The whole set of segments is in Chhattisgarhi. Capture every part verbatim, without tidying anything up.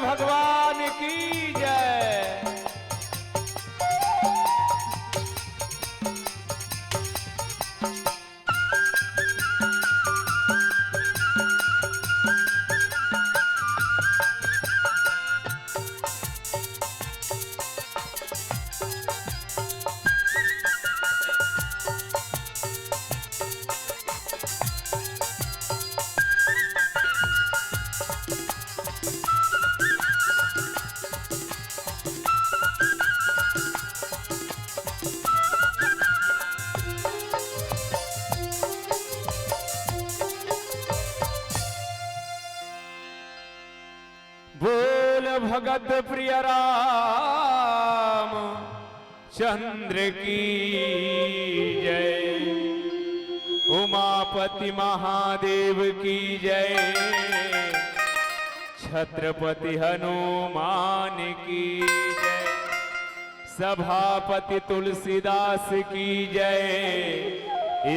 भगवान की जय। बोल भगत प्रिय राम चंद्र की जय, उमापति महादेव की जय, छत्रपति हनुमान की जय, सभापति तुलसीदास की जय,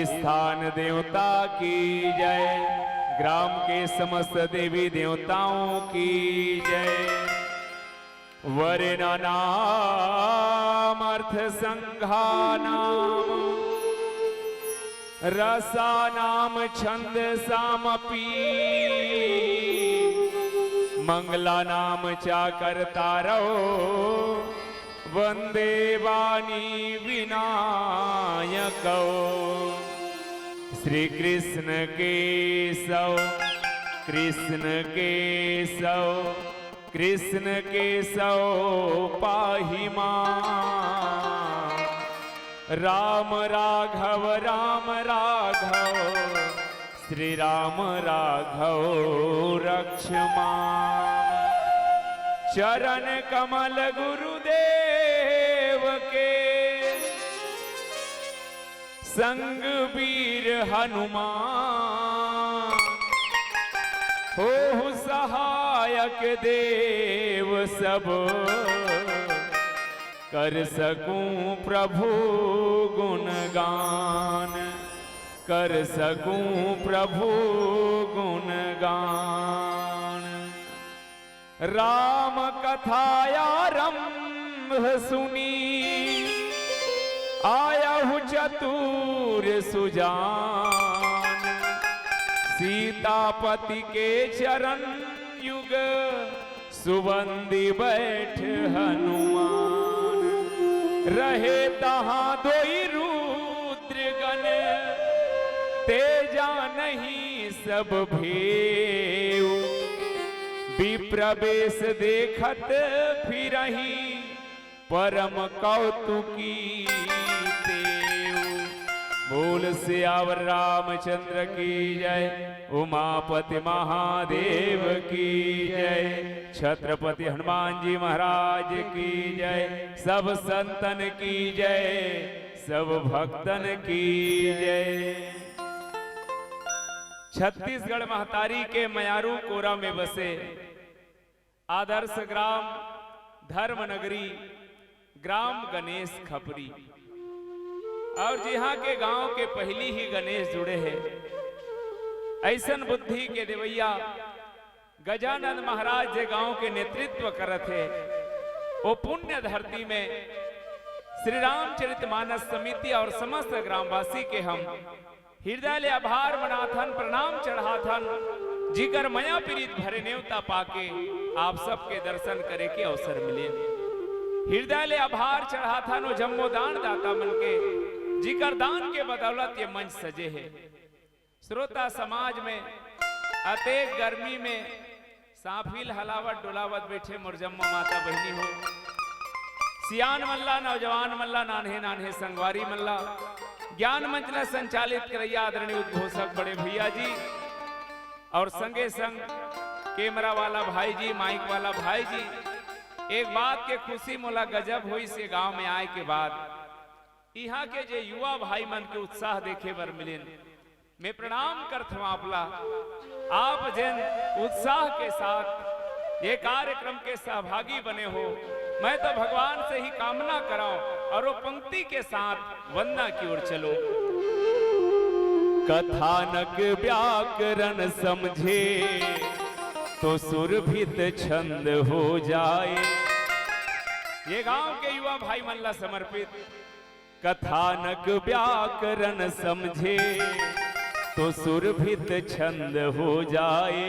स्थान देवता की जय, ग्राम के समस्त देवी देवताओं की जय। वर्ण नाम अर्थ संघा नाम, रसा नाम छंद सामपी, मंगला नाम चाकर तारो, वंदे वाणी विनायको। श्री कृष्ण केशव, कृष्ण केशव, कृष्ण केशव पाहि मां। राम राघव, राम राघव, श्री राम राघव रक्ष मां। चरण कमल गुरुदेव के, संग वीर हनुमान, होहु सहायक देव सब, कर सकूं प्रभु गुणगान, कर सकूं प्रभु गुणगान। राम कथा आरंभ सुनी, आयहु चतुर सुजान। सीतापति के चरण युग, सुवंदी बैठ हनुमान। रहे तहां दोई रुद्रगण, ते जानही सब भेव। विप्र बेस देखत फिरही, परम कौतुकी तेव। बोल सियावर रामचंद्र की जय, उमापति महादेव की जय, छत्रपति हनुमान जी महाराज की जय, सब संतन की जय, सब भक्तन की जय। छत्तीसगढ़ महतारी के मयारू कोरा में बसे आदर्श ग्राम धर्म नगरी, ग्राम गणेश खपरी, और जिहां के गांव के पहिली ही गणेश जुड़े हे, अइसन बुद्धि के देवैया गजानंद महाराज जे गांव के नेतृत्व करत हे, वो पुण्य धरती में श्री रामचरित मानस समिति और समस्त ग्रामवासी के हम हृदय ले आभार मनाथन, प्रणाम चढ़ाथन, जिकर मया पीरित भरे नेवता पाके आप सबके दर्शन करे के अवसर मिले। हृदय ले आभार चढ़ाथन ओ जम्मो दान दाता मन के, जिकर दान के बदौलत ये मंच सजे हे। श्रोता समाज में अतेक गर्मी में सांफिल हलावत डोलावत बैठे मोर जम्मो माता बहिनी हो, सियान मन ला, नौजवान मन ला, नान्हे नान्हे संगवारी मन ला, ज्ञान मंच ला संचालित करैया आदरणीय उद्घोषक बड़े भैया जी और संगे संग कैमरा वाला भाई जी, माइक वाला भाई जी, एक बात के खुशी मोला गजब होइस ये गांव में आए के बाद, इहां के जे युवा भाई मन के उत्साह देखे बर मिलिन। मैं प्रणाम करथंव आप ला, आप जेन उत्साह के साथ ये कार्यक्रम के सहभागी बने हो, मैं तो भगवान से ही कामना करंव और वो पंक्ति के साथ वंदना की ओर चलूं। कथानक व्याकरण समझे, तो सुरभित छंद हो जाए। ये गांव के युवा भाई मन ला समर्पित। कथानक व्याकरण समझे, तो सुरभित छंद हो जाए।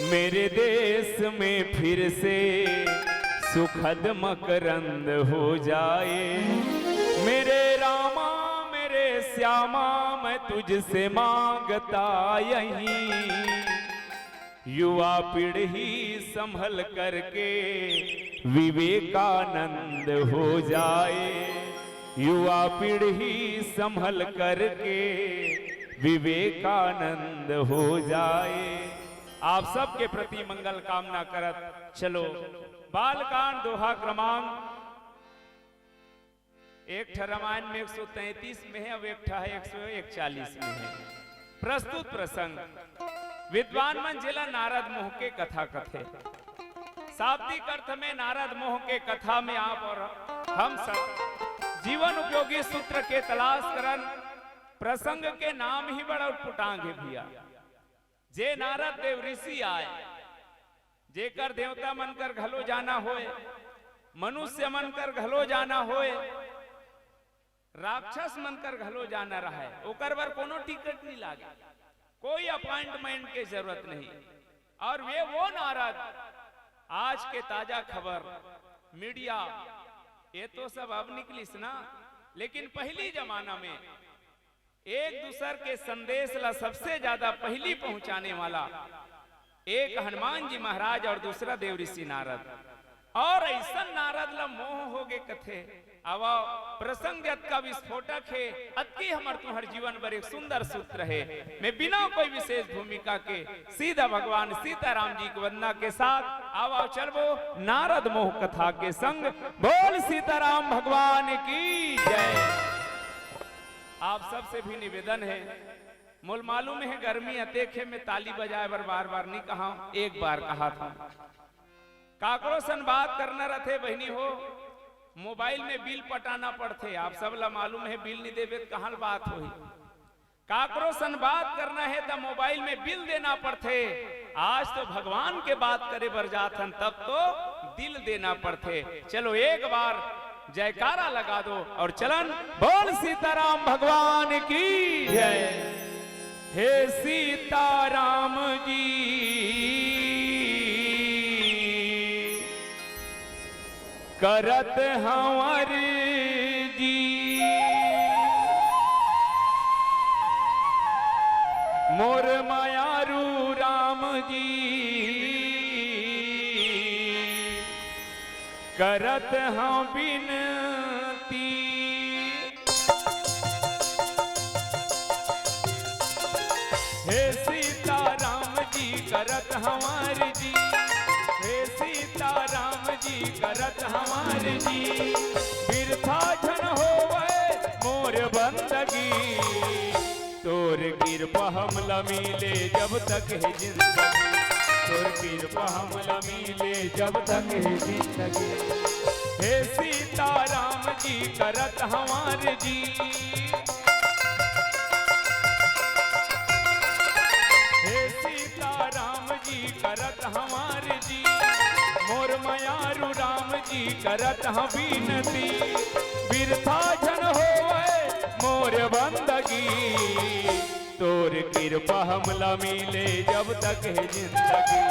मेरे देश में फिर से सुखद मकरंद हो जाए। मेरे रामा, मेरे श्यामा, मैं तुझसे मांगता यही, युवा पीढ़ी संभल करके विवेकानंद हो जाए। युवा पीढ़ी संभल करके विवेकानंद हो जाए। आप सबके प्रति मंगल कामना करत चलो, बालकांड दोहा क्रमांक एक ठा रामायण में एक सौ तैंतीस में हे, अउ एक ठा हे एक सौ इकतालीस में हे। प्रस्तुत प्रसंग, विद्वान मन जेला नारद मोह के कथा कथे। शाब्दिक अर्थ में नारद मोह के कथा में आप अउ हम सब जीवन उपयोगी सूत्र के तलाश करन। प्रसंग के नाम ही बड़ा उटपुटांग हे भैया। जे नारद देव ऋषि आय, जेकर देवता मन कर घलो जाना होय, मनुष्य मन कर घलो जाना होय, राक्षस मन कर घलो जाना रहय, ओकर बर कोनो टिकट नइ लागे, कोई अपॉइंटमेंट के जरूरत नहीं। अउ वे वो नारद, आज के ताजा खबर, मीडिया, ये तो सब अब निकलिस ना, लेकिन पहिली जमाना में एक दूसर के संदेश ला सबसे ज्यादा पहिली पहुंचाने वाला एक हनुमान जी महाराज अउ दूसरा देव ऋषि नारद। अउ अइसन नारद ला मोह होगे कथे। अब प्रसंग अतका विस्फोटक हे, अतकी हमर तुंहर जीवन बर एक सुंदर सूत्र हे। मैं बिना कोई विशेष भूमिका के सीधा भगवान सीताराम जी के वंदना के साथ अब चलबो नारद मोह कथा के संग। बोल सीताराम भगवान की जय। आप सबसे भी निवेदन हे, मोला मालूम हे गर्मी अतेक हे, मैं ताली बजाए बर बार-बार नइ कहंव, एक बार कहत हंव। काकरो सन बात करना रथे बहिनी हो, मोबाइल में बिल पटाना पड़थे। आप सब ला मालूम हे, बिल नइ देबे त कहां ले बात होही। काकरो सन बात करना हे त मोबाइल में बिल देना पड़थे। आज तो भगवान के बात करे बर जात हन, तब तो दिल देना पड़थे। चलो एक बार जयकारा लगा दो अउ चलन बोल सीताराम भगवान की जय। हे सीताराम जी करत हंव अरजी, मोर मयारू राम जी करत हंव बिनती। हे सीताराम जी करत हंव अरजी, हे सीताराम जी करत हंव अरजी, बिरथा झन होवय मोर बंदगी। तोर किरपा हमला मिले जब तक हे जिंदगी, तोर किरपा हमला मिले जब तक हे जिंदगी। हे सीताराम जी करत हंव अरजी, हे सीताराम जी करत हंव अरजी, मोर मयारू राम जी करत हंव बिनती। बिरथा झन होवय मोर बंदगी, तोर किरपा हमला मिले जब तक हे जिंदगी,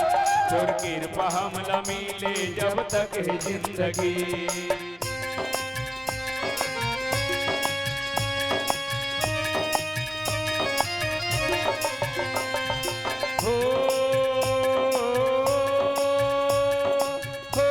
तोर किरपा हमला मिले जब तक हे जिंदगी। हो, हो।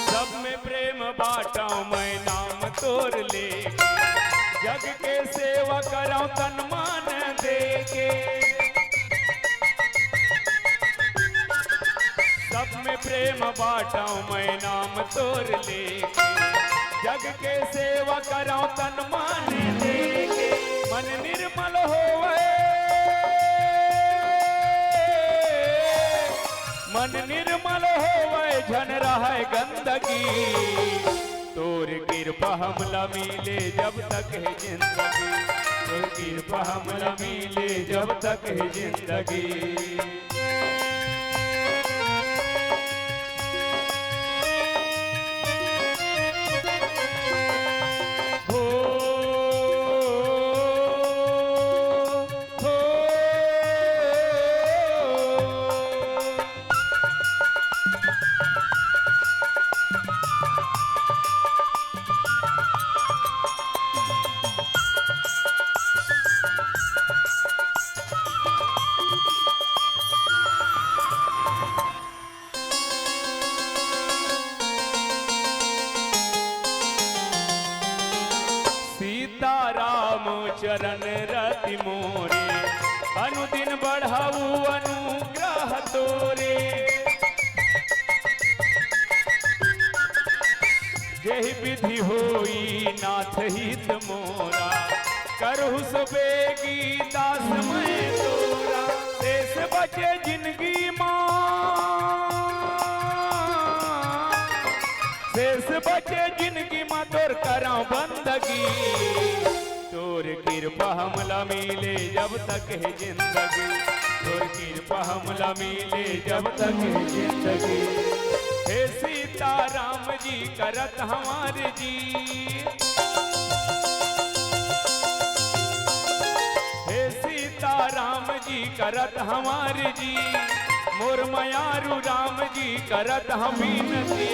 सब में प्रेम बांटंव मैं नाम तोर लेके, जग के सेवा करंव तन मन देके। सब में प्रेम बांटंव मैं नाम तोर लेके, जग के सेवा करौं तन मन दे के, मन निर्मल होवै, मन निर्मल होवै, झन रहै गंदगी। तोर किरपा हमला मिले जब तक हे जिंदगी, तोर किरपा हमला मिले जब तक हे जिंदगी। सीताराम चरण रति मोरे, अनुदिन बढ़ाऊ अनुग्रह तोरे। जेहि विधि होई नाथ हित मोरा, करहु सुबेगी दास मैं तोरा। शेष बचे जिनगी मा, शेष बचे जिनगी मा तोर करौं बंदगी। तोर किरपा हमला मिले जब तक हे जिंदगी, तोर किरपा हमला मिले जब तक हे जिंदगी। हे सीताराम जी करत हमार जी, हे सीताराम जी करत हमार जी, मोर मयारू राम जी करत हम विनती।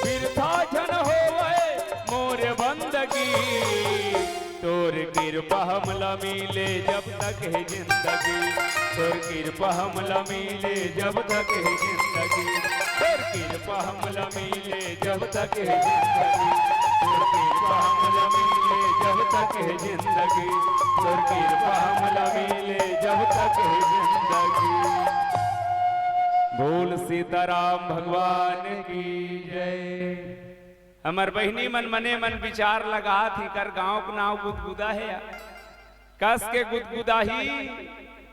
बिरथा झन होवै मोर बंदगी, तोर किरपा हमला मिले जब तक हे जिंदगी, तोर किरपा हमला मिले जब तक हे जिंदगी, तोर किरपा हमला मिले जब तक हे जिंदगी, तोर किरपा हमला मिले जब तक हे जिंदगी, तोर किरपा हमला मिले जब तक हे जिंदगी। बोल सीताराम भगवान की जय। हमर बहिनी मन मने मन विचार लगात हे, कर गांव के नाव गुदगुदा हे या। कस के गुदगुदाही,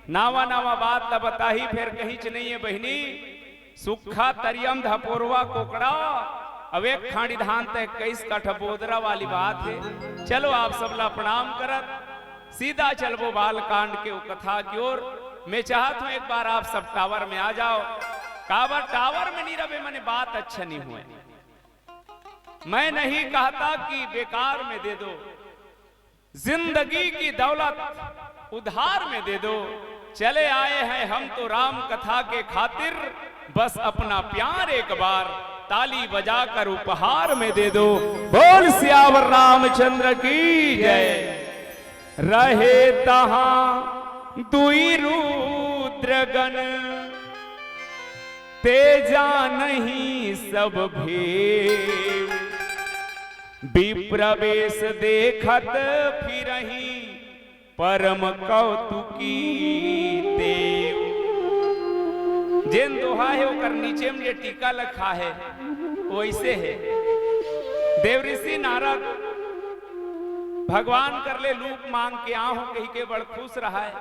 नावा नावा बात ला बताही, फेर कहींच नइये बहिनी। सुक्खा तरियम धपोरवा कोकड़ा, अब एक खांड़ी धान तक इक्कीस कठ बोदरा वाली बात हे। चलो आप सब ला प्रणाम करत सीधा चलबो बालकांड के ओ कथा की ओर। मैं चाहत हूं एक बार आप सब टावर में आ जाओ, काबर टावर में नहीं रहे मने बात अच्छा नहीं हुए। मैं नहीं कहता कि बेकार में दे दो, जिंदगी की दौलत उधार में दे दो। चले आए हैं हम तो राम कथा के खातिर, बस अपना प्यार एक बार ताली बजाकर उपहार में दे दो। बोल सियावर रामचंद्र की जय। रहे तहां दुई रुद्रगण, ते जानही सब भेव। विप्र वेश देखत फिरही परम कौतुकी देव। जेन दोहा हे ओकर नीचे में जे टीका लखा हे, वैसे हे। देवऋषि नारद भगवान कर ले लूक मांग के आहूं कहिके बड़ खुश रहाय।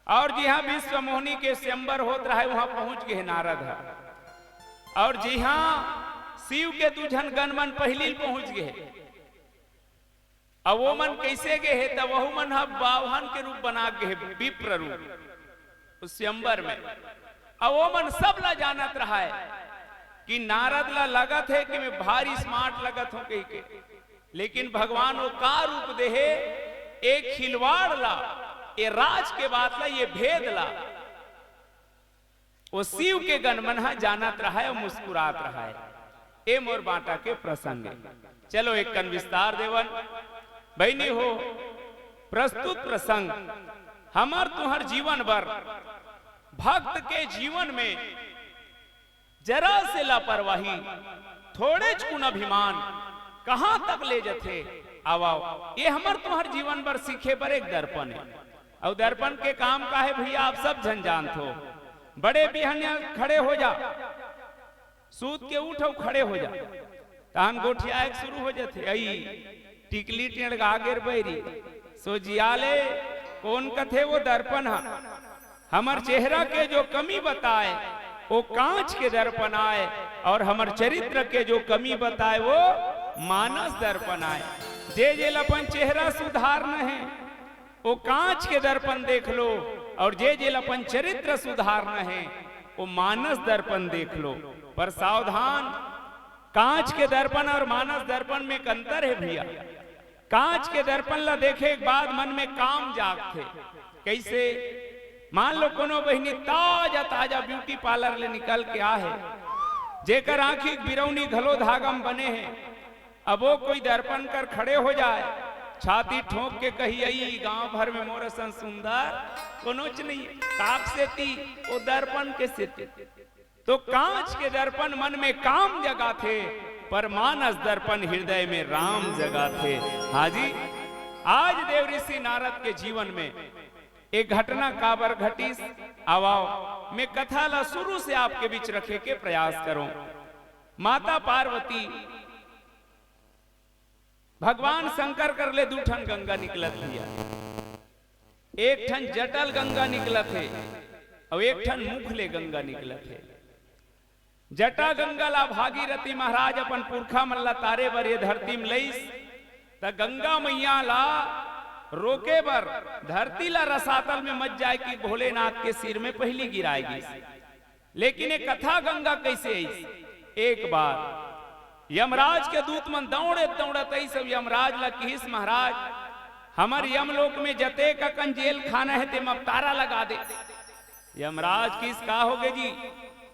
और जिहां विश्व मोहनी के स्वयंवर होत रहाय, उहां पहुंच गे हे नारद ह। और जिहां शिव के दू झन गणमन पहिली पहुंच गे हे। अब वो मन कैसे गे हे, त वहू मन ह बावहन के रूप बना गे हे, विप्र रूप, उस स्वयंवर में। अब वो मन सब ला जानत रहाय कि नारद ला लगत हे कि मैं भारी smart लगत हूं कहिके, लेकिन भगवान वो का रूप दे हे, एक खिलवाड़ ला, ये राज के बात ला, ये भेद ला वो शिव के गणमन ह जानत रहाय अउ मुस्कुरात रहाय। ए मोर बांटा के प्रसंग ए। चलो एक कन विस्तार देवन। बहिनी हो, प्रस्तुत प्रसंग हमर तुंहर जीवन बर, भक्त के जीवन में जरा से लापरवाही, थोड़ेच कुन अभिमान कहां तक ले जथे। आव, आव, ये हमर तुंहर जीवन बर सीखे बर एक दर्पण ए। अउ दर्पण के काम का हे भैया, आप सब झन जानत हो। बड़े बिहनिया खड़े हो जा, सूत के उठ अउ खड़े हो जा। तहन गोठियाए के शुरू हो जाथे, "अई, टिकली टेढ़ गा गेर बैरी, सोझिया ले, कोन कथे वो दर्पण ह? हमर चेहरा के जो कमी बताए, वो कांच के दर्पण आए, और हमर चरित्र के जो कमी बताए, वो मानस दर्पण आए।" जे जेला अपन चेहरा सुधारना है, वो कांच के दर्पण देख लो, और जे जेला अपन चरित्र सुधारना है, वो मानस दर्पण देख लो। पर सावधान, कांच के दर्पण और मानस दर्पण में एक अंतर है भैया। कांच के दर्पण ला देखे के बाद मन में काम जागथे। कैसे? मान लो कोनो बहिनी ताजा ताजा ब्यूटी पार्लर ले निकल के आ है, जेकर आंखी के बिरौनी घलो धागा म बने है, अब वो कोई दर्पण कर खड़े हो जाए, छाती ठोंक के कही, "अई, गांव भर में मोर असन सुंदर कोनोच नहीं है।" काक सेती? वो दर्पण के सेती। तो कांच के दर्पण मन में काम जगाथे, पर मानस दर्पण हृदय में राम जगाथे। हाँ जी, आज देव ऋषि नारद के जीवन में एक घटना काबर घटिस, आवाओ, मैं कथा ला शुरू से आपके बीच रखे के प्रयास करूं। माता पार्वती भगवान शंकर कर ले दू ठन गंगा निकलत भैया, एक ठन जटल गंगा निकलत हे, अउ एक ठन मुख ले गंगा निकलत हे। जटा गंगा ला भागीरथी महाराज अपन पुरखा मन ला तारे बर ये धरती में लईस, त गंगा मैया ला रोके बर धरती ला रसातल में मत जाए कि भोलेनाथ के सिर में पहिली गिराए गिस। लेकिन ये कथा गंगा कैसे आईस? एक बार यमराज के दूत मन दौड़त दौड़त आईस, सब यमराज ला किहिस, "महाराज, हमर यमलोक में जतेक अकन जेल खाना है, तेमा तारा लगा दे।" यमराज किहिस, "का होगे जी?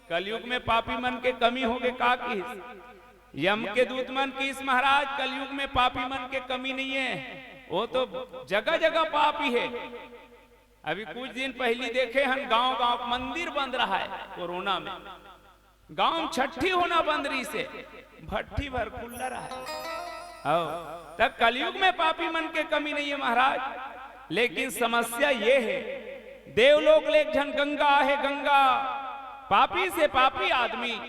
कलयुग में पापी मन के कमी होगे का?" किहिस। यम के दूत मन किहिस, "महाराज, कलयुग में पापी मन के कमी नहीं है, वो तो जगह जगह पापी है।" अभी कुछ दिन पहिली देखे हन, गांव गांव मंदिर बंद रहा है कोरोना में, गांव में छठी होना बंद रहिसे, भट्ठी भर खुल्ला रहा है। हव, त कलयुग में पापी मन के कमी नहीं है महाराज, लेकिन समस्या ये है, देवलोक ले एक झन गंगा आहे, गंगा, पापी से पापी आदमी,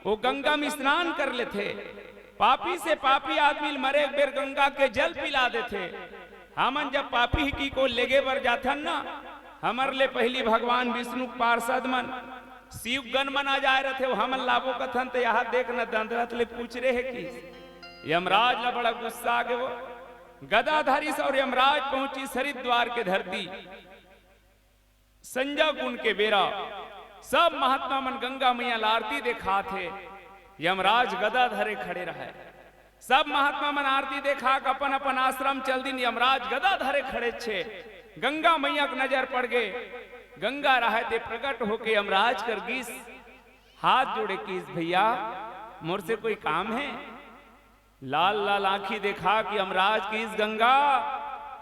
वो गंगा में स्नान कर लेथे, पापी से पापी आदमी ल मरे एक बेर गंगा के जल पिला देथे। हमन जब पापी ही की को लेगे बर जाथन ना, हमर ले पहिली भगवान विष्णु के पार्षद मन, शिव गण मन आ जाए रथे, वो हमन लाबो कथन, त यहाँ देख न दंदरत ले पूछ रहे कि यमराज ला बड़ा गुस्सा आ गे वो। गदा धरिस और यमराज पहुंचिस हरिद्वार के धरती। संजा कुंड के बेरा सब महात्मा मन गंगा मैया ला आरती देखात हे। यमराज गदा धरे खड़े रहे। सब महात्मा मन आरती देखा के अपन अपन आश्रम चल दिन। यमराज गदा धरे खड़े छे। गंगा मैया के नजर पड़ गे। गंगा रहे ते प्रकट होके यमराज कर गिस, हाथ जोड़े किस, "भैया, मोर से कोई काम है?" लाल लाल आंखी देखा कि यमराज किस, "गंगा,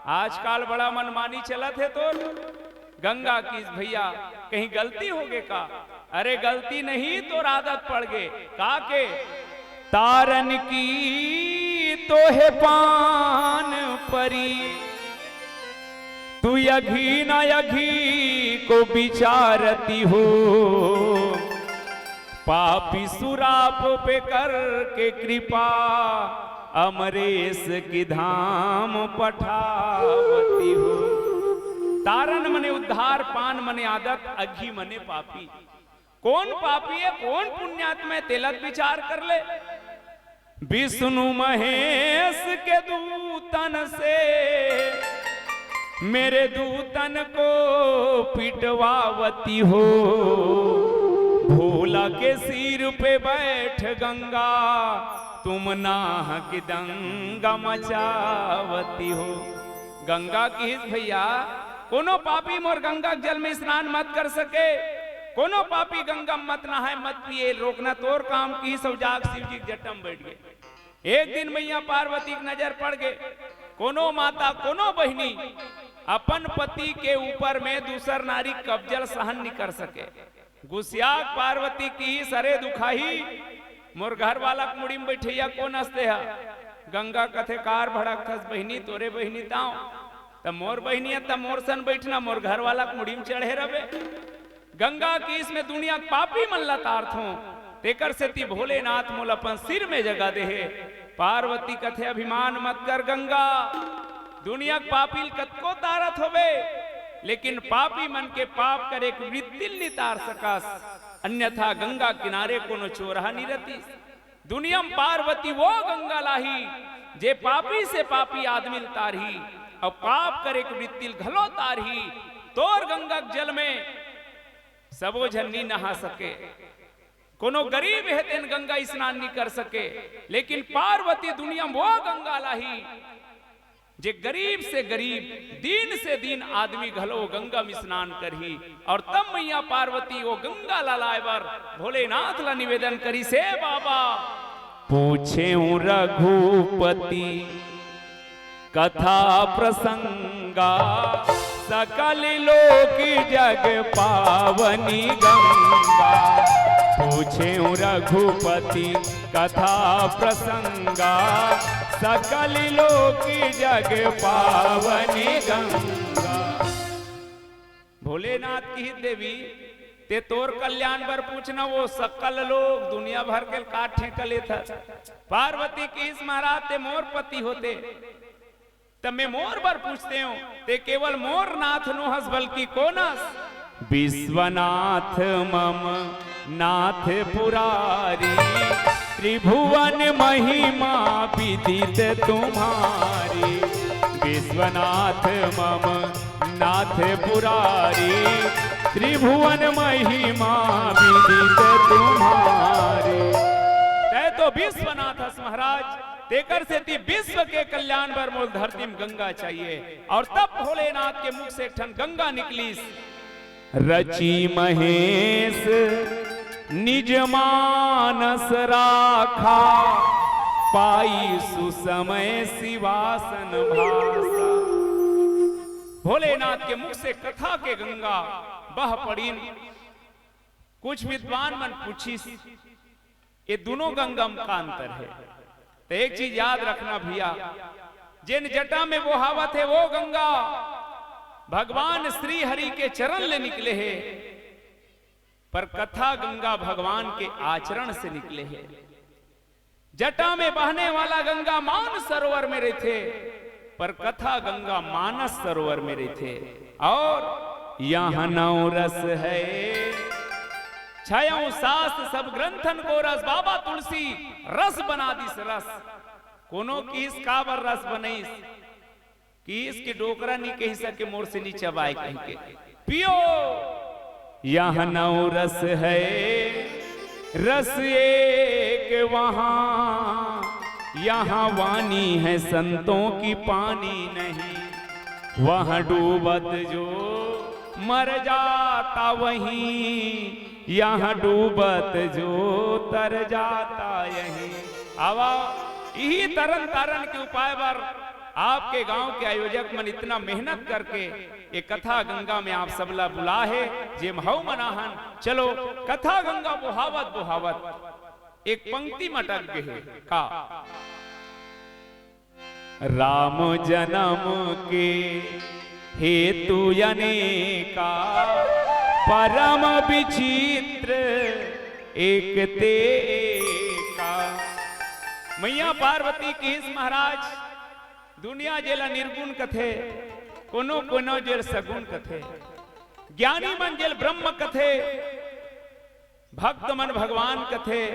आजकल बड़ा मनमानी चलत हे तोर।" गंगा किस, "भैया, कहीं गलती होगे का?" "अरे, गलती नहीं, तोर आदत पड़ गे।" "का के?" "तारन की तो हे पान परी, तू अघी ना अघी को विचारती हो, पापी सुराप पे करके कृपा, अमरेश की धाम पठावती हो।" तारन मने उद्धार, पान मने आदत, अघी मने पापी। कोन पापी हे, कोन पुण्यात्मा हे, तेला त विचार कर ले। विष्णु महेश के दूतन से मेरे दूतन को पिटवावती हो, भोला के सिर पे बैठ गंगा, तुम नाहक दंगा मचावती हो। गंगा किहिस, "भैया, कोनो पापी मोर गंगा के जल में स्नान मत कर सके, कोनो पापी गंगा में मत नहाए, मत पिए, रोकना तोर काम," किहिस अउ जाके शिव जी के जटा में बैठ गे। एक दिन मैया पार्वती के नजर पड़ गे, कोनो माता, कोनो बहिनी अपन पति के ऊपर में दूसर नारी कब्जा ल सहन नहीं कर सके। गुसियाक पार्वती किहिस, "अरे दुखाही, मोर घर वाला के मुड़ी में बैठइया कोन अस तेहा?" गंगा कथे, "कार भड़कथस बहिनी, तोरे बहिनी तांव, त मोर बहिनी हे, त मोर सन बैठना, मोर घर वाला के मुड़ी में चढ़े रबे।" गंगा किहिस, "मैं दुनिया के पापी मन ला तारथों, तेकर सेती भोलेनाथ मोला अपन सिर में जगह देहे। पार्वती कथे, "अभिमान मत कर गंगा, दुनिया के पापी ल कतको तारत होबे, लेकिन पापी मन के पाप करे के वृत्ति ल नी तार सकस, अन्यथा गंगा किनारे कोनो चोरहा नी रतिस। दुनिया में पार्वती वो गंगा लाही, जे पापी से पापी आदमी ल तारही, अउ पाप करे के वृत्ति ल घलो तारही। तोर गंगा के जल में सबो झन नी नहा सके।" कोनो गरीब हे तेन गंगा स्नान नी कर सके, लेकिन पार्वती दुनिया में वो गंगा लाही, जे गरीब से गरीब, दीन से दीन आदमी घलो वो गंगा में स्नान करही। और तब मैया पार्वती वो गंगा ला लाए बर भोलेनाथ ला निवेदन करिस, "हे बाबा।" पूछें रघुपति कथा प्रसंगा, सकल लोक जग पावनी गंगा। पूछें रघुपति कथा प्रसंगा, सकल लोक जग पावनी गंगा। भोलेनाथ किहिस, "देवी, ते तोर कल्याण बर पूछना, वो सकल लोक दुनिया भर के का ठेका लेथस?" पार्वती किहिस, "महाराज, ते मोर पति होते, त मैं मोर बर पूछतेंव, ते केवल मोर नाथ नोहस, बल्कि कोन अस?" विश्वनाथ मम नाथ पुरारी, त्रिभुवन महिमा विदित तुम्हारी। विश्वनाथ मम नाथ पुरारी, त्रिभुवन महिमा विदित तुम्हारी। तैं तो विश्वनाथ हस महाराज, तेकर सेती विश्व के कल्याण बर मोल धरती में गंगा चाहिए। और तब भोलेनाथ के मुख से एक ठन गंगा निकलिस। रचि महेश निज मानस राखा, पाई सुसमय सिवासन भासा। भोलेनाथ के मुख से कथा के गंगा बह पड़िन। कुछ विद्वान मन पूछिस, ये दुनों गंगा म का अंतर हे? त एक चीज याद रखना भैया, जेन जटा में बोहावत हे वो गंगा भगवान श्री हरि के चरण ले निकले हे, पर कथा गंगा भगवान के आचरण से निकले हे। जटा में बहने वाला गंगा मान सरोवर में रहिथे, पर कथा गंगा मानस सरोवर में रहिथे। और यहाँ नौ रस है, छयों शास्त्र सब ग्रंथन को रस, बाबा तुलसी रस बना दिस रस। कोनो किहिस काबर रस बनइस, किहिस के डोकरा नी कहि सके मोर से नी चबाय कहिके। पियो। यहाँ नौ रस है, रस एक वहाँ, यहाँ वाणी है संतों की, पानी नहीं। वहाँ डूबत जो मर जाता वहीं, यहाँ डूबत जो तर जाता यहीं। आवा, इही तरन तारन के उपाय बर आपके गांव के आयोजक मन इतना मेहनत करके ये कथा गंगा में आप सबला बुला हे, जेम हव मनाहन। चलो, कथा गंगा बोहावत बोहावत एक पंक्ति मटक गे हे का। राम जन्म के हेतु अनेका, परम विचित्र एक ते एका। मैया पार्वती किहिस महाराज, दुनिया जेला निर्गुण कथे, कोनो कोनो जेल सगुण कथे, ज्ञानी मन जेल ब्रह्म कथे, भक्त मन भगवान कथे,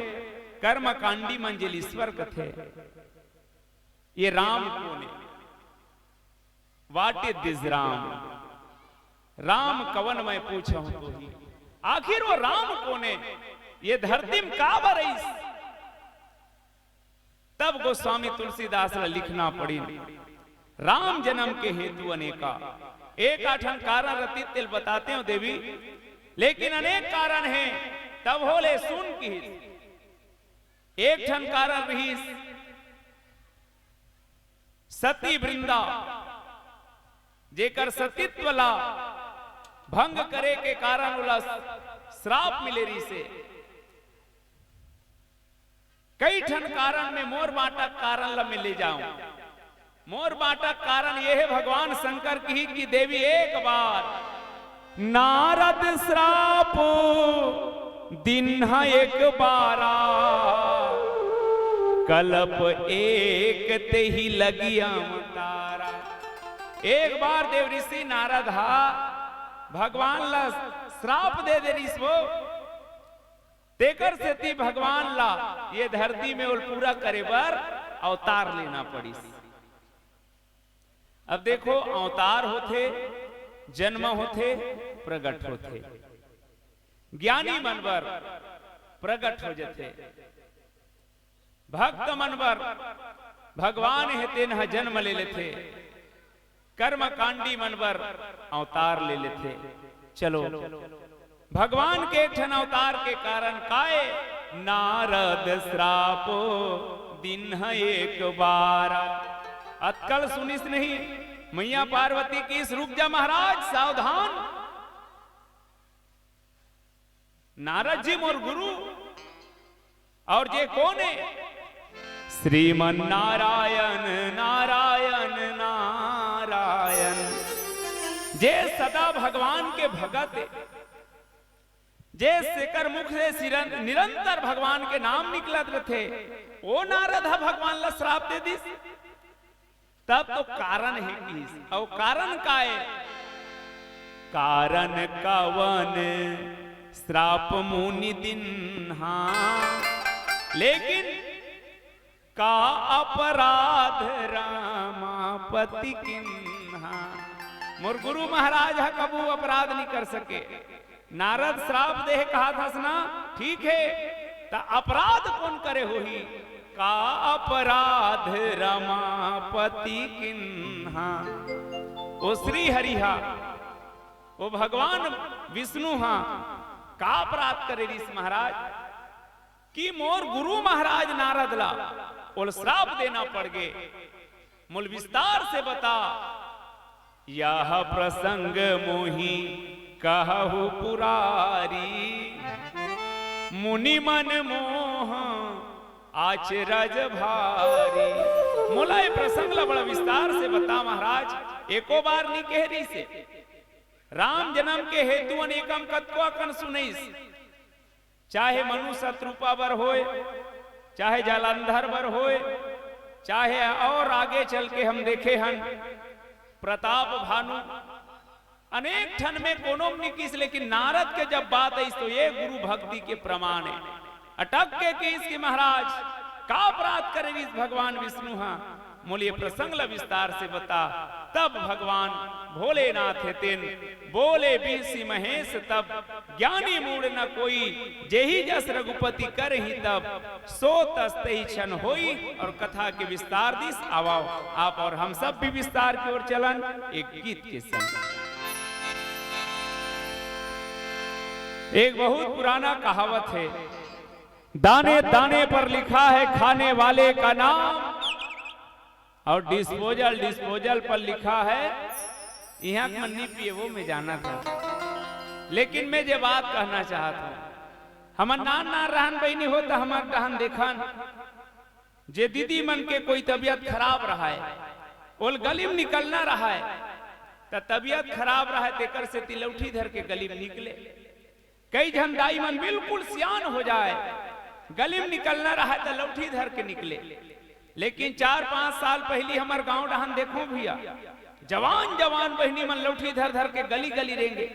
कर्मकांडी मन जेल ईश्वर कथे। ये राम कोन ए? What is this Ram? Ram कवन मैं पूछहूं तोही, आखिर वो राम कोन ए? ये धरती में काबर अइस? तब गोस्वामी तुलसीदास ला लिखना पड़िन, राम जन्म के हेतु अनेका। एक आठन कारण रतित तेल बताते हो देवी, लेकिन अनेक कारण हे। तब होले सुन किहिस। एक ठन कारण रहिस, सती वृंदा, जेकर सतीत्व ला भंग करे के कारण ओला श्राप मिले रहिसे। कई ठन कारण में मोर बांटा कारण ला मैं ले जाऊं। मोर बांटा कारण ये हे, भगवान शंकर किहिस कि देवी एक बार नारद श्राप दिन ह एक बारा, कलप एक तेहि लगिया अवतारा। एक बार देव ऋषि नारद हा भगवान ला श्राप दे दे रिस वो, तेकर सेती भगवान ला ये धरती में ओल पूरा करे बर अवतार लेना पड़िस। अब देखो, अवतार होथे, जन्म होथे, प्रगट होथे। ज्ञानी मन बर प्रगट हो जथे, भक्त मन बर भगवान हे तेन ह जन्म ले लेथे, कर्मकांडी मन बर अवतार ले लेथे। चलो, भगवान के एक ठन अवतार के कारण काय? नारद श्रापो दिन ह एक बारा। अतकल सुनिस नहीं, मैया पार्वती कहिस, रुक जा महाराज, सावधान। नारद जी मोर गुरु, अउ ये कोन हे? श्रीमन नारायण, नारायण, नारायण। जे सदा भगवान के भगत हे, जे सेकर मुख से सिरन-, निरंतर भगवान के नाम निकलत रथे, ओ नारद ह भगवान ला श्राप दे दिस। तब तो कारण हे किहिस, अउ कारण काय? कारण कवन श्राप मुनि दिन्हा, लेकिन का अपराध रमापति किन्हा। मोर गुरु महाराज ह कभू अपराध नहीं कर सके। नारद श्राप दे हे कहत हस ना, ठीक हे, त अपराध कोन करे होही? का अपराध रमापति किन्हा। ओ श्री हरि हा, ओ भगवान विष्णु हा, का अपराध करे रिस महाराज कि मोर गुरु महाराज नारद ला ओल श्राप देना पड़ गे? मोल विस्तार से बता। यह प्रसंग मोहि कहहु पुरारी, मुनि मन मोह अचरज भारी। मोला ये प्रसंग ला बड़ा विस्तार से बता महाराज, एको बार नी कहे रिस हे। राम जन्म के हेतु अनेकम कतको अकन सुनइस। चाहे मनु शतरूपा बर होय, चाहे जालंधर बर होय, चाहे अउ आगे चल के हम देखे हन प्रताप भानु, अनेक ठन में कोनो म नी किहिस, लेकिन नारद के जब बात आइस तो ये गुरु भक्ति के प्रमाण हे। अटक के किहिस कि महाराज, का अपराध करे रिस भगवान विष्णु हा? मोल ये प्रसंग ला विस्तार से बता। तब भगवान भोलेनाथ हे तेन बोले बिहसी महेश तब, ज्ञानी मूढ़ न कोई, जेहि जस रघुपति करहिं तब, सो तस तेहि छन होई। अउ कथा के विस्तार दिस। आवव, आप अउ हम सब भी विस्तार की ओर चलन एक गीत के संग। एक बहुत पुराना कहावत हे, दाने दाने पर लिखा है खाने वाले का नाम, अउ disposal, disposal पर लिखा है, इहाँ के मन नी पिए, वो मैं जानत हँव। लेकिन मैं जे बात कहना चाहत हँव, हमन नान नान रहन बहिनी हो त हमर डहन देखन, जे दीदी मन के कोई तबियत खराब रहय, ओल गली म निकलना रहय, त तबियत खराब रहय, तेकर सेती लौठी धर के गली म निकले। कई झन दाई मन बिल्कुल सियान हो जाय, गली म निकलना रहय त लौठी धर के निकले। लेकिन चार पाँच साल पहिली हमर गांव डहन देखो भैया, जवान जवान बहिनी मन लौठी धर धर के गली गली रेंगे।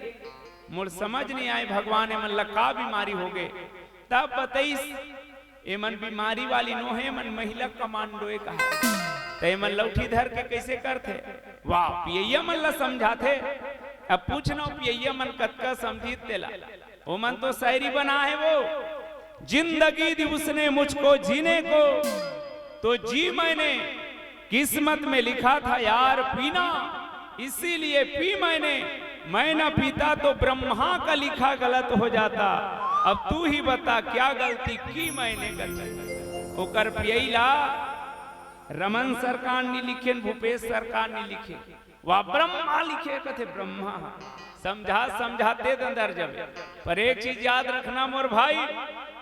मोर समझ नहीं आय भगवान, एमन ला का बीमारी होगे। तब बतइस, एमन बीमारी वाली नोहे, एमन महिला कमांडो ए कहा। त एमन लौठी धर के कइसे करथे? वाह, पियैया मन ला समझाथे। अब पूछ न, पियैया मन कतका समझिस तेला। ओमन तो शायरी बना हे वो, जिंदगी दी उसने मुझको जीने को, तो जी मैंने, किस्मत में लिखा था यार पीना, इसीलिए पी मैंने, मैं न पीता तो ब्रह्मा का लिखा गलत हो जाता। अब तू ही बता क्या गलती की मैंने गलती। ओकर पियई ला रमन सरकार नी लिखेन, भूपेश सरकार नी लिखे, वा ब्रह्मा लिखे कथे, ब्रह्मा। समझा समझाते दंदर जबे। पर एक चीज याद रखना मोर भाई,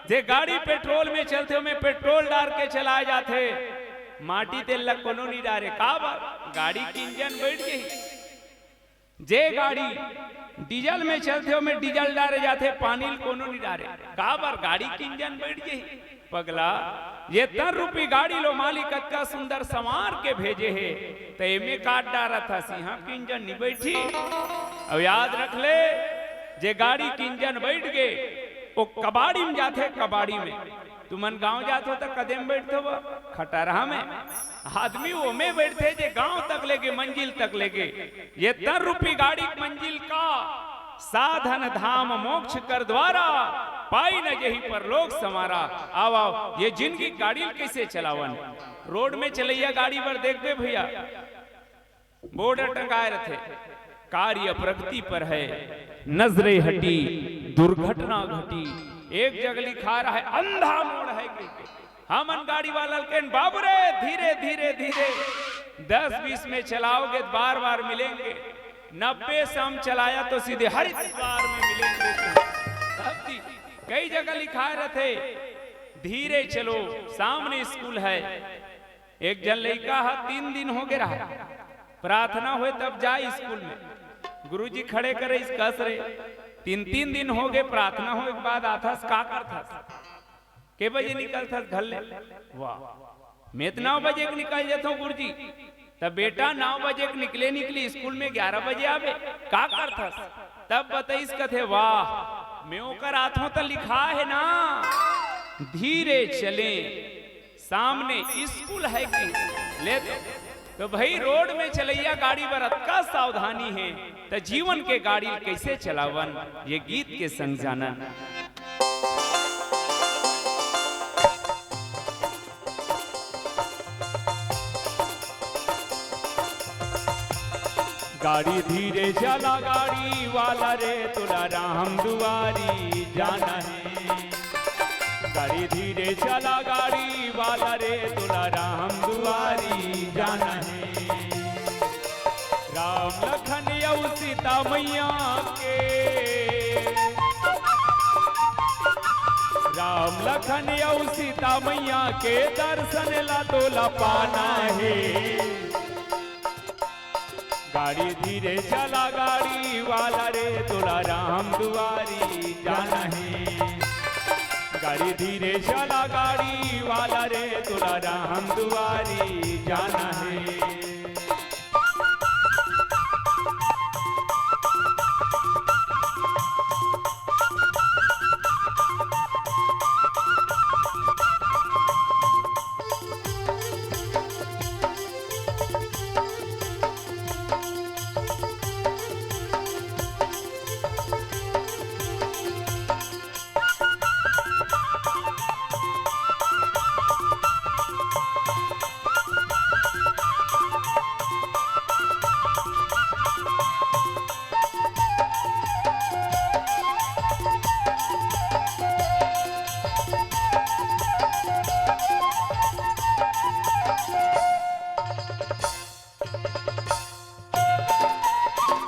जे गाड़ी पेट्रोल में चलथे, ओमे पेट्रोल डार के चलाए जाथे, माटी तेल ला कोनो नी डारे। काबर? गाड़ी के इंजन बैठ गई। जे गाड़ी डीजल में चलथे, ओमे डीजल डारे जाथे, पानी ल कोनो नइ डारे। काबर? गाड़ी के इंजन बइठ गे हे। पगला, ये तन रूपी गाड़ी लो मालिक अतका सुंदर संवार के भेजे हे, त एमे काट डारत हस, इहाँ के इंजन नइ बइठही। अउ याद रख ले, जे गाड़ी के इंजन बइठ गे, ओ कबाड़ी में जाथे, कबाड़ी में। तुमन गांव जाथो त कदे में बइठथो बा? खटरहा में। आदमी ओमे बइठथे जे गांव तक लेगे, मंजिल तक लेगे। ये तन रूपी गाड़ी मंजिल का, साधन धाम मोक्ष कर द्वारा, पाई न जेहि परलोक संवारा। आव, आव, ये जिनगी गाड़ी ल कइसे चलावन? रोड में चलइया गाड़ी बर देखबे भइया, बोर्ड टंगाए रथे, "कार्य प्रगति पर है, नजरे हटी, दुर्घटना घटी।" एक जगह लिखा रहा है, "अंधा मोड़ है" कहिके। हमन गाड़ी वाला ल कहेन, "बाबू रे, धीरे, धीरे, धीरे, दस बीस में चलाओगे तो बार बार मिलेंगे, नब्बे से हम चलाया तो सीधे हरिद्वार में मिलेंगे।" तब भी कई जगह लिखा रथे, "धीरे चलो, सामने स्कूल है।" एक झन लइका ह तीन दिन होगे रहा, प्रार्थना होय तब जाय स्कूल में, गुरुजी खड़े करे, इस कस रे, "तीन, तीन दिन होगे, प्रार्थना होय के बाद आथस, का करथस? के बजे निकलथस घर ले?" "वाह, मैं तो नौ बजे के निकल जाथों गुरुजी।" "त बेटा, नौ बजे के निकले निकली, स्कूल में ग्यारह बजे आबे, का करथस?" तब बताइस, कथे, "वाह, मैं ओकर आथों त लिखा है ना, धीरे चले।" सामने स्कूल है कि ले तो, तो भाई, रोड में चलइया गाड़ी बर अतका सावधानी है, त जीवन के गाड़ी कइसे चलावन, ये गीत के संग जानन। गाड़ी धीरे चला गाड़ी वाला रे, तोला राम दुआरी जाना है। गाड़ी धीरे चला गाड़ी वाला रे, तोला राम दुआरी जाना है। राम लखन अउ सीता मैया के, राम लखन अउ सीता मैया के दर्शन ला तोला पाना है। गाड़ी धीरे चला गाड़ी वाला रे, तोला राम दुआरी जाना है। गाड़ी धीरे चला गाड़ी वाला रे, तोला राम दुआरी जाना है।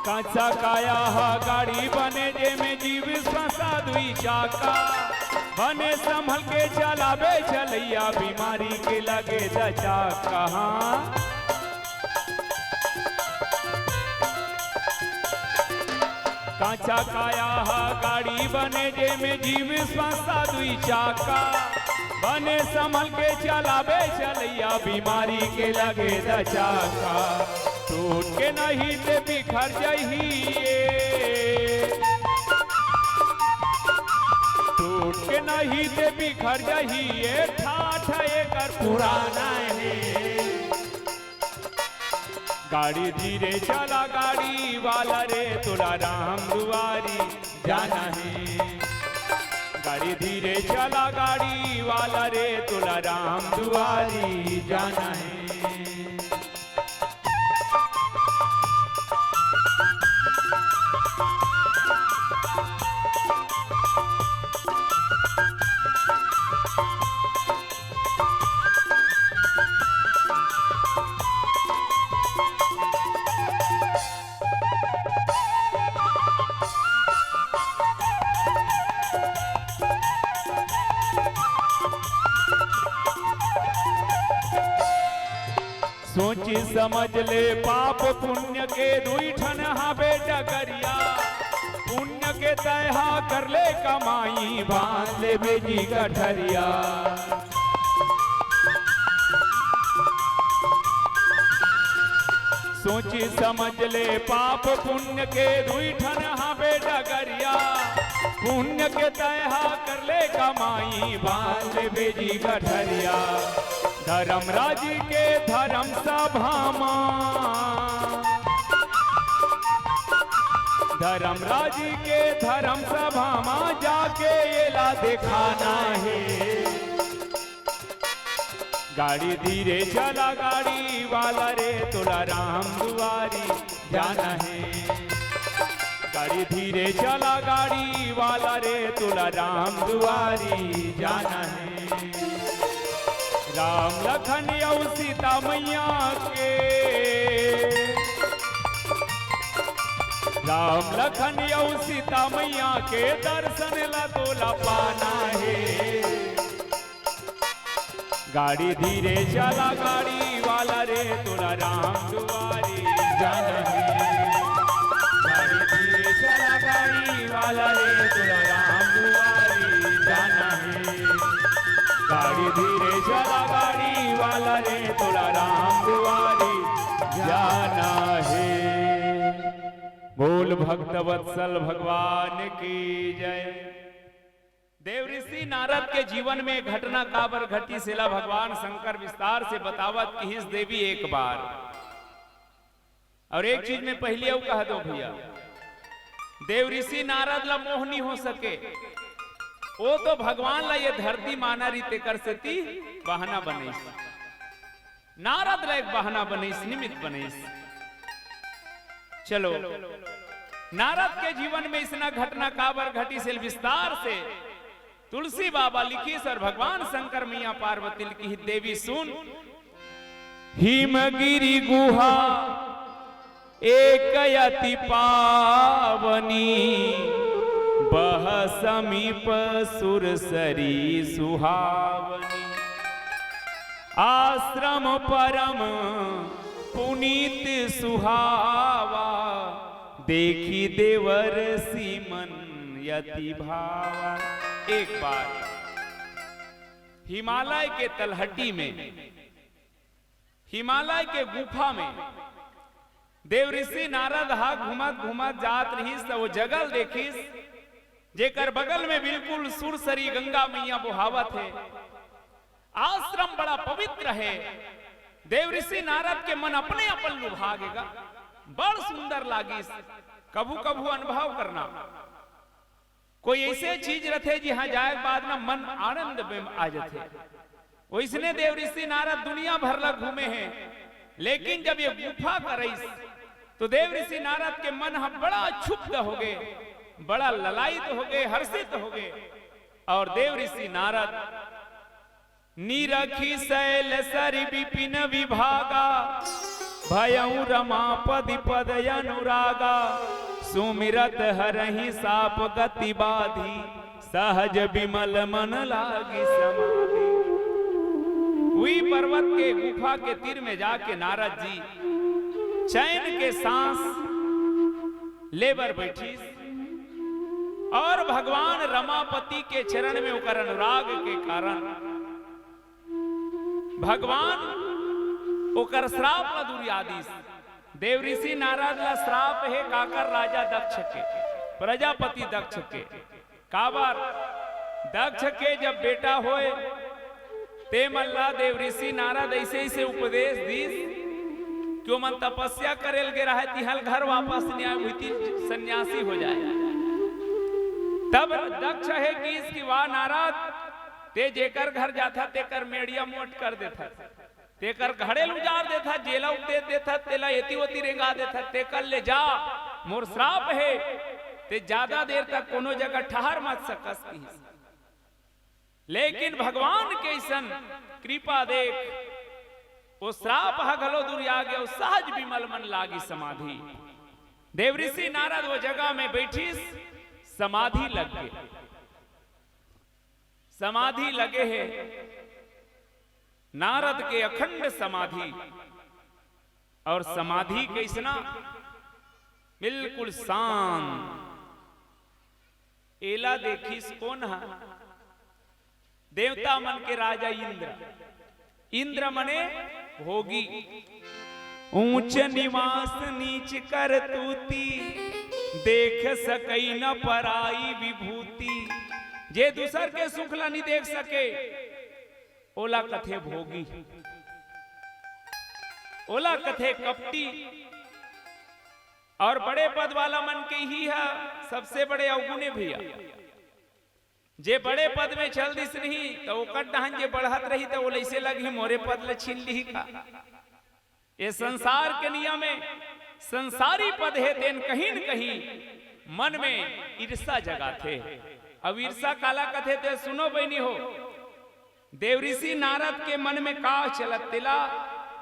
कांचा काया ह गाड़ी बने, जेमे जीव श्वासा दुई चाका। बने संभल के चलाबे चलइया, बीमारी के लगे दचाका। हाँ। कांचा काया ह गाड़ी बने, जेमे जीव श्वासा दुई चाका। बने संभल के चलाबे चलइया, बीमारी के लगे दचाका। टूट के नहीं ते बिखर जही ये, टूट के नहीं ते बिखर जही ये, ठाठ एकर पुराना हे। गाड़ी धीरे चला गाड़ी वाला रे, तोला राम दुआरी जाना हे। गाड़ी धीरे चला गाड़ी वाला रे, तोला राम दुआरी जाना हे। समझ ले पाप पुण्य के दुई ठन हाबे डगरिया। पुण्य के तय हा कर ले कमाई, बांध लेबे जी गठरिया। सोची समझ ले पाप पुण्य के दुई ठन हाबे डगरिया। पुण्य के तय हा कर ले कमाई, बांध लेबे जी गठरिया। धर्मराज के धर्म सभा मा, धर्मराज के धर्म सभा मा जाके एला देखाना हे। गाड़ी धीरे चला गाड़ी वाला रे, तोला राम दुआरी जाना हे। गाड़ी धीरे चला गाड़ी वाला रे, तोला राम दुआरी जाना हे। राम लखन अउ सीता मैया के, राम लखन अउ सीता मैया के दर्शन ला तोला पाना हे। गाड़ी धीरे चला गाड़ी वाला रे, तोला राम दुआरी जाना हे। गाड़ी धीरे चला गाड़ी वाला रे, तोला राम दुआरी जाना हे। गाड़ी धीरे चला गाड़ी वाला रे, तोला राम दुआरी जाना हे। बोल भक्त वत्सल भगवान की जय। देव ऋषि नारद के जीवन में घटना काबर घटी, सेला भगवान शंकर विस्तार से बतावत किहिस देवी एक बार। और एक चीज में पहिली अउ कह दो भैया, देव ऋषि नारद ला मोह नी हो सके, वो तो भगवान ला ये धरती माना री, तेकर सेती बहाना बनइस। नारद ला एक बहाना बनइस, निमित्त बनइस। चलो, नारद के जीवन में इसना घटना काबर घटिस, एला विस्तार से तुलसी बाबा लिखिस और भगवान शंकर मैया पार्वती ल किहिस, देवी सुन, हिमगिरी गुहा एक अति पावनी, बह समीप सुरसरी सुहावनी। आश्रम परम पुनीत सुहावा, देखी देवर सीमन यति भावा। एक बार हिमालय के तलहटी में, हिमालय के गुफा में देव ऋषि नारद हा घूमत घूमत जात रहिस, त वो जगह ल देखिस, जेकर बगल में बिल्कुल सुरसरी गंगा मैया बोहावत हे। आश्रम बड़ा पवित्र हे। देव ऋषि नारद के मन अपने अपन लुभा गेगा, बड़ सुंदर लागिस। कभू कभू अनुभव करना, कोई ऐसे चीज रथे जिहां जाए के बाद ना मन आनंद में आ जथे। वैसने देव ऋषि नारद दुनिया भर ला घूमे हे, लेकिन जब ये गुफा करइस तो देव ऋषि नारद के मन ह बड़ा क्षुब्ध होगे, बड़ा ललायित होगे, हर्षित होगे। और देव ऋषि नारद निरखी शैल सरि विपिन विभागा, भयउ रमापति पद अनुरागा। सुमिरत हरहि साप गति बाधी, सहज विमल मन लागी समाधी। उही पर्वत के गुफा के तीर में जाके नारद जी चैन के सांस लेबर बैठिस और भगवान रमापति के चरण में ओकर अनुराग के कारण भगवान ओकर श्राप ला दुरिया दिस। देव ऋषि नारद ला श्राप हे काकर? राजा दक्ष के, प्रजापति दक्ष के। काबर? दक्ष के जब बेटा होय, ते मन ला देव ऋषि नारद ऐसे ऐसे उपदेश दिस कि ओमन तपस्या करे ल गे रहय, तिहां ल घर वापस नइ आय, उही तीर सन्यासी हो जाय। तब दक्ष हे किहिस कि वाह नारद, ते जेकर घर जाथा, तेकर मेड़िया मोट कर देथा, तेकर घड़े ल उजार देथा, जेला उपदेश देथा, तेला एती ओती रेंगा देथा, तेकर ले जा, मोर श्राप हे, ते जादा देर तक कोनो जगह ठहर मत सकस, किहिस। लेकिन भगवान के अइसन कृपा देख, वो श्राप ह घलो दुरिया गे, अउ सहज विमल मन लागी समाधी। देव ऋषि नारद वो जगह में बैठिस, समाधि लग गे। समाधि लगे हे, नारद के अखंड समाधि। और समाधि कइसना? बिल्कुल शांत। एला देखिस कोन ह? देवता मन के राजा इंद्र। इंद्र मने भोगी। ऊंच निवास नीच करतूती, देख सकई न पराई विभूति। जे दूसर के सुख ला नी देख सके, ओला कथे भोगी, ओला कथे कपटी। और बड़े पद वाला मन के ही ह सबसे बड़े अवगुणे भैया। जे बड़े पद में चल दिस नहीं, त ओकर डहन जे बढ़त रही, त ओला अइसे लगही, मोरे पद ल छीन लिही का। ये संसार के नियम हे, संसारी पद हे, तेन कहीं न कहीं मन में ईर्षा जगाथे। अब ईर्षा काला कथे, ते सुनो बहिनी हो, देवऋषि नारद के मन में का चलत तेला,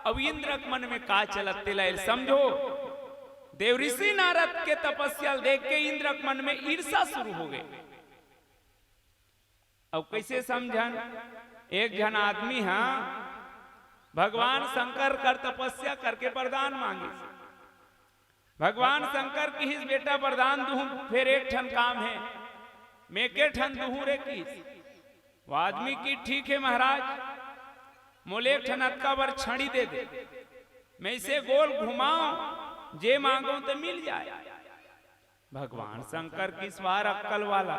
अउ इंद्र के मन में का चलत तेला, ये समझो। देवऋषि नारद के तपस्या ल देख के इंद्र के मन में ईर्षा शुरू हो गए। अब कइसे समझन? एक झन आदमी ह भगवान शंकर कर तपस्या करके वरदान मांगिस। भगवान शंकर किहिस, "बेटा, वरदान दूहूं, फेर एक ठन काम हे, मैं एके ठन दूहूं रे," किहिस। वो आदमी किहिस, "ठीक हे महाराज, मोले एक ठन अतका बर छड़ी दे दे, मैं इसे गोल घुमाऊं, जे मांगो तो मिल जाए।" भगवान शंकर किहिस, "वाह रे अक्कल वाला,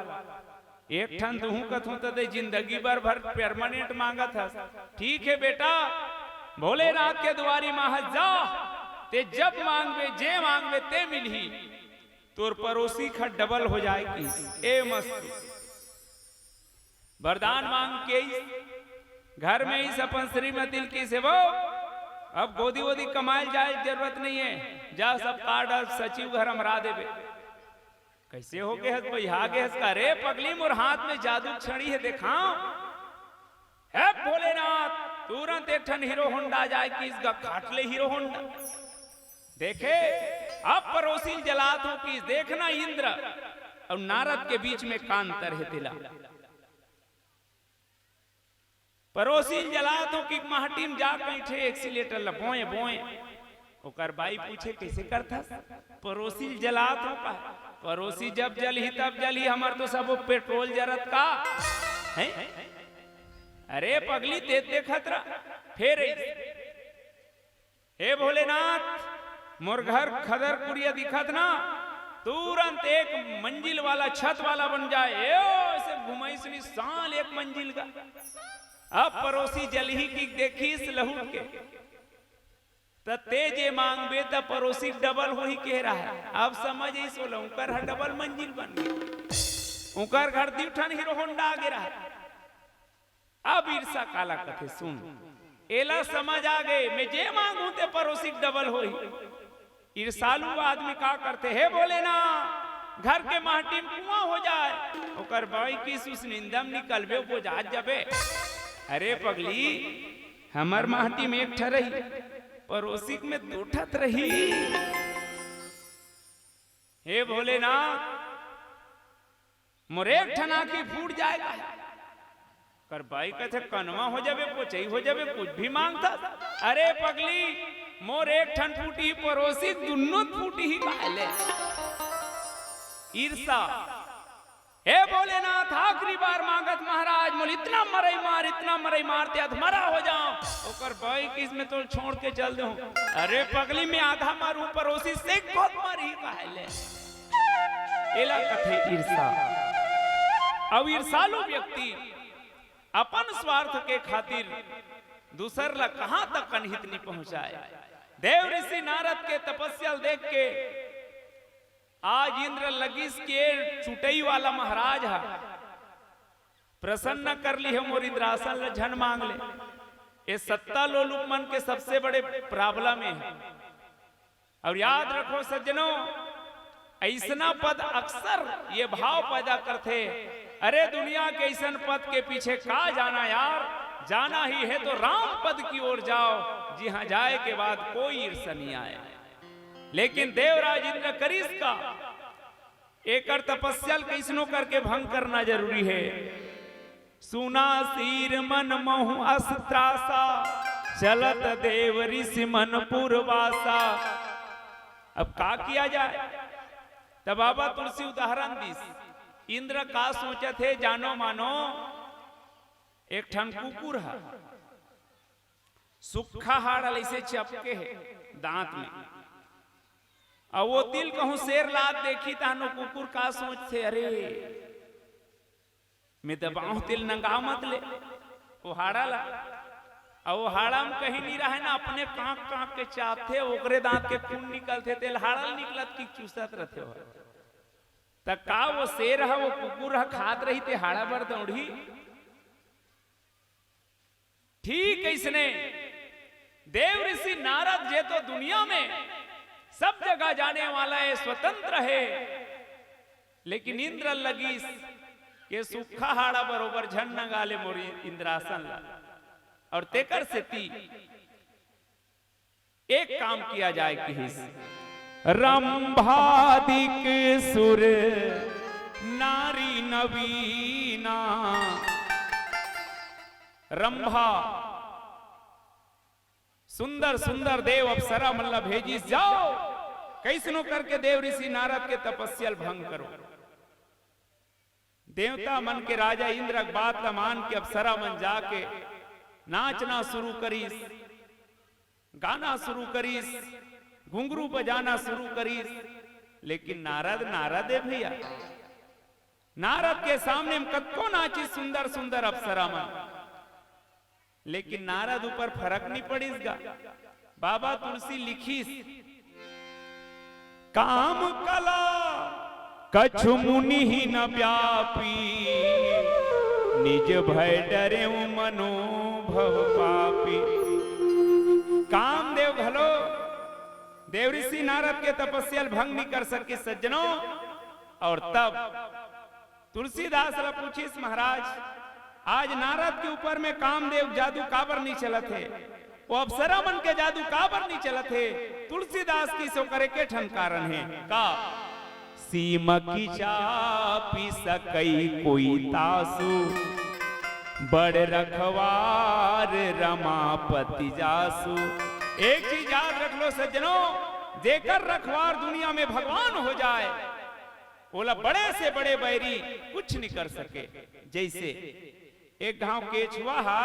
एक ठन दूहूं कथों त ते जिंदगी भर भर permanent मांगत हस। ठीक हे बेटा, भोलेनाथ के दुवारी माहस जा, ते जब मांगबे, जे मांगबे, ते मिलही। तोर परोसी खा double हो जाए।" किहिस, ए मस्त वरदान मांग के आइस, घर में आइस, अपन श्रीमती ल किहिस, "हे वो, अब गोदी वोदी कमाए ल जाए के जरूरत नहीं हे, जा सब कार्ड सचिव घर अमरा देबे।" कइसे हो गे हस, बइहा गे हस का? "रे पगली, मोर हाथ में जादू छड़ी हे, देखाओं।" "हे भोलेनाथ, तुरंत एक ठन हीरो होंडा जाए," किहिस, गा खाट ले हीरो होंडा। देखे, "अब परोसी ल जलात हों," किहिस, देखना इंद्र अउ नारद के बीच में का अंतर हे तेला। परोसी ल जलात हों कि माटी म जा कइठे accelerator ल बोए बोए। ओकर बाई पूछे, "कइसे करथस?" "परोसी ल जलात हों का?" "परोसी जब जलही तब जलही, हमर तो सबो पेट्रोल जरत का हे।" "अरे पगली, ते देखत रह।" फेर अइस, "हे भोलेनाथ, मोर घर खदर कुरिया दिखत ना, तुरंत एक मंजिल वाला, छत वाला बन जाए।" ए, अइसे घुमाइस नी साल एक मंजिल का। अब परोसी जलही कि देखिस लहुट के, त ते जे मांगबे त परोसी double होही कहे रहा। अब समझ आइस ओला, उंकर ह double मंजिल बन गे, उंकर घर दू ठन हीरो होंडा आगे रहा। अब ईर्षा काला कथे, सुन, एला समझ आ गे, मैं जे मांगहूं ते परोसी के double होही। ईर्षालु आदमी का करथे, "हे भोलेनाथ, घर के माटी म कुआं हो जाए।" ओकर बाई किहिस, "निंदा म निकलबे, बोझात जाबे।" "अरे पगली, हमर माटी म एक ठा रही, परोसी के में दू ठा त रही।" "हे भोलेनाथ, मोर एक ठन आंखी फूट जाए का।" ओकर बाई कथे, "कनवा हो जाबे, पोचई हो जाबे, कुछ भी मांगथस।" "अरे पगली, मोर एक ठन फूटी, परोसी के दुन्नो फूटी ही काहे ले?" ईर्षा। "हे भोलेनाथ, आखिरी बार मांगत महाराज, मोला इतना मरई मार, इतना मरई मार, ते अधमरा हो जाओं।" ओकर बाई किहिस, "मैं तोला छोड़ के चल देहूं।" "अरे पगली, मैं आधा मरहूं, परोसी से खुद मरही काहे ले?" एला कथे ईर्षा। अब ईर्षालु व्यक्ति अपन स्वार्थ के खातिर दूसर ला कहां तक अनहित नहीं पहुंचाए। देव ऋषि नारद के तपस्या ल देख के आज इंद्र लगिस के चुटई वाला महाराज ह प्रसन्न कर ली हे, मोर इंद्रासन ल झन मांग ले। ये सत्ता लोलुप मन के सबसे बड़े problem हे। और याद रखो सज्जनों, अइसना पद अक्सर ये भाव पैदा करथे, "अरे दुनिया के अइसन पद के पीछे का जाना यार, जाना ही है तो राम पद की ओर जाओ, जिहां जाए के बाद कोई ईर्ष्या नहीं आए।" लेकिन देवराज इंद्र करिस का, एकर तपस्या ल कइसनो करके भंग करना जरूरी हे। सुना सीर मन महु अस त्रासा, चलत देव ऋषि मनपुर वासा। अब का किया जाए? त बाबा तुलसी उदाहरण दिस। इंद्र का सोचत हे, जानो मानो, एक ठन कुकुर ह सुक्खा हाड़ ल अइसे चपके हे दांत में। अउ वो तिल कहूं शेर लात देखी, तहन वो कुकुर का सोचथे, अरे, मैं दबाऊं तिल नंगा मत ले, वो हाड़ा ला। अउ वो हाड़ा में कहीं नहीं रहे ना, अपने कांक कांक के चापथे, ओकरे दांत के खून निकलथे, तेल हाड़ा ल निकलत कि चूसत रथे वो। त का वो शेर ह, वो कुकुर ह खात रही ते हाड़ा बर दौड़ही? ठीक इसने देव ऋषि नारद जे तो दुनिया में सब जगह जाने वाला है, स्वतंत्र है, लेकिन इंद्र लगिस के सुक्खा हाड़ा बरोबर झन नंगा ले मोर इंद्रासन ला। और तेकर सेती एक काम किया जाए किहिस। रंभादिक सुर नारी नवीना। रंभा सुंदर सुंदर देव अप्सरा मन ला भेजिस, जाओ कइसनो करके देव ऋषि नारद के तपस्या ल भंग करो। देवता मन के राजा इंद्र के बात ला मान के अप्सरा मन जाके नाचना शुरू करिस, गाना शुरू करिस, घुंघरू बजाना शुरू करिस। लेकिन नारद, नारद हे भैया, नारद के सामने में कतको नाचिस सुंदर सुंदर अप्सरा मन, लेकिन नारद ऊपर फरक नहीं पड़िस गा। बाबा तुलसी लिखिस, काम कला कछु मुनि ही न व्यापी, निज भय डरे मनो भव पापी। कामदेव घलो देव ऋषि नारद के तपस्या ल भंग नहीं कर सके सज्जनों। और तब तुलसीदास ला पूछिस, महाराज, आज नारद के ऊपर में कामदेव जादू काबर नहीं चलत हे? वो अप्सरा मन के जादू काबर नहीं चलत हे? तुलसीदास किहिस ओकर एके ठन कारण हे। का? सीम की चापी सकई कोई तासु, बड़ रखवार रमापति जासु। एक चीज याद रख लो सज्जनों, जेकर रखवार दुनिया में भगवान हो जाए, ओला बड़े से बड़े बैरी कुछ नहीं कर सके। जैसे एक घांव केछुआ हा,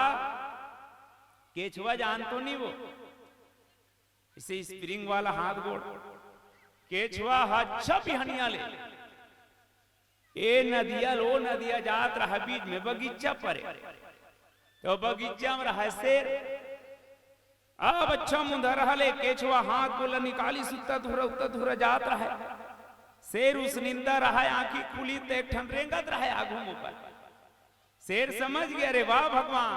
केछुआ जान तो नहीं वो, इसे स्प्रिंग वाला हाथ गोड़, केछुआ हा अच्छा बिहनिया ले ए नदिया लो नदिया जात रहा, बीच में बगीचा परे, तो बगीचा में रहा शेर। अब अच्छा मुंधा रहा ले केछुआ हाथ गोड़ ला निकालिस, उत्ता धुरा उत्ता धुरा जात रहा। शेर उसनिंदा रहा, आंखी खुली त एक ठन रेंगत रहा आगू में ऊपर। शेर समझ गया, अरे वाह भगवान,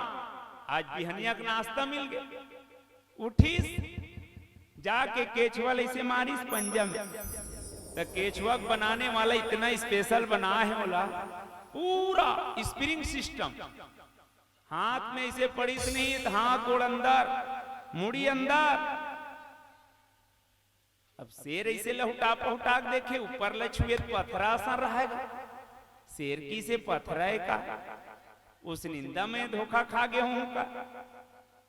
आज बिहनिया का नाश्ता मिल गया। उठिस, जाके केछुआ ल अइसे मारिस पंजा में, त केछुआ के बनाने वाला इतना स्पेशल बना है ओला, पूरा स्प्रिंग सिस्टम। हाथ में अइसे पड़िस नहीं त हाथ गोड़ अंदर, मुड़ी अंदर। अब शेर अइसे लहुटा पहुटा के देखे, ऊपर ल छुए त पथरा असन रहेगा। शेर किहिस ए पथरा हे का? उसनिंदा में धोखा खा गे हूं का?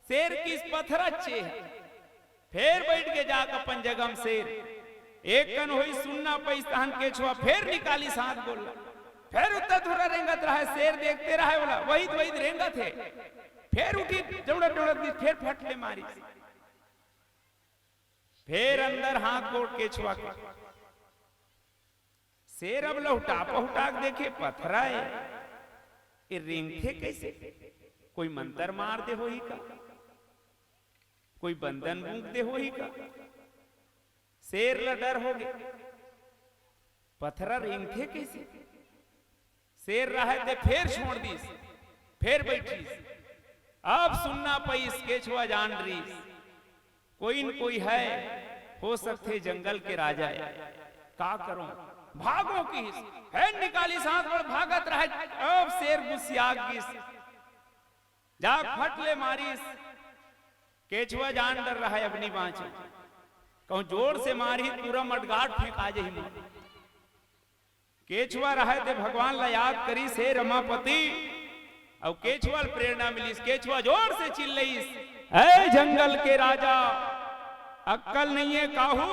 शेर किहिस पथरा चे हे। फेर बइठ के जाके अपन जगह में शेर एक कन होइस, सुन ना पइस, तहन केछुआ फेर निकालिस हाथ गोड़ ला। फेर उत्ता धुरा रेंगत रहा, शेर देखते रहा ओला, वही वही रेंगत हे। फेर उठिस, दौड़त दौड़त गिस, फेर फट ले मारिस। फेर अंदर हाथ गोड़ केछुआ के। शेर अब लहुटा पहुटा के देखे, पथरा हे, ए रेंगथे कइसे? कोई मंतर मार दे होही का? कोई बंदन बूंद दे होही का? शेर ल डर होगे, पथरा रेंगथे कइसे? शेर रहे ते फेर छोड़ दिस, फेर बइठिस। अब सुन ना पइस, केछुआ जान रिस, कोई न कोई हे, हो सकथे जंगल के राजा हे। का करों? भागों किहिस, फेर निकालिस हाथ गोड़ भागत रहे। अब शेर गुसिया गिस, जा फट ले मारिस। केछुआ जान डर रहा हे, अब नी बांचे। कहूं जोर से मारही, पूरा मडगाट फेंका जाही मोर। केछुआ रहे ते भगवान ला याद करिस, हे रमापति, अउ केछुआ ल प्रेरणा मिलिस। केछुआ जोर से चिल्लइस, ऐ जंगल के राजा, अक्कल नइये काहू?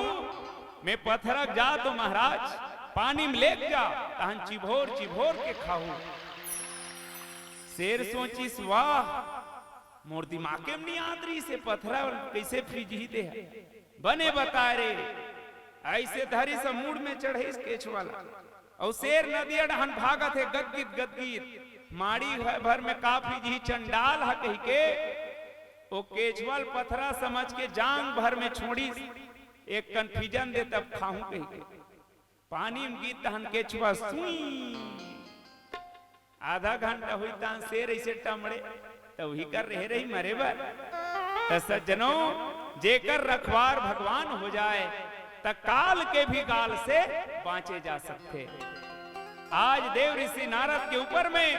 में पथरक जा तो महाराज, पानी में लेक जा, तहन चिभोर चिभोर के खाहू। शेर सोचिस, वाह, मोर दिमागे में नइ आत रहिस, ए पथरा कइसे फिजही दे हे। बने बताय रे, अइसे धरिस मुड़ में चढ़इस केछवा ल। अउ शेर नदिया डहन भागत हे गदगिद गदगिद। माड़ी होय भर में का फिजही चंडाल ह कहिके ओ केछवा ल पथरा समझ के जांग भर में छोड़िस। एक कन फिजन दे तब खाहूं कहिके। पानी में गिस तहन केछवा सुई। आधा घंटा होइस तहन शेर अइसे टमड़े, त उही कर रहे रही मरे बर। त सज्जनों, जेकर रखवार भगवान हो जाय, त काल के भी गाल से बांचे जा सकथे। आज देव ऋषि नारद के ऊपर में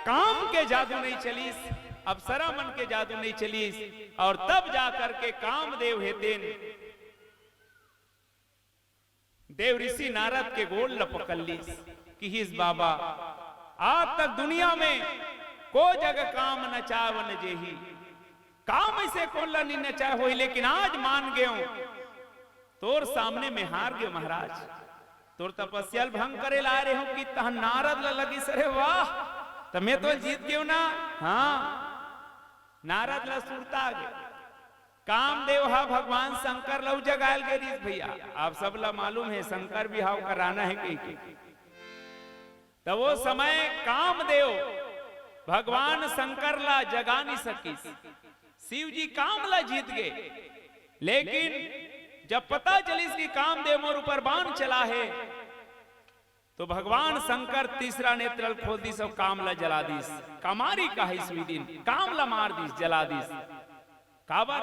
काम के जादू नइ चलिस, अप्सरा मन के जादू नइ चलिस, अउ तब जा करके कामदेव हे तेन देव ऋषि नारद के गोड़ ल पकड़ लिस, किहिस, बाबा, आज तक दुनिया में कोई जगह काम नचाय व नइ जेही, काम अइसे कोन ल नइ नचाय होही, लेकिन आज मान गेंव, तोर सामने में हार गेंव महाराज। तोर तपस्या ल भंग करे ल आय रहेंव कि तहन नारद ल लगिस, अरे वाह, त में तो जीत गेंव ना। हाँ, नारद ल सुरता आगे। कामदेव ह भगवान शंकर ल जगाय ल गे रिहिस भइया। आप सब ल मालूम हे, शंकर बिहाव कराना हे कहिके। त ओ समय कामदेव भगवान शंकर ल जगा नइ सकिस। शिव जी काम ल जीत गे, लेकिन जब पता चलिस कि कामदेव मोर ऊपर बाण चला हे, तो भगवान शंकर तीसरा नेत्र ल खोल दिस अउ काम ल जला दिस। कमारी काहिस उही दिन, काम ल मार दिस, जला दिस। काबर?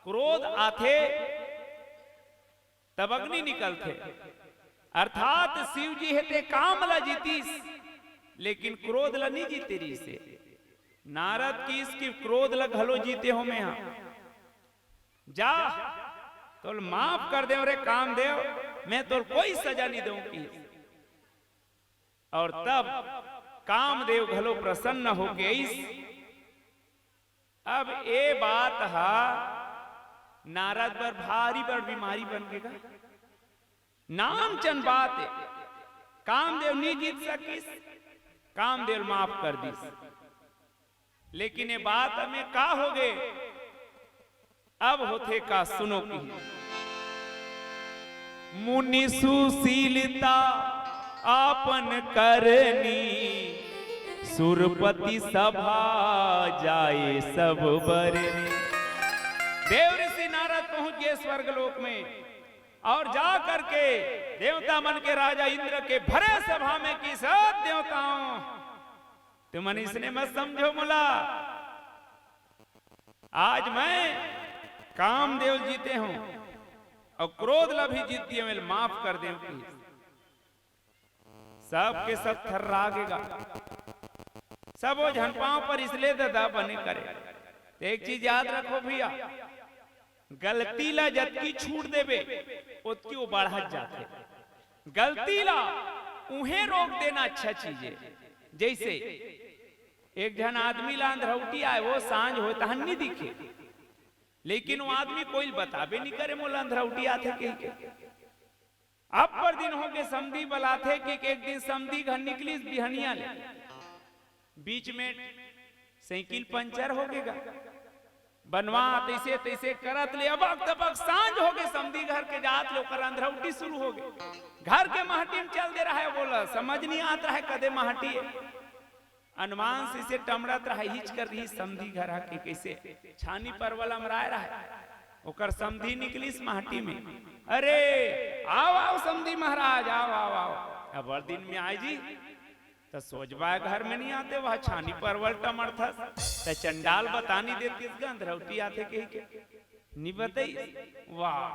क्रोध आथे तब अग्नि निकलथे। अर्थात शिव जी हे ते काम ल जीतिस, लेकिन क्रोध ल नइ जीते रिहिस हे। नारद किहिस कि क्रोध ल घलो जीते हों में हा। जा, तोल माफ कर देंव रे कामदेव, में तोल कोई सजा नइ देंव किहिस। अउ तब कामदेव घलो प्रसन्न होके अइस। अब ए बात ह नारद बर भारी बड़ बीमारी बन गे गा। नानचन बात ए, कामदेव नइ जीत सकिस, कामदेव माफ कर दिस। लेकिन ए बात में का होगे? अब होथे का, सुनो कि मुनि सुशीलता आपन करनी, सुरपति सभा जाए सब बरनी। देव ऋषि नारद पहुंच गे स्वर्ग लोक में अउ जा करके देवता मन के राजा इंद्र के भरे सभा में किहिस, देवताओं, तुमन इसने मत समझो मोला। आज में कामदेव ल जीते हों अउ क्रोध ल भी जीत दिए हों, माफ कर देंव किहिस। सबके सब थर्रा गे गा। सबो झन पांव परिस, ले ददा बने करे। त एक चीज याद रखो भइया, गलती ल जतकी छूट देबे, ओतकी ओ बढ़त जाथे। गलती ल उहें रोक देना अच्छा चीज ए। जइसे एक झन आदमी ल अंधरौटी आय, ओ सांझ होय तहन नइ दिखे, लेकिन ओ आदमी कोई ल बताबे नइ करे, मोला अंधरौटी आथे कहिके। अब्बड़ दिन होगे समधी बलाथे कि एक दिन समधी घर निकलिस बिहनिया ले, बीच में साइकिल पंचर होगे गा। बनवा तइसे तइसे करत ले अबक तबक सांझ होगे, समधी घर के जात ले ओकर अंधरौटी शुरू होगे। घर के महटी में चल दे रहय, बोला समझ नइ आत रहय कदे महटी ए। अनुमान से, से टमड़त रहय, हिच कर रही समधी घर ह कि कइसे छानी परवल अमराय रहय। ओकर समधी निकलिस महटी में, अरे, आओ, आओ समधी महाराज, आओ, आओ, आओ। अब्बड़ दिन में आय जी, त सोझ बाय घर में नइ आते, ओ छानी परवल टमड़थस, त चंडाल बता नइ देतिस गा अंधरौटी आथे कहिके। नइ बतइस। वाह,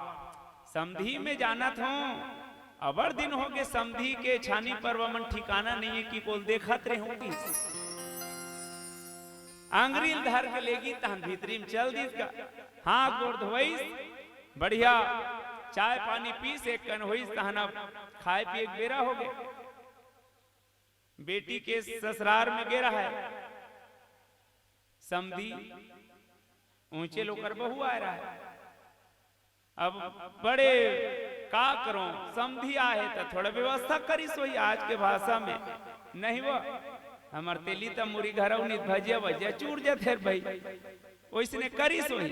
समधी में जानत हों, अब्बड़ दिन होगे समधी के छानी परवल मन ठिकाना नइ ए कि कोल देखत रेहेंव कि। अंगरी ल धर के लेगिस तहन भीतरी में चल दिस गा। हाथ गोड़ धोइस, बढ़िया चाय पानी पीस, एक कन होइस तहन अब खाय पिये के बेरा होगे। बेटी के ससुरार में गे रहय समधी, ऊंचे लोकर बहू आए रहा है। अब बड़े का करो, समधी आहे त थोड़ा व्यवस्था करिस होही आज के भाषा में। नहीं वो, हमर तेली त मुरी घरौ नित भजिया भजिया चूर जथे भाई, ओइसने करिस होही।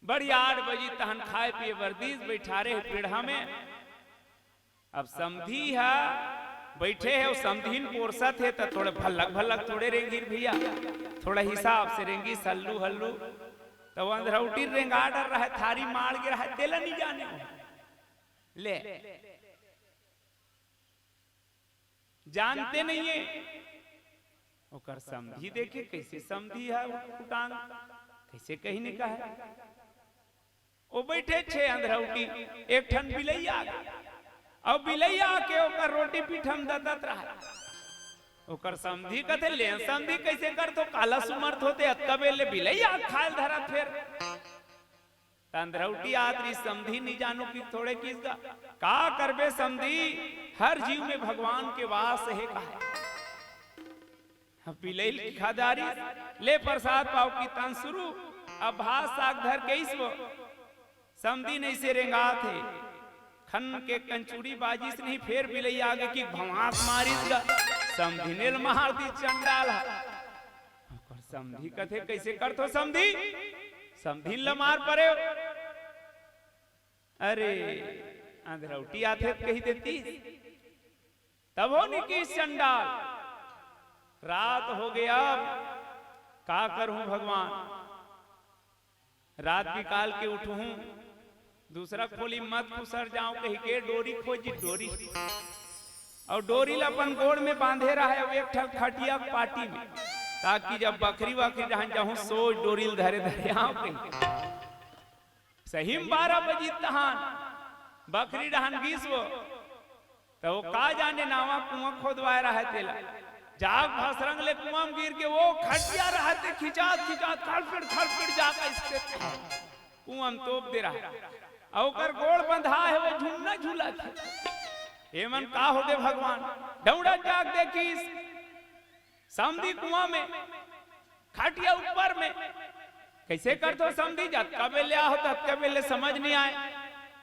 बड़ी आठ बजी तहन खाए पिए बर दीस, बैठारे हे पीढ़ा में। अब समधी हा बैठे हे, अउ समधिन पोरसत हे, त थोड़े भल्लक भल्लक थोड़े रेंगिस भैया, थोड़ा हिसाब से रेंगिस, हल्लू हल्लू। त वो अंधरौटी रेंगा डर रहा है, थारी माड़ गे रहा है, तेला नहीं जाने। ले, जानते नहीं है। ओकर समधी देखे, कैसे समधी है वो कुटांग, कैसे कहीं नहीं कहा। वो बैठे छे अंधरौटी, एक ठन बिलैया आ गे। अब बिलैया आके ओकर रोटी पीठम दतत रहा। ओकर समधी कथे, "ले समधी, कैसे करथो, काला सुमरत होते, अतका बेर ले बिलैया खाल धरत फेर।" त अंधरौटी आत रही, समधी नहीं जानो कि थोड़े किस गा। का करबे समधी, हर जीव में भगवान के वास हे कहा। हाँ, बिलैया खा डारिस, ले प्रसाद पाव की तान शुरू। अब भात साग धर के इसवो समधी नहीं से रेंगात हे। खन के कंचूड़ी बाजिस नहीं, फेर बिलैया आगे कि भवास मारिस गा। समधी नेल मार दी चंडाल हा। ओकर समधी कथे, "कैसे करथो समधी? समधी ल मार परे हो।" अरे, अंधरौटी आथे त कही देती। तभो नहीं किस चंडाल। रात हो गया, अब का करूं भगवान? रात बिकाल के उठहूं, दूसरा खोली मत खुसर जाऊं कही के डोरी खोजी, डोरी। अउ डोरी ल अपन गोड़ में बांधे रहा है, एक ठन खटिया के पाटी में, ताकि जब बखरी वखरी रहन जाहूं, सोच डोरी ल धरे धरे आऊं कही। सही में बारह बजी तहान बखरी डहन गिस वो, त वो का जाने नावा कुआं खोदवाए रहा है तेला। जाग भसरंग ले कुआं में गिर के वो खटिया रहा ते खिंचात खिंचात खड़फिड़ खड़फिड़ जाके इसके कुआं में तोप दे रहा है। अउ ओकर गोड़ बंधा है, वो झुलना झुलत हे। एमन का हो गे भगवान? डौड़ा जाग देखिस, समधी कुआं में, खटिया ऊपर में। कैसे करथो समधी, जतका बेले आहो ततका बेले समझ नहीं आए।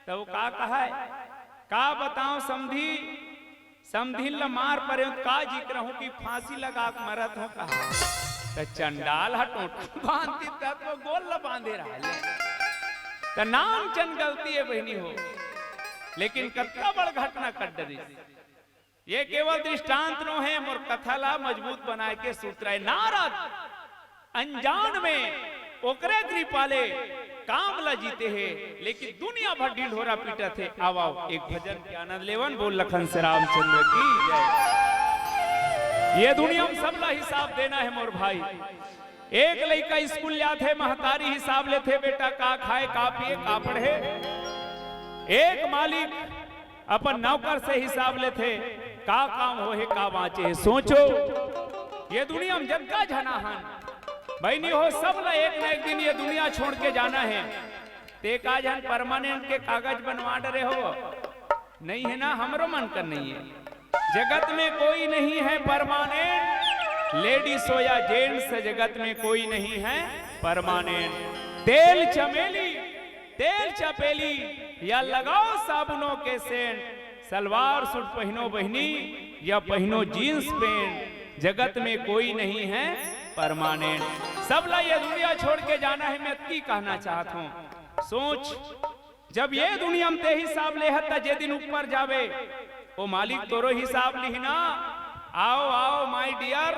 त वो का कहा है, का बताओ समधी, समधी ल मार परे हो त का जिक्र हो कि फांसी लगा के मरत हो कहा। त चंडाल ह टोंटा बांध दी, त वो गोड़ ल बांधे रहा ले। त नाम चन गलती है बहिनी हो, लेकिन कतका बड़ घटना कर डरिस। ये केवल दृष्टांत नो है, मोर कथा ला मजबूत बनाए के सूत्र है। नारद अनजान में ओकरे कृपा ले काम ला जीते हे, लेकिन दुनिया भर ढिढोरा पीटत हे। आव, आव, एक भजन के आनंद लेवन। बोल लखन से रामचंद्र की जय। ये दुनिया में सबला हिसाब देना है मोर भाई। एक लइका स्कूल जाथे, महतारी हिसाब लेथे, बेटा का खाए, का पिए, का पढ़े। एक मालिक अपन नौकर से हिसाब लेथे, का काम होहे, का बांचे हे। सोचो, ये दुनिया में जतका झना हन, बहिनी हो, सब ला एक न एक दिन ये दुनिया छोड़ के जाना है। ते का झन परमानेंट के कागज बनवा डरे हो? नहीं है ना, हमरो मन कर नहीं है। जगत में कोई नहीं है परमानेंट, लेडीज हो या जेंट्स, जगत में कोई नहीं है परमानेंट। तेल चमेली, तेल चपेली, या लगाओ साबुनों के सेंट, सलवार सूट पहनो बहिनी, या पहनो जींस पैंट, जगत में कोई नहीं है परमानेंट। सबला ये दुनिया छोड़ के जाना है, मैं अतकी कहना चाहत हूँ। सोच, जब ये दुनिया में ते हिसाब लेहत, त जे दिन ऊपर जावे, ओ मालिक तोरो हिसाब लिही ना। आओ, आओ, my dear,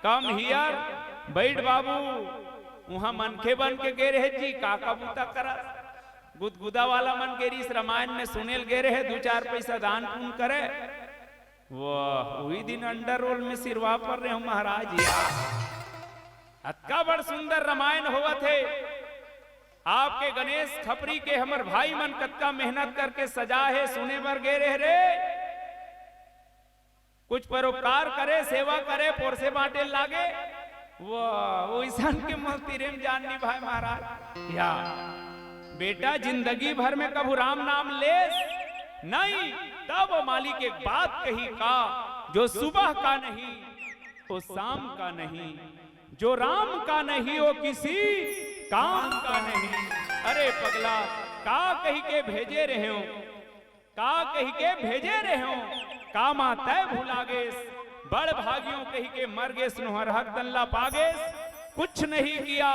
come here, बैठ बाबू। उहाँ मनखे बन के गे रहे जी, का का बूता करत? गुदगुदा वाला मन गे रहिस, रामायण में सुने ल गे रहे, दू चार पैसा दान पुण्य करे। वाह, उही दिन अंडररोल में सिरवा पर रहे हो महाराज यार। अतका बड़ सुंदर रामायण होवत हे। आपके गणेश खपरी के हमर भाई मन कतका मेहनत करके सजा हे, सुने बर गे रहे रे। कुछ परोपकार करे, सेवा करे, पोरसे बांटे लागे। वाह, ओइसन के मस्ती रे में जान निभाए महाराज। या बेटा जिंदगी भर में कभू राम नाम लेस नहीं, तब वो मालिक एक बात कही का, जो सुबह का नहीं, वो शाम का नहीं, जो राम का नहीं, वो किसी काम का नहीं। अरे पगला, का कहि के भेजे रहेंव, का कहि के भेजे रहेंव, का माँ तैं भुला गेस, बड़ भागियों कहि के मर गेस, नोहर हक तन ला पा गेस, कुछ नहीं किया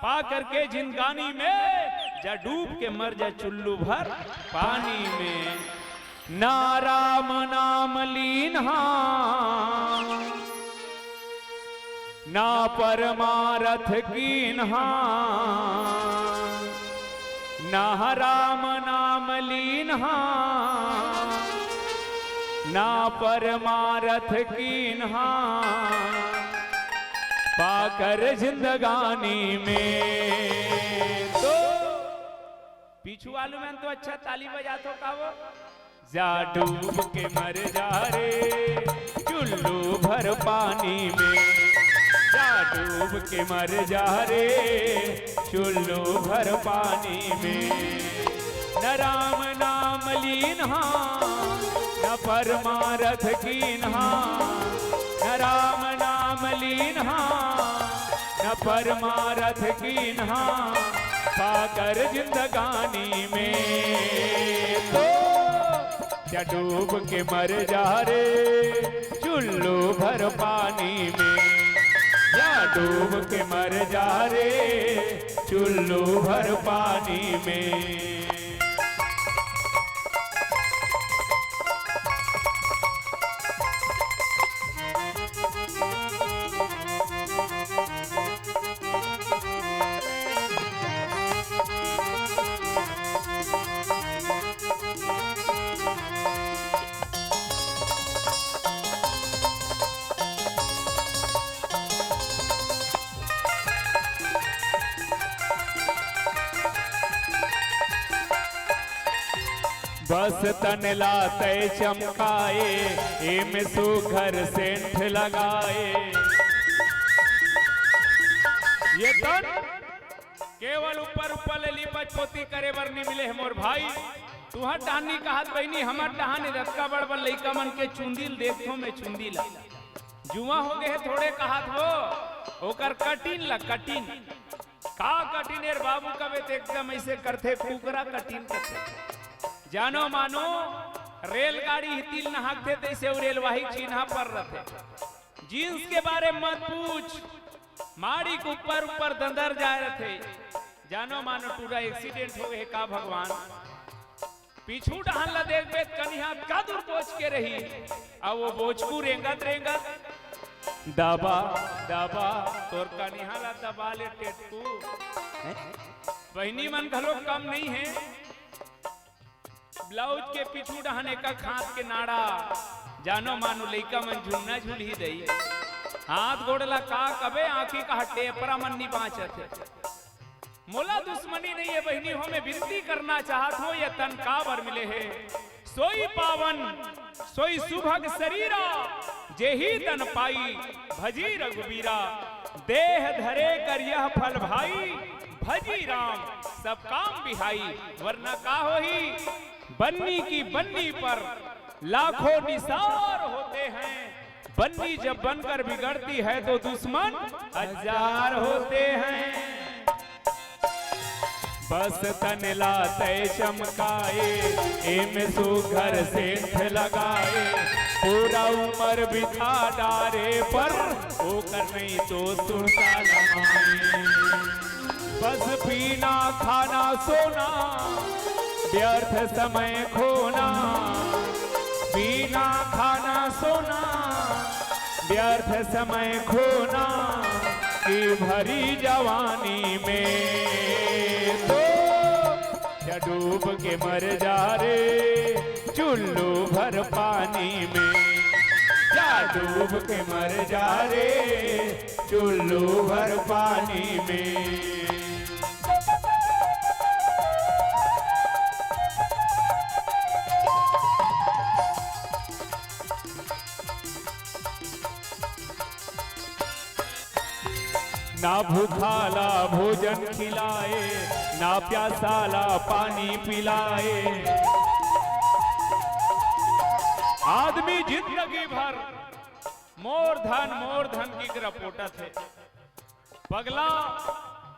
पा करके जिंदगानी में, जा डूब के मर जा चुल्लू भर पानी में। ना राम नाम लीन्हा, ना परमारथ कीन्हा, ना राम नाम लीन्हा, ना परमारथ कीन्हा, पाकर जिंदगानी में। तो पीछू वालू मन तो अच्छा ताली बजात हो का वो? जा डूब के मर जा रे चुल्लू भर पानी में, जा डूब के मर जा रे चुल्लू भर पानी में। न राम नाम लीन्हा, न परमारथ कीन्हा, न राम नाम लीन्हा, न परमारथ कीन्हा, पाकर जिंदगानी में। तो जा डूब के मर जा रे चुल्लू भर पानी में, जा डूब के मर जा रे चुल्लू भर पानी में। बस तन ला तै चमकाए, एमे सुघर सेंट लगाए। ये तन केवल ऊपर ऊपर ले लीपच पोती करे बर नी मिले हे मोर भाई। तुहर डहान नी कहत बहिनी, हमर डहान ए दतका बड़ बड़ लइका मन के चुंदी ल देखथों मैं चुंदी ला। जुआं हो गे हे थोड़े कहत हो, ओकर कटिन ला कटिन। का कटिन ए रे बाबू कबे त एकदम अइसे करथे कुकरा कटिन करथे। जानो मानो रेलगाड़ी हितिल नहकथे तइसे अउ रेलवाही चिन्हा पर रथे। जींस के बारे मत पूछ, माड़ी के ऊपर ऊपर दंदर जाए रथे। जानो मानो टूरा एक्सीडेंट हो गे हे का भगवान। पीछू डहान ला देखबे त कनिहा का दूर बोच के रही, अउ वो बोचकू रेंगत रेंगत दबा दबा तोर कनिहा ला दबा ले टेटकू। बहिनी मन घलो कम नहीं हे। ब्लाउज के पीछू डहान एक हाथ के नाड़ा, जानो मानो लइका मन झुलना झुलही दई। हाथ गोड़ ला का कबे आंखी का टेपरा मन नी बांचत हे। मोला दुश्मनी नहीं हे बहिनी हो, मैं विनती करना चाहत हों, ये तन काबर मिले हे। सोई पावन सोई सुभग सरीरा, जेही तन पाई भजी रघुबीरा। देह धरे कर यह फल भाई, भजी राम सब काम बिहाई। वरना का होही, बन्नी की बन्नी पर लाखों निसार होते हैं। बन्नी जब बनकर बिगड़ती है तो दुश्मन हजार होते हैं। बस तन ला तै चमकाए, एमे सुघर सेंध लगाए। पूरा उमर बिता डारे पर ओकर नहीं तो सुरता लमाए। बस पीना खाना सोना व्यर्थ समय खोना, पीना खाना सोना व्यर्थ समय खोना कि भरी जवानी में तो जा डूब के मर जा रे चुल्लू भर पानी में, जा डूब के मर जा रे चुल्लू भर पानी में। ना भूखाला भोजन खिलाए, ना प्यासाला पानी पिलाए। आदमी जिंदगी भर मोर धन, मोर धन की करा पोटत हे। पगला,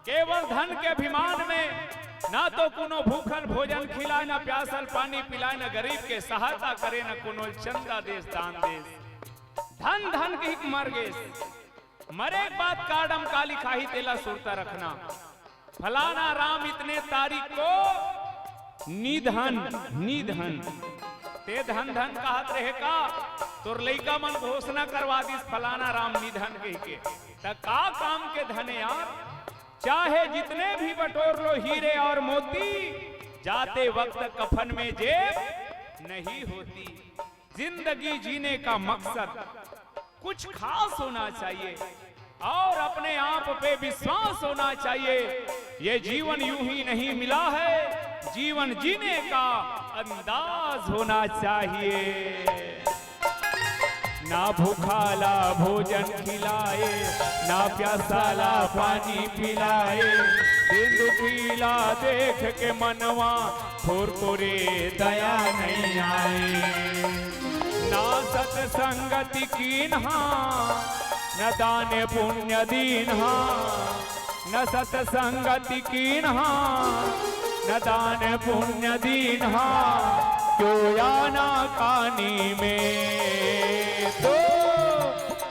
केवल धन के अभिमान में ना तो कोनो भूखल भोजन खिलाए, ना प्यासल पानी पिलाए, ना गरीब के सहायता करे, ना कोनो चंदा देस, दान देस। धन धन कहिके मर गेस। मरे के बाद कार्ड म का लिखाही, तेला सुरता रखना। फलाना राम इतने तारीख को निधन, निधन। ते धन धन कहत रहे का? तोर लइका मन घोषणा करवा दिस फलाना राम निधन कहिके। त का काम के धन यार? चाहे जितने भी बटोर लो हीरे और मोती, जाते वक्त कफन में जेब नहीं होती। जिंदगी जीने का मकसद कुछ खास होना चाहिए और अपने आप पे विश्वास होना चाहिए। ये जीवन यूं ही नहीं मिला है, जीवन जीने का अंदाज होना चाहिए। ना भूखाला भोजन खिलाए, ना प्यासाला पानी पिलाए। दिन दुखीला देख के मनवा थोर तोरे दया नहीं आए। ना सतसंगति कीन्हा, न दान पुण्य दीन्हा। न सतसंगति कीन्हा, न दान पुण्य दीन्हा। क्यों आना कानी में तो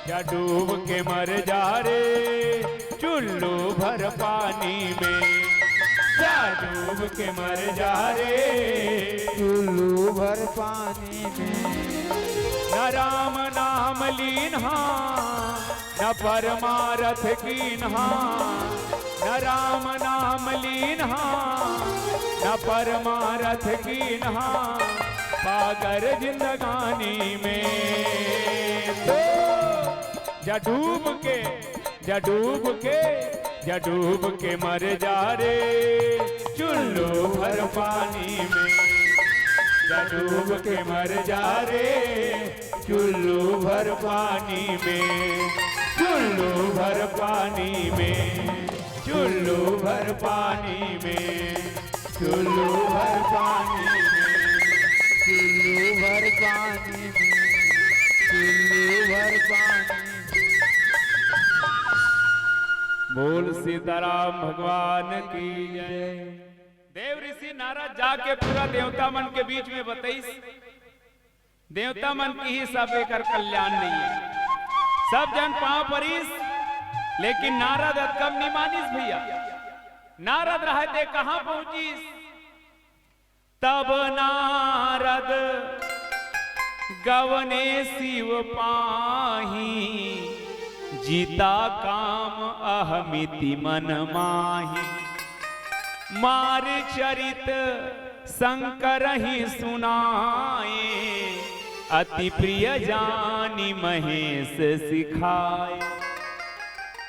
जा डूब के मर जा रे, चुल्लू भर पानी में। जा डूब के मर जा रे, चुल्लू भर पानी में। न राम नाम लीन्हा, न परमारथ कीन्हा। न राम नाम लीन्हा, न परमारथ कीन्हा। पागर जिंदगानी में तो जा डूब के, जा डूब के, जा डूब के मर जा रे, चुल्लू भर पानी में। जा डूब के मर जा रे, चुल्लू भर पानी में, चुल्लू भर पानी में, चुल्लू भर पानी में, चुल्लू भर पानी में, चुल्लू भर पानी में, चुल्लू भर पानी में। बोल सीताराम भगवान की जय। देव ऋषि नारद जाके पूरा देवता मन के बीच में बतईस। देवता मन किहिस अब एकर कल्याण नइ हे। सब जन पांव परिस, लेकिन नारद अतका म नइ मानिस भइया। नारद रहय ते कहां पहुंचिस? तब नारद गवने शिव पाही, जिता काम अहमिति मन माही। मार चरित शंकर ही सुनाए, अति प्रिय जानि महेश सिखाए।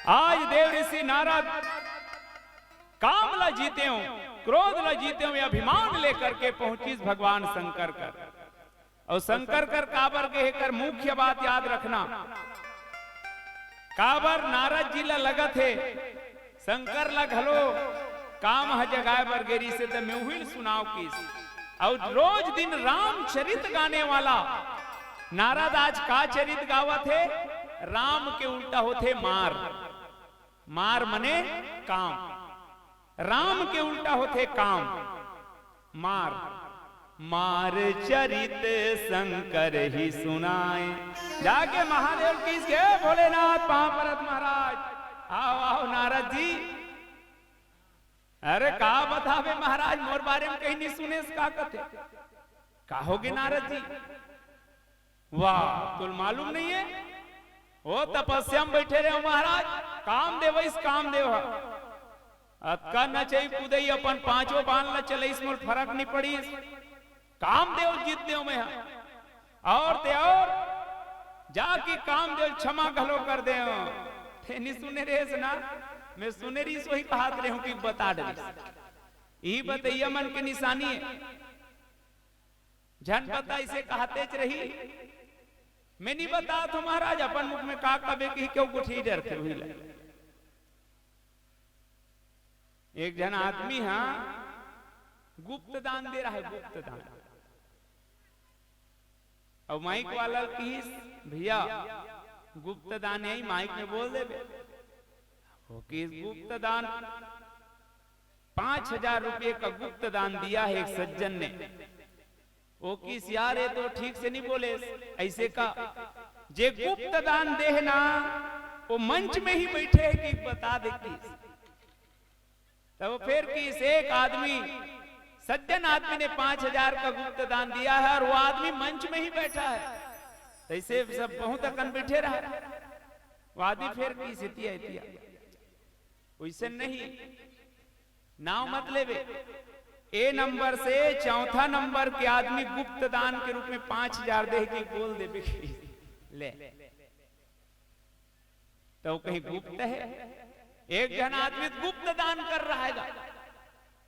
आज देव ऋषि नारद काम ला जीतेंव, क्रोध ला जीतेंव, ये अभिमान लेकर के पहुंचिस भगवान शंकर कर। अउ शंकर कर काबर गे हे कर मुख्य बात याद रखना। काबर नारद जी ला लगत हे, शंकर ला घलो काम ह जगाए बर गे रिहिसे त में उही ल सुनाव किस। अउ रोज दिन रामचरित गाने वाला नारद आज का चरित गावत हे? राम के उल्टा होथे मार। मार मने काम, राम के उल्टा होथे काम। मार, मार चरित शंकर ही सुनाए। जाके महादेव किहिस के, "भोलेनाथ पांव परत महाराज, आओ, आओ नारद जी।" "अरे का बताबे महाराज, मोर बारे म कहीं नइ सुनेस का कथे?" "का होगे नारद जी?" "वाह, तोला मालूम नइ हे? ओ तपस्या म बइठे रहेंव महाराज, कामदेव अइस कामदेव ह। अतका नचई कुदई अपन पांचों बान ल चलइस, मोला फरक नइ पड़िस। कामदेव ल जीत देंव में ह। अउ ते अउ जाके कामदेव ल छमा घलो कर देंव।" ते नइ सुने रहेस ना, में सुने रहिस, ओही कहत रहेंव कि बता डरिस। इही बतइया मन के निसानी हे। झन बता, अइसे कहतेच रही। में नइ बतात हों महाराज, अपन मुख में का कबे कही के गोठिया डरथे उही ला। एक झन आदमी हा गुप्त दान दे रहा हे, गुप्त दान। अउ माइक वाला ल किहिस, "भइया, गुप्त दान हे, माइक में बोल देबे।" वो किस गुप्त दान, पांच हजार रुपये का गुप्त दान दिया है एक सज्जन ने। वो किस यार, ये तो ठीक से नहीं बोले, ऐसे का। जे गुप्त दान दे है ना, वो मंच में ही बैठे है कि बता दे किस। तब फिर किस एक आदमी, सज्जन आदमी ने पांच हजार का गुप्त दान दिया है और वो आदमी मंच में ही बैठा है। तैसे सब बहुत अकन बैठे रहा। वो आदमी फिर किस इतिया इतिया। वैसे नहीं, नाव मत लेवे। ए नंबर से चौथा नंबर के आदमी गुप्त दान के रूप में पांच हजार दे के बोल देवे कि ले, तो कहीं गुप्त है? एक जन आदमी गुप्त दान कर रहा है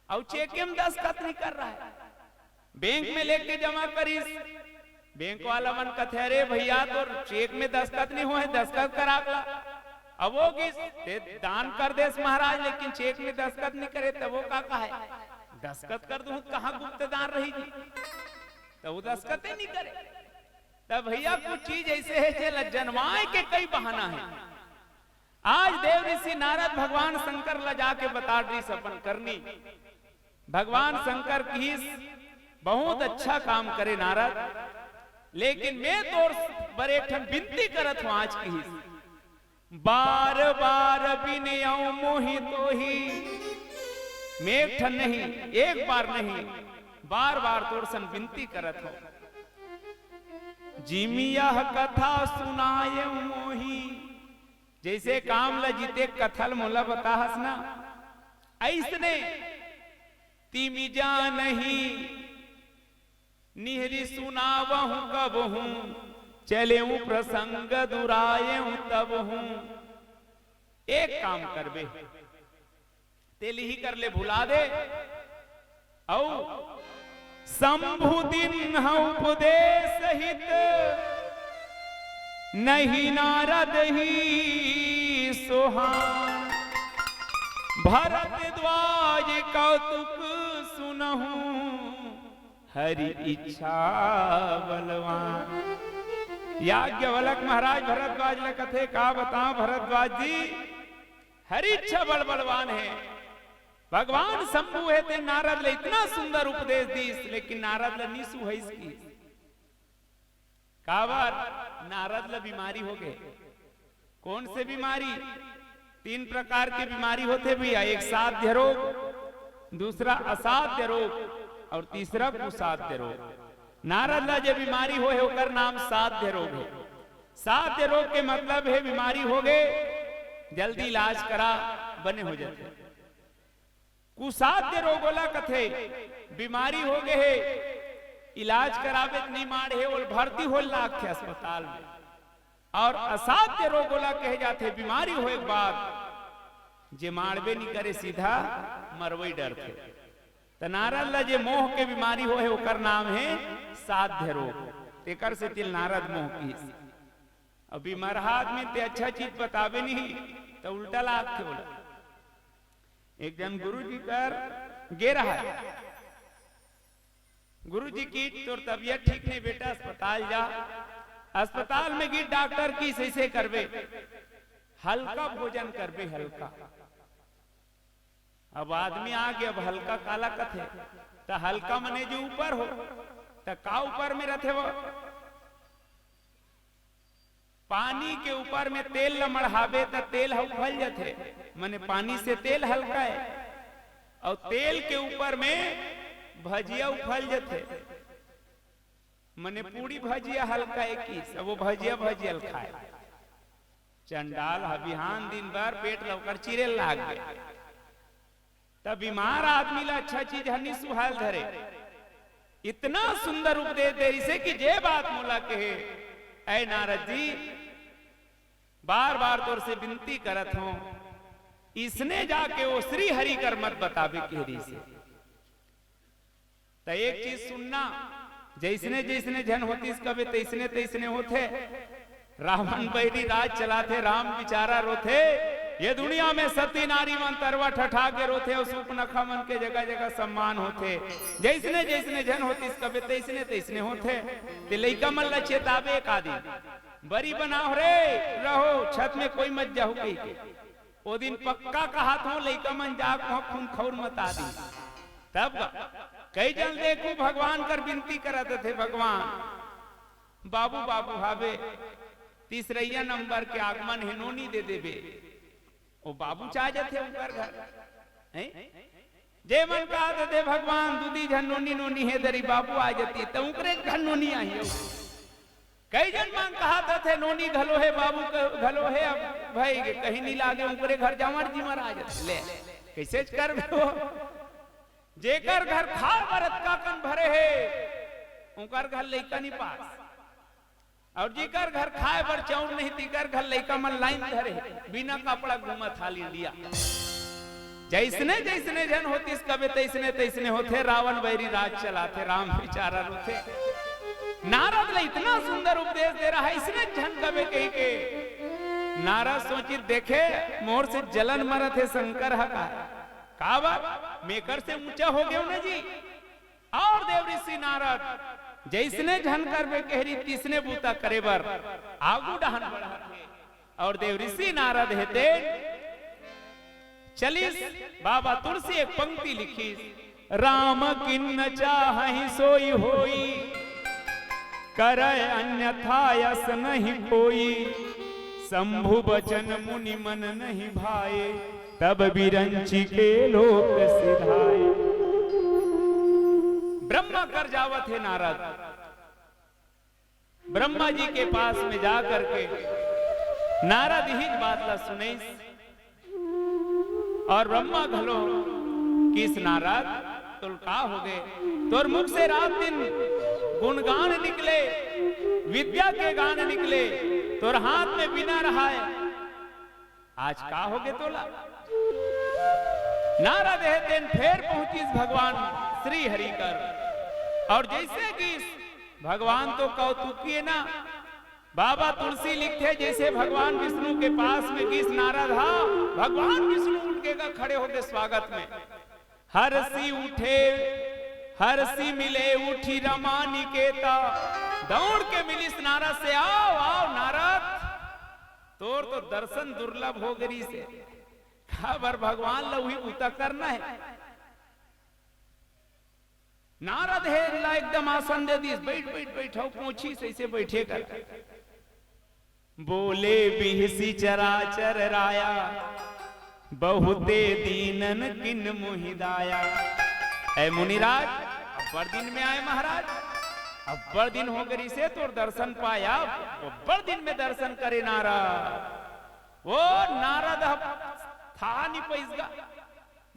और चेक में दस्तखत नहीं कर रहा है, बैंक में लेके जमा करिस। बैंक वाला मन कथे, "अरे भैया, तोर चेक में दस्तखत नहीं होए, दस्तखत करा ला।" अब वो किस, "ते दान कर देस महाराज, लेकिन चेक में दस्तखत नहीं करे," तब वो का कहे, "दस्तखत कर दूं, कहाँ गुप्त दान रही जी?" तब वो दस्तखत ही नहीं करे। तब भैया, कुछ चीज ऐसे है, जेला जनवाए के कई बहाना है। आज देव ऋषि नारद भगवान शंकर ला जाके बता रही अपन करनी। भगवान शंकर किहिस, "बहुत अच्छा काम करे नारद, लेकिन मैं तोर बर एक ठन बिनती करत हूं आज," किहिस। "बार बार बिनयौ मोहि तोहि।" मैं एक ठन नहीं, एक बार नहीं, बार बार तोर सन बिनती करत हूं। "जिमि यह कथा सुनायौ मोहि।" जैसे काम ल जीते कथा ल मोला बताहस ना, ऐसने तिमि जानहि निहरी सुनावहु कबहूं, चलेउ प्रसंग दुरायउ तबहूं। एक काम करबे, तेल ही कर ले, भुला दे। औ शंभु दिन ह उपदेश हित, नहीं नारद ही सोहान। भरद्वाज कौतुक सुनहु, हरि इच्छा बलवान। याज्ञवल्क महाराज भरद्वाज ल कथे, "का बताओ भरद्वाज जी, हरि इच्छा बड़ बलवान है।" भगवान शंभु हे ते नारद ल इतना सुंदर उपदेश दीस, लेकिन नारद ल नी सुहइस किहिस। काबर? नारद ल बीमारी हो गए। कौन से बीमारी? तीन प्रकार के बीमारी होथे भैया, एक साध्य रोग, दूसरा असाध्य रोग और तीसरा कुसाध्य रोग। नारद ल जे बीमारी होहे ओकर नाम साध्य रोग हे। साध्य रोग के मतलब हे बीमारी हो गए, जल्दी इलाज करा, बने हो जाथे। कुसाध्य रोग ओला कथे, बीमारी हो गए हे, इलाज कराबे त नी माड़े हे, ओला भर्ती होल लागथे अस्पताल में। और असाध्य रोग ओला कहे जाथे, बीमारी होए के बाद जे माड़बे नी करे, सीधा मरवई डरथे। त नारद ल जे मोह के बीमारी होहे ओकर नाम हे साध्य रोग, तेकर सेती ल नारद मोह किहिस। अब बीमार आदमी ते अच्छा चीज बताबे नहीं त उल्टा लागथे ओला। एक जन गुरुजी कर गे रहा है। गुरुजी किहिस, "तोर तबीयत ठीक नहीं बेटा, अस्पताल जा।" अस्पताल में गिस, डॉक्टर किहिस, "ऐसे करबे, हल्का भोजन करबे, हल्का।" अब आदमी आ गया, अब हल्का काला कथे, त हल्का मने जो ऊपर हो, त का ऊपर में रथे वो? पानी के ऊपर में तेल ल मढ़ाबे त तेल ह उफल जथे, मने पानी से तेल हल्का है, और तेल के ऊपर में भजिया उफल जथे, मने पूड़ी भजिया हल्का है कि सब वो भजिया भजिया ल खाए। चंडाल ह बिहान दिन भर पेट ल ओकर चिरे लाग गए। त बीमार आदमी ला अच्छा चीज ह नी सुहाल धरे। इतना सुंदर उपदेश दे इसे कि जे बात मोला कहे, "ऐ नारद जी, बार बार तोर से विनती करत हों, इसने जाके वो श्री हरि कर मत बताबे," कह रही से। त एक चीज सुनना, जैसने जैसने झन होतिस कबे तैसने तैसने होथे। रावण बैरी राज चलाथे, राम बिचारा रोथे। ये दुनिया में सती नारी मन तरवा ठठा के रोथे और सूपनखा मन के जगह जगह सम्मान होथे। जैसने जैसने झन होतिस कबे तैसने तैसने होथे। ते लइका मन ल चेताबे का दिन, "बरी बनाओ रे, रहो, छत में कोई मत जाहू," कहिके। ओ दिन पक्का कहत हों, लइका मन जाके वहाँ खून खौर मता दी। तब का? कई झन देखहू भगवान कर बिनती करत थे, "भगवान, बाबू, बाबू हावे, तीसरइया नंबर के आगमन हे, नोनी दे देबे।" ओ बाबू च आ जाथे उनकर घर, हैं? जे मन कहत थे, "भगवान, दू दी झन नोनी, नोनी हे दरी, बाबू आ जाती, त उनकरे घर नोनी आही।" कई झन मन कहत थे, "नोनी घलो हे, बाबू क-, घलो हे, अब भई कहीं नहीं लागे, उनकरे घर जावत जी महाराज।" ले, कइसे करबे हो? जेकर घर खाए बर अतका कन भरे हे, उनकर घर लइका नहीं पास। अउ जेकर घर खाए बर चाउर नहीं, तेकर घर लइका मन लाइन धरे हे, बिना कपड़ा घूमत हे all India। जइसने जइसने झन होतिस कबे, तइसने तइसने होथे। रावण बैरी राज चलाथे, राम बिचारा रोथे। नारद ला इतना सुंदर उपदेश दे रहा हे, अइसने झन कबे कहिके। नारद सोचिस, देखे, मोर से जलन मरत हे शंकर ह का? काबर? मैं एकर से ऊंचा हो गेंव ना जी। अउ देव ऋषि नारद जइसने झन करबे कहि रही, तइसने बूता करे बर आगू डहन बढ़त हे। अउ देव ऋषि नारद हे तेन चलिस, बाबा तुलसी एक पंक्ति लिखिस, "राम किन्न चाहहिं सोई होई, करइ अन्यथा अस नहीं कोई, शंभु बचन मुनि मन नहीं भाए, तब बिरंचि के लोक सिधाए।" ब्रह्मा कर जावत हे नारद, ब्रह्मा जी के पास में जा करके नारद इही बात ला सुनइस। अउ ब्रह्मा घलो किहिस, "नारद, तोला का होगे? तोर मुख से रात दिन गुणगान निकले, विद्या के गान निकले, तोर हाथ में वीणा रहय, आज का होगे तोला?" नारद हे तेन फेर पहुंचिस भगवान श्री हरि कर। अउ जइसे कि भगवान तो कौतुकी हे ना, बाबा तुलसी लिखथे, जइसे भगवान विष्णु के पास में गिस नारद हा, भगवान विष्णु उठ के गा खड़े होगे स्वागत में। हरषि उठे, हरषि मिले उठि रमा निकेता। दौड़ के मिलिस नारद से, "आव, आव नारद, तोर तो दर्शन दुर्लभ हो गे रिहिस हे।" काबर भगवान ला उही बूता करना हे। नारद हे ला एकदम आसन दे दिस, "बइठ, बइठ, बइठ, अउ पोंछिस, अइसे बइठे कर।" बोले बिहसी चराचर राया, बहुते दीनन किन मुहि दाया। ऐ मुनिराज, अब्बड़ दिन में आए महाराज, अब्बड़ दिन हो गे रिहिसे तोर दर्शन पाया, अब्बड़ दिन में दर्शन करे नारद। ओ नारद ह था नि पइस गा।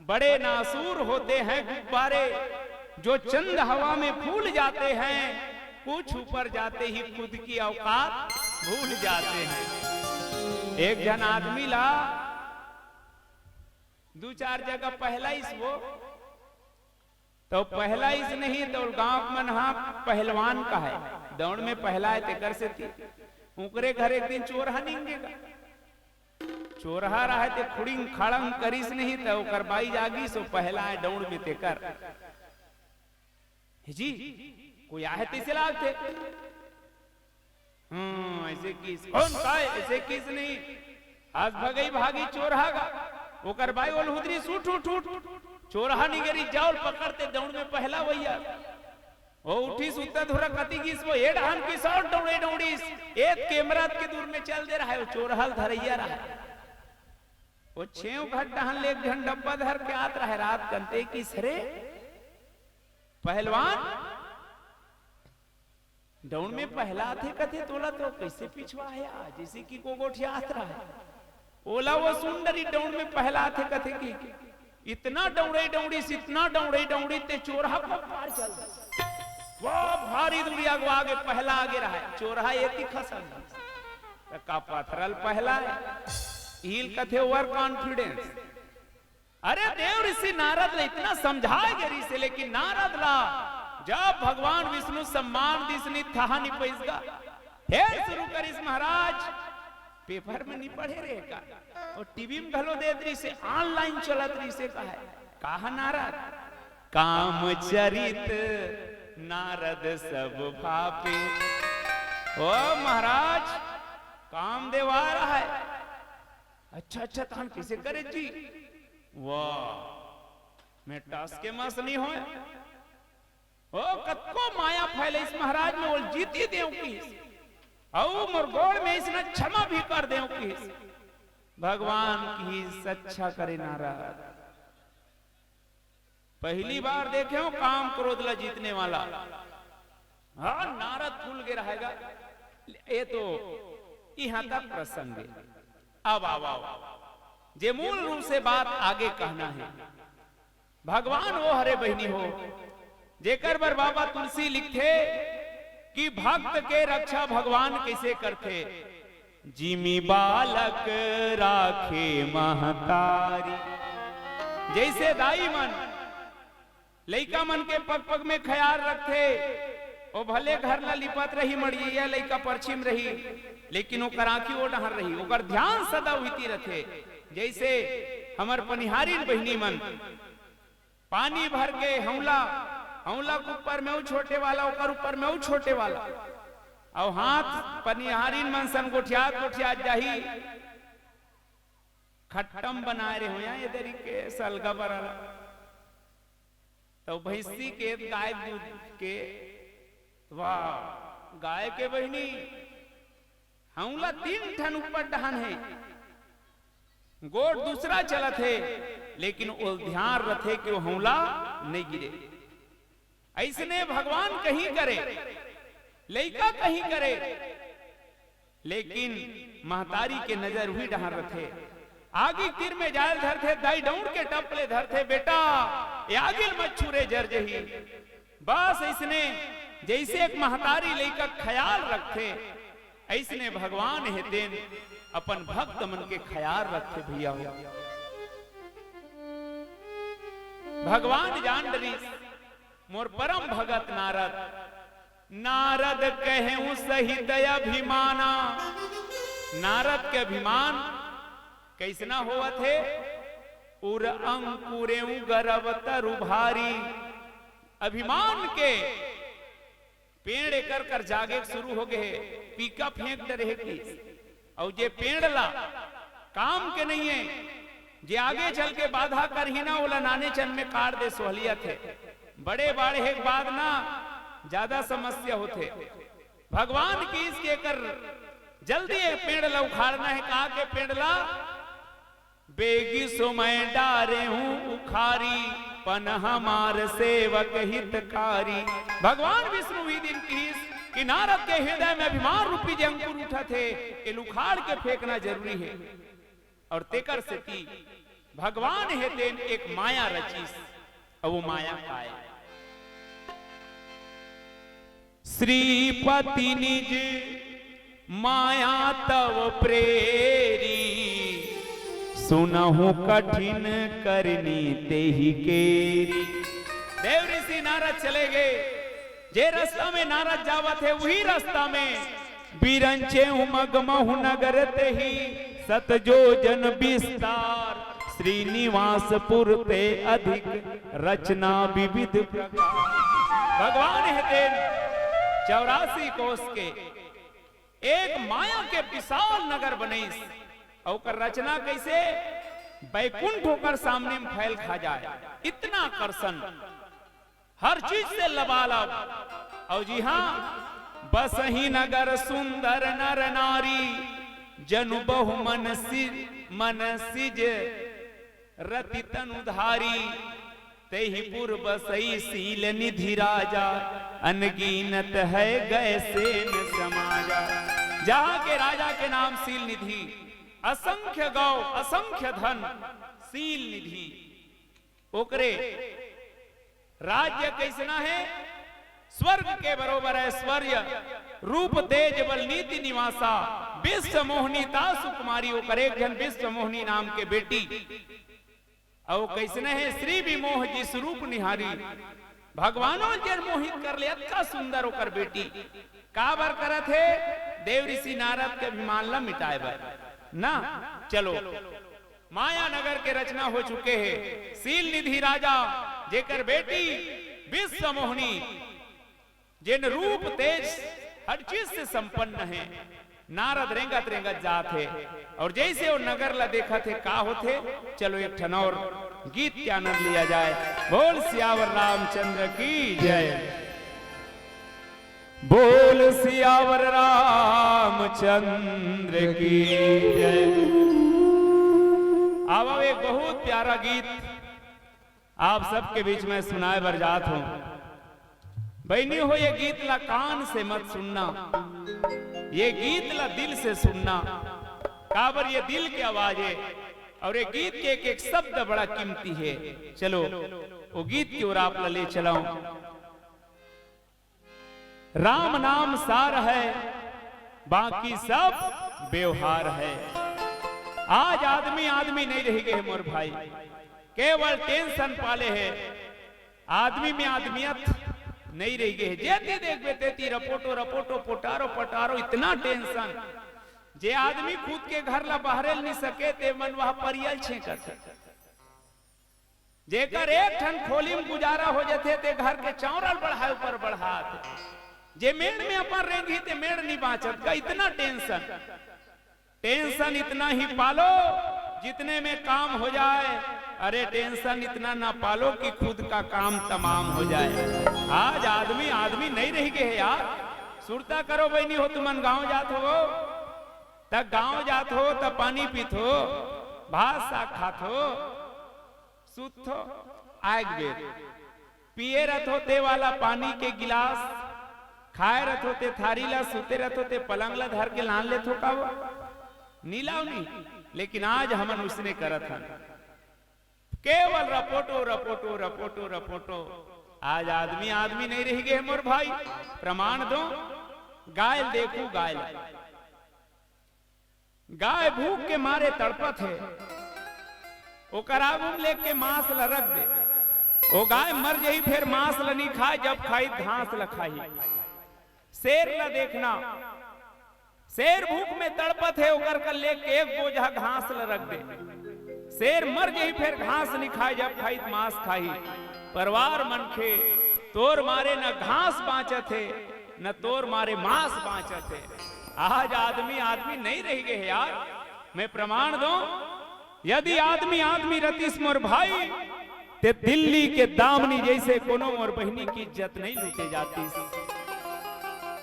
बड़े नासूर होते हैं गुब्बारे, जो चंद हवा में फूल जाते हैं, कुछ ऊपर जाते ही खुद की औकात भूल जाते हैं। एक झन आदमी ला दू चार जगह पहलाइस वो, तो पहलाइस नहीं तो गांव मन हा पहलवान कहय, दौड़ में पहलाय तेकर सेती। उकरे घर एक दिन चोरहा निंगे गा। चोरहा रहय ते खुड़िंग खाड़ंग करिस नहीं, त ओकर बाई जागिस, ओ पहलाय दौड़ में तेकर। हे जी, कोई आहे तइसे लागथे। हम्म, अइसे किहिस, कोन काय, अइसे किहिस नहीं। आज भगई भागी चोरहा गा। ओकर बाई ओला हुदरिस, उठ, उठ, उठ। चोरहा निंगे रिहिस, जा ओला पकड़ ते दौड़ में पहला भइया। ओ उठिस, उत्ता धुरा कति गिस, ओ ए डहन गिस अउ दौड़े दौड़िस, ए कैमरा के दूर में चल दे रहय, ओ चोरहा ल धरइया रहय। ओ छेव घट डहन ले एक झन डब्बा धर के आत रहय रात कन, ते किहिस, "रे पहलवान, दौड़ में पहला आथे कथे, तोला तो कइसे पिछवा हे आज, जइसे कि को गोठियात रहय।" ओला ओ सुन डरिस, दौड़ में पहला आथे कथे कि इतना दौड़े दौड़िस, इतना दौड़े दौड़िस, ते चोरहा के पार चल दिस। वो भारी दूरिहा अगवा गे, पहला आगे रहय, चोरहा एती खसक दिस। त का पथरा ल पहला हे? इही ल कथे over confidence। अरे देव ऋषि नारद ला इतना समझाय गे रिहिसे, लेकिन नारद ला जब भगवान विष्णु सम्मान दिस नि, था नि पइस गा। फेर शुरू करिस महाराज, पेपर में नि पढ़े रहे का, अउ टीवी में घलो देत रिहिसे, online चलत रिहिसे, कहय, "कहा नारद, काम चरित नारद सब भापे।" ओ महाराज, कामदेव आ रहय, "अच्छा, अच्छा, तहन कइसे करे जी?" "वाह, मैं टस के मस नहीं होय। ओ, कतको माया फैलइस महाराज, मैं ओल जीती देव किहिस, अउ मोर गोड़ में अइसना क्षमा भी कर देव किहिस।" भगवान किहिस, "अच्छा करे नारद।" पहली बार देखे हो काम क्रोध ला जीतने वाला। हाँ, नारद फूल गे रहेगा। ये तो यहाँ तक प्रसंग है। अब आओ, आओ, जे मूल रूप से बात आगे कहना है, भगवान वो हरे बहिनी हो, जेकर बर बाबा तुलसी लिखथे कि भक्त के रक्षा भगवान कइसे करथे। "जिमि बालक राखे महतारी।" जइसे दाई मन लइका मन के पग पग में खयाल रखथे, ओ भले घर ला लिपत रही, मड़िया लइका परछिम रही, लेकिन ओकर आँखी ओ डहर रही, ओकर ध्यान सदा उहिती रथे। जइसे हमर पनिहारिन बहिनी मन पानी भर के हौला, हौला के ऊपर में वो छोटे वाला, ओकर ऊपर में वो छोटे वाला, अउ हाथ पनिहारिन मन सन गोठियात गोठियात जाही। खट्टम बनाए रहे हो या ये दरी के सलगा बराला। तो भैंसी के गाय दूध के, वाह, गाय के बहिनी, हौला तीन ठन ऊपर डहन हे, गोड़ दूसरा चलत हे, लेकिन वो ध्यान रथे कि वो हौला नहीं गिरे। अइसने भगवान कहीं करे, लइका कहीं करे, लेकिन महतारी के नजर उही डहर रथे। आगी तीर में जायल धरथे, दाई डौड़ के टप ले धरथे, "बेटा, ये आगी ल मत छू रे, जर जही।" बस अइसने जइसे एक महतारी लइका के खयाल रखथे, अइसने भगवान हे तेन अपन भक्त मन के खयाल रखथे भैया हो। भगवान जान डरिस, मोर परम भगत नारद, नारद कहेउ सहित अभिमाना। नारद के अभिमान कइसना होवत हे? "उर अंकुरेउ गरब तरु भारी।" अभिमान के पेड़ एकर कर जागे के शुरू हो गए हे, पीका फेंक डरे हे कि। अउ जे पेड़ ला काम के नहीं है, जे आगे चल के बाधा करही ना, ओला नाने चन में काट दे सोहलियत हे। बड़े बाढ़े के बाद ना ज्यादा समस्या होथे। भगवान किहिस के एकर जल्दी ये पेड़ ला उखाड़ना है, कहा के पेड़ ला बेगी समय डारे हूँ उखारी, पन हमार सेवक हितकारी। भगवान विष्णु उही दिन किहिस कि नारद के हृदय में अभिमान रूपी जे अंकुर उठत हे, एला उखाड़ के फेंकना जरूरी हे। अउ तेकर सेती भगवान हे तेन एक माया रचिस, अउ वो माया काय? श्रीपति निज माया तव प्रेरी, सुनहु कठिन करनी तेहि केरी। देव ऋषि नारद चले गए, जे रास्ता में नारद जावत हे, उही रास्ता में बिरंचे उमग महु नगर तेहि, सत जोजन विस्तार श्रीनिवासपुर ते अधिक, रचना विविध प्रकार। भगवान हे तेन चौरासी कोस के एक माया के विशाल नगर बनइस। अउ ओकर रचना कइसे? बैकुंठ ओकर सामने में फैल खा जाए, इतना आकर्षण। हर चीज से लबालब। अउ जी हाँ, बसही नगर सुंदर नर नारी, जनु बहु मन सिज, मन सिज रति तनु धारी। तेहि पुर बसई शील निधि राजा, अनगिनत है गए सेन समाजा। जहाँ के राजा के नाम शील निधि, असंख्य गौ, असंख्य धन, शील निधि। ओकरे राज्य कइसना हे? स्वर्ग के बरोबर ऐश्वर्य, रूप तेज बल नीति निवासा, विश्व मोहनी ता सुकुमारी। ओकर एक झन विश्व मोहनी नाम के बेटी। अउ कइसने हे? श्री विमोह जिस रूप निहारी, भगवानो जेन मोहित कर ले, अतका सुंदर ओकर बेटी। काबर करत हे? देव ऋषि नारद के अभिमान ला मिटाए बर ना। चलो, माया नगर के रचना हो चुके हे। शील निधि राजा, जेकर बेटी विश्व मोहनी, जेन रूप तेज हर चीज से संपन्न हे, नारद रेंगत रेंगत जात हे, अउ जइसे वो नगर ला देखत हे, का होथे। चलो, एक ठन अउ गीत के आनंद लिया जाए। बोल सियावर रामचंद्र की जय। बोल सियावर रामचंद्र की जय। अब, अब एक बहुत प्यारा गीत आप सबके बीच में सुनाए बर जात हूँ। बहिनी हो, ये गीत ला कान से मत सुनना, ये गीत ला दिल से सुनना, काबर ये दिल के आवाज हे अउ ये गीत के एक एक शब्द बड़ा कीमती हे। चलो, वो गीत की ओर आप ला ले चलाऊं। राम नाम सार हे, बाकी सब व्यवहार हे। आज आदमी आदमी नहीं रहि गे हे मोर भाई, केवल tension पाले हे। आदमी में आदमियत नहीं रहि गे हे। जेती देखबे तेती रपोटो रपोटो, पोटारो पटारो, इतना tension। जे आदमी खुद के घर ला बहरे ल नहीं सके, ते मन वह परियल छेंकत हे। जेकर एक ठन खोली में गुजारा हो जथे, ते घर के चौरा ल बढ़ाए ऊपर बढ़ात। जे मेड़ में अपन रेंगही, ते मेड़ नहीं बाँचत का, इतना tension। Tension इतना ही पालो जितने में काम हो जाए। अरे, tension इतना ना पालो कि खुद का काम तमाम हो जाए। आज आदमी आदमी नहीं रहि गे हे यार। सुरता करो बहिनी हो, तुमन गांव जात हो, त गांव जात हो, त पानी पीत हो, भात साग खात हो, सुतथो, आए के बेर पिए रथो ते वाला पानी के गिलास, खाए रथो ते थारी ला, सुते रथो ते पलंग ला धर के लान लेथो का वो? नी लाव नी। लेकिन आज हमन उसने करत हन, केवल रपोटो, रपोटो, रपोटो, रपोटो। आज आदमी आदमी नहीं रहि गे हे मोर भाई। प्रमाण दो, गाय ल देखू, गाय ल। गाय भूख के मारे तड़पत हे, ओकर आगू में लेके मांस ल रख दे। ओ गाय मर जही, फेर मांस ल नी खाए, जब खाई घास ल खाही। शेर ल देखना, शेर भूख में तड़पत हे, ओकर कर लेके एक बोझा घास ल रख दे। शेर मर जही, फेर घास नी खाए, जब खाई त मांस खाही। परवार मनखे, तोर मारे न घास बाँचत हे, न तोर मारे मांस बाँचत हे। आज आदमी आदमी नहीं रहि गे हे यार। मैं प्रमाण दो, यदि आदमी आदमी रतिस मोर भाई, ते दिल्ली के दामनी जइसे कोनो मोर बहिनी की इज्जत नहीं लूटे जातिस।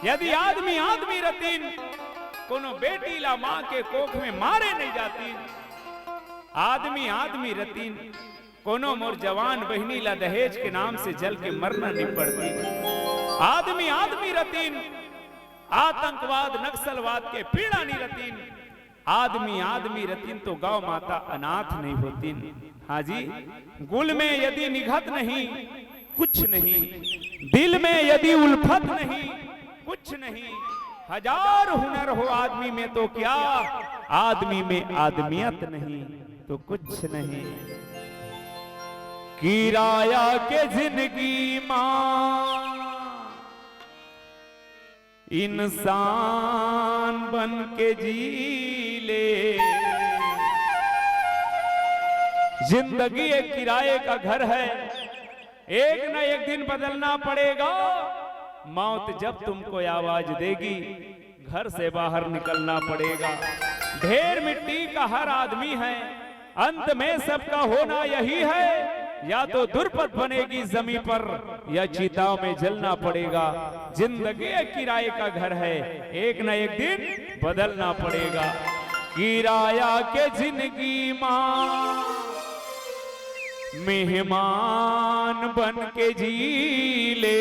यदि आदमी आदमी रतिन, कोनो बेटी ला माँ के कोख में मारे नहीं जातिन। आदमी आदमी रतिन, कोनो मोर जवान बहिनी ला दहेज के नाम से जल के मरना नहीं पड़तिन। आदमी आदमी रतिन, आतंकवाद नक्सलवाद के पीड़ा नहीं रतिन। आदमी आदमी रतिन तो गौ माता अनाथ नहीं होतिन। हाँ जी, गुल में यदि निघत नहीं कुछ नहीं, दिल में यदि उल्फत नहीं कुछ नहीं, हजार हुनर हो आदमी में तो क्या, आदमी में आदमियत नहीं तो कुछ नहीं। किराया के जिंदगी माँ इंसान बन के जी ले। जिंदगी एक किराए का घर है, एक ना एक दिन बदलना पड़ेगा। मौत जब तुमको आवाज देगी, घर से बाहर निकलना पड़ेगा। ढेर मिट्टी का हर आदमी है, अंत में सबका होना यही है, या तो दुर्पत बनेगी जमीन पर, या चिता में जलना पड़ेगा। जिंदगी एक किराए का घर है, एक न एक दिन बदलना पड़ेगा। किराया के जिंदगी माँ मेहमान बन के जी ले।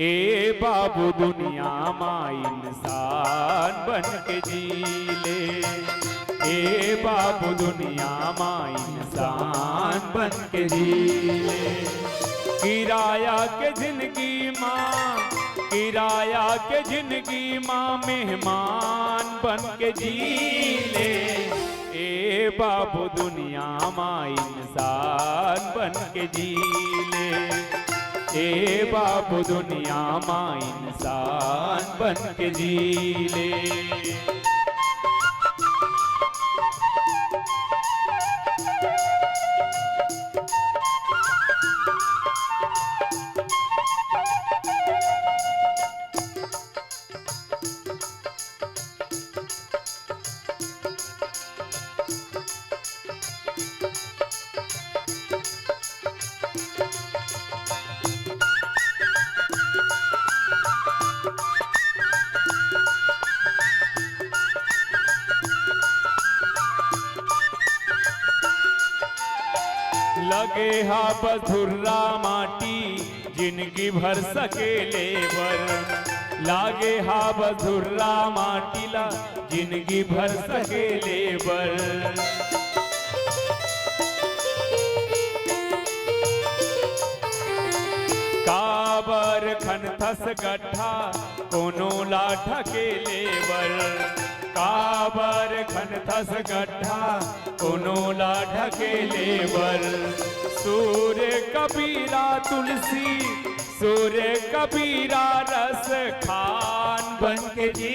ए बाबू दुनिया मा इंसान बन के जी ले, ए बाबू दुनिया मा इंसान बन के जी ले। किराया के जिंदगी मा, किराया के जिंदगी मा मेहमान बन के जी ले। ए बाबू दुनिया मा इंसान बन के जी ले, ए बाबू दुनिया मा इंसान बन के जी ले। लागे हा बस धुर्रा माटी, जिनगी भर सकेले बर। लागे हा बस धुर्रा माटी ला, जिनगी भर सकेले बर। काबर खनथस गड्ढा, कोनो ला ढकेले बर? काबर खनथस गड्ढा, कोनो ला ढकेले बर? सूर कबीरा तुलसी, सूर कबीरा रस खान बन के जी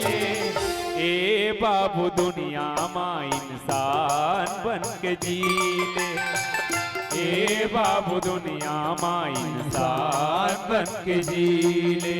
ले। ए बाबू दुनिया मा इंसान बन के जी ले। ए बाबू दुनिया मा इंसान बन के जी ले।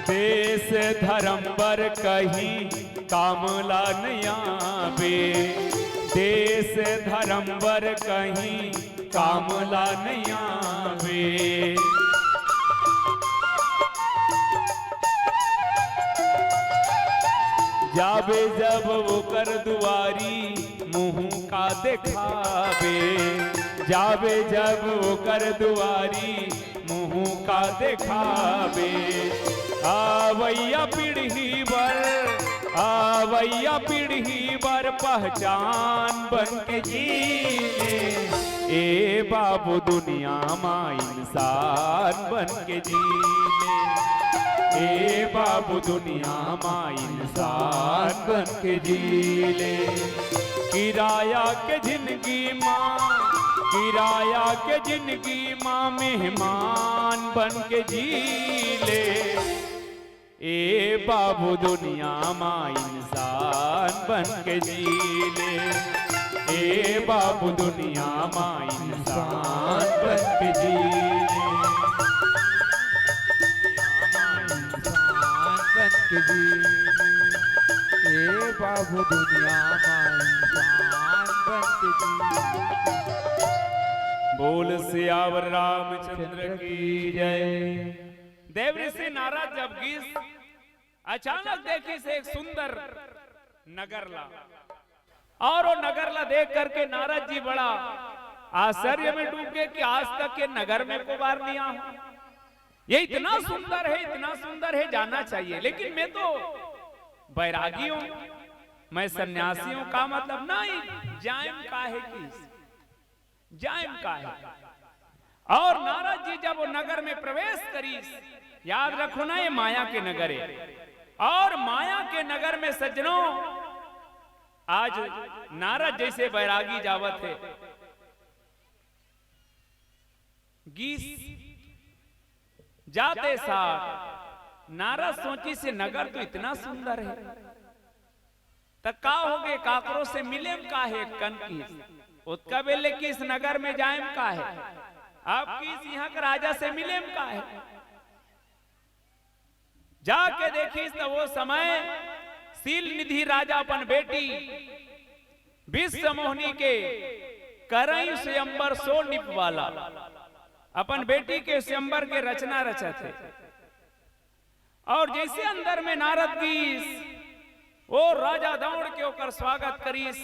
देश धर्म बर कहीं काम ला नइ आवे, देश धर्म बर कहीं काम ला नइ आवे। जाबे जब ओकर दुआरी, मुँह का देखाबे। जाबे जब ओकर दुआरी, मुँह का देखाबे। आवइया पीढ़ी बर, आवइया पीढ़ी बर पहचान बन के जी ले। ए बाबू दुनिया मा इंसान बन के जी ले। ए बाबू दुनिया मा इंसान बन के जी ले। किराया के जिंदगी मा, किराया के जिंदगी मा मेहमान बन के जी ले। ए बाबू दुनिया मा इंसान बन के जी ले। ए बाबू दुनिया मा इंसान बन के जी ले। इंसान बन के जी ले। ए बाबू दुनिया मा इंसान बन के जी ले। बोल सियावर रामचंद्र की जय। देव ऋषि नारद जब गीस, अचानक देखिस एक सुंदर नगर ला, और वो नगर ला देख करके नारद जी बड़ा आश्चर्य में डूब गए कि आज तक ये नगर में को बार नहीं आया हूं। ये इतना सुंदर है, इतना सुंदर है, जाना चाहिए, लेकिन मैं तो बैरागी हूं, मैं सन्यासी हूं। का मतलब? नहीं, जायम का है कि जायम का है। और नारद जी जब वो नगर में प्रवेश करीस, याद रखो ना, ये माया के नगर है। और माया के नगर में सज्जनों, आज नारद जैसे बैरागी जावत है, गीस जाते साथ नारद सोचिस ये नगर तो इतना सुंदर है, त का होगे, काकरो से मिलेम का हे, कन किहिस। ओतका बेर ले किहिस नगर में जाएम का हे, अब किहिस इहां के राजा से मिलेम का हे। जाके देखिस त वो समय शील निधि राजा अपन बेटी विश्व मोहनी के करई स्वयंवर सो निपवाला, अपन बेटी के स्वयंवर के रचना रचत हे। और जैसे अंदर में नारद गीस, वो राजा दौड़ के ओकर स्वागत करीस,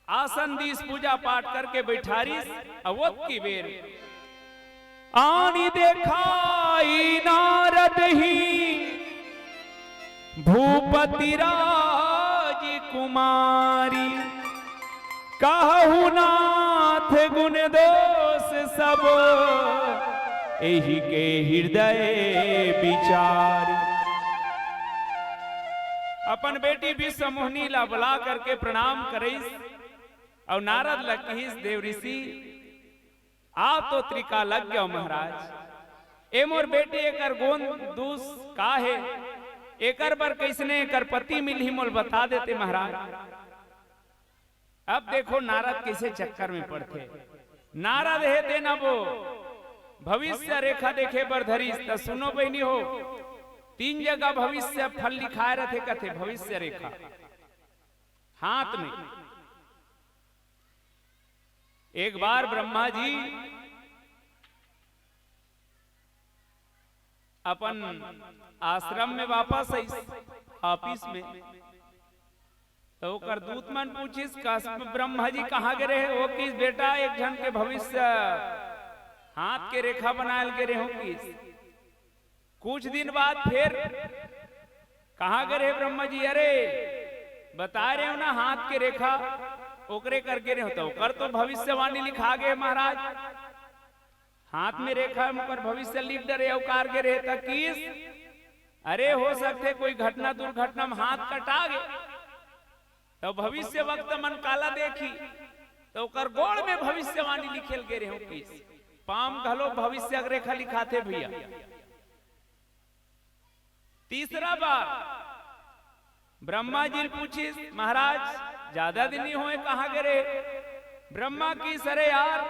आसन दीस, पूजा पाठ करके बैठारीस। अवत की बेर आनी देखाई नारद ही भूपति राजकुमारी, कहु नाथ गुण दोष सब, एहि के हृदय विचारी। अपन बेटी विश्व मोहनी ला बुला करके प्रणाम करीस। अउ नारद ल किहिस, देव ऋषि, आप तो त्रिकालज्ञ हो महाराज, ए मोर बेटी एकर गुण दोष का हे, एकर बर कइसने एकर पति मिलही, मोला बता देते महाराज। अब देखो नारद कइसे चक्कर में पड़थे। नारद हे तेन अब वो भविष्य रेखा देखे बर धरिस, त सुनो बहिनी हो, तीन जगह भविष्य फल लिखाए रथे, कथे भविष्य रेखा हाथ में। एक बार ब्रह्मा जी अपन आश्रम में वापस आइस, ऑफिस में, त ओकर दूत मन पूछिस, "कस ब्रह्मा जी कहाँ गे रहे?" वो किहिस, "बेटा, एक झन के भविष्य हाथ के रेखा बनाए ल गे रहे हो," किहिस। कुछ दिन बाद फिर, "कहाँ गे रहे ब्रह्मा जी?" "अरे, बताए रहे हो ना हाथ के रेखा, ओकरे कर गे रहे हो।" त ओकर तो भविष्यवाणी लिखा गे महाराज, हाथ में रेखा में ओकर भविष्य लिख डरे, अउ कार गे रहे त किहिस, "अरे, हो सकथे कोई घटना दुर्घटना में हाथ कटा गे, त भविष्य वक्त मन काला देखही, त ओकर गोड़ में भविष्यवाणी लिखे ल गे रहे हो किहिस।" पाम घलो भविष्य रेखा लिखाथे भैया। तीसरा बार ब्रह्मा जी ल पूछिस, "महाराज, ज्यादा दिन नइ होए, कहाँ गे रहे?" ब्रह्मा किहिस, "अरे यार,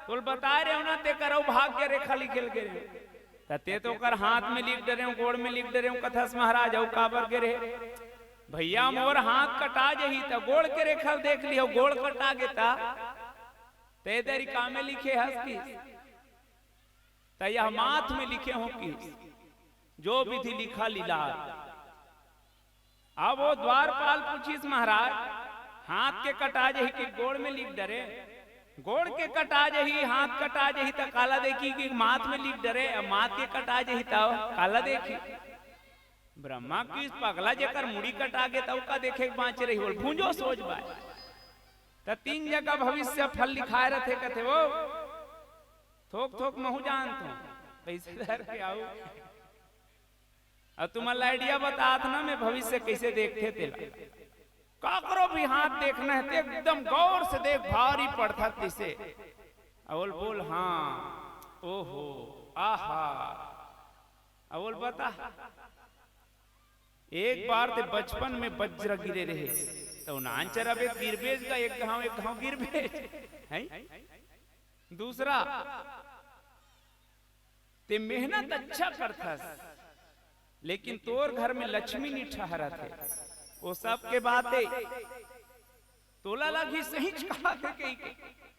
तोला बताए रहे हो ना, तेकर अउ भाग्य रेखा लिखे ल गे रहे हो। त ते तो ओकर हाथ में लिख डरे हो, गोड़ में लिख डरे हो, कथस महाराज, अउ काबर गे रहे? भैया, मोर हाथ कटा जही, त गोड़ के रेखा देख लिहो, गोड़ कटा गे त, ते दरी का में लिखे हस कि?" त यह माथ में लिखे हो कि जो विधि लिखा लीलार। अब वो द्वारपाल पूछिस, "महाराज, हाथ के कटा जही कि गोड़ में लिख डरे? गोड़ के कटा जही, हाथ कटा जही त काला देखही कि माथ में लिख डरे, अब माथ के कटा जही त काला देखही?" ब्रह्मा किहिस, "पगला, जेकर मुड़ी कटा गे त ओका देखे के बाँचे रही, बोल भूंजो सोच बाय।" त तीन जगह भविष्य फल लिखाए रथे, कथे वो थोक थोक महू जानत हो, पैसे धर के आऊ। अउ तुमन ला idea बतात ना, मैं भविष्य कइसे देखथे तेला। काकरो भी हाथ देखना हे त एकदम गौर से देख, भारी पड़थस तइसे। अउ बोल, "हाँ, ओहो, आहा।" अउ बोल, "बता, एक बार ते बचपन में वज्र गिरे रहे, त नानचर अबे गिरबेच गा, एक घांव, एक घांव गिरबेच, हैं?" दूसरा, ते मेहनत अच्छा करथस, लेकिन तोर घर में लक्ष्मी नी ठहरत हे। वो सब के बात हे, तोला लगही सहीच कहा थे कही के।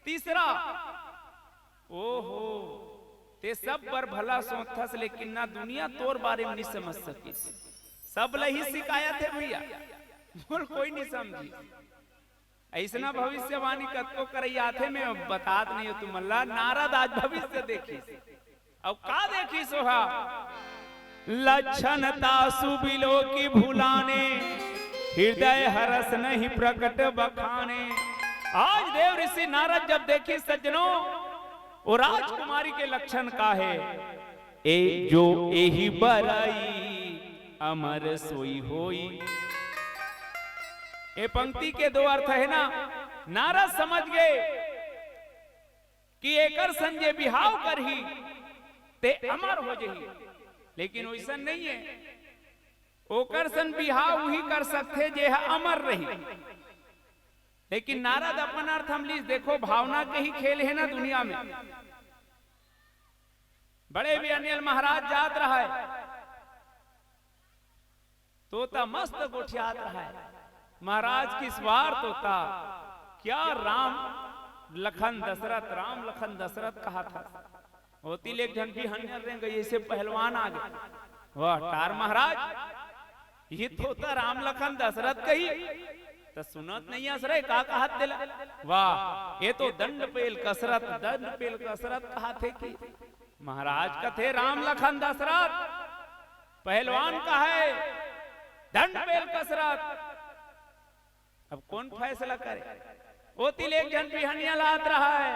तीसरा, ओहो, ते सब बर भला सोचथस, लेकिन ना दुनिया तोर बारे में नी समझ सकिस। सब लही शिकायत हे भैया, बोल कोई नी समझी। अइसना भविष्यवाणी कतको करई आथे, मैं बतात नइ हो तुमन ला। नारद आज भविष्य देखिस, अउ का देखिस ओहा? लक्षण तासु बिलोकि भुलाने, हृदय हरस नहीं प्रकट बखाने। आज देव ऋषि नारद जब देखिस सज्जनों, वो राजकुमारी के लक्षण का हे? ए जो एही बरई अमर सोई होई। ए पंक्ति के दो अर्थ हे ना, नारद समझ गे कि एकर सन जे बिहाव करही ते अमर हो जही, लेकिन वइसन नइ हे। ओकर सन बिहाव उही कर सकथे जे ह अमर रही। लेकिन नारद अपन अर्थ हम लीस, देखो भावना के ही खेल हे ना दुनिया में। बड़े बियानियल महाराज जात रहय, तोता मस्त गोठियात रहय। महाराज किहिस, "वाह रे तोता, क्या राम लखन दशरथ, राम लखन दशरथ कहाथस।" ओती ले एक झन बिहनिया रेंगइस, अइसे पहलवान आगे। "वाह टार महाराज, ये तोता राम लखन दशरथ कही, त सुनत नइ हस रे, का कहत तेला? वाह, ये तो दंड पेल कसरत, दंड पेल कसरत कहाथे कि।" महाराज कथे, "राम लखन दशरथ, पहलवान कहय, दंड पेल कसरत।" अब कोन फैसला करे? ओती ले एक झन बिहनिया ल आत रहय,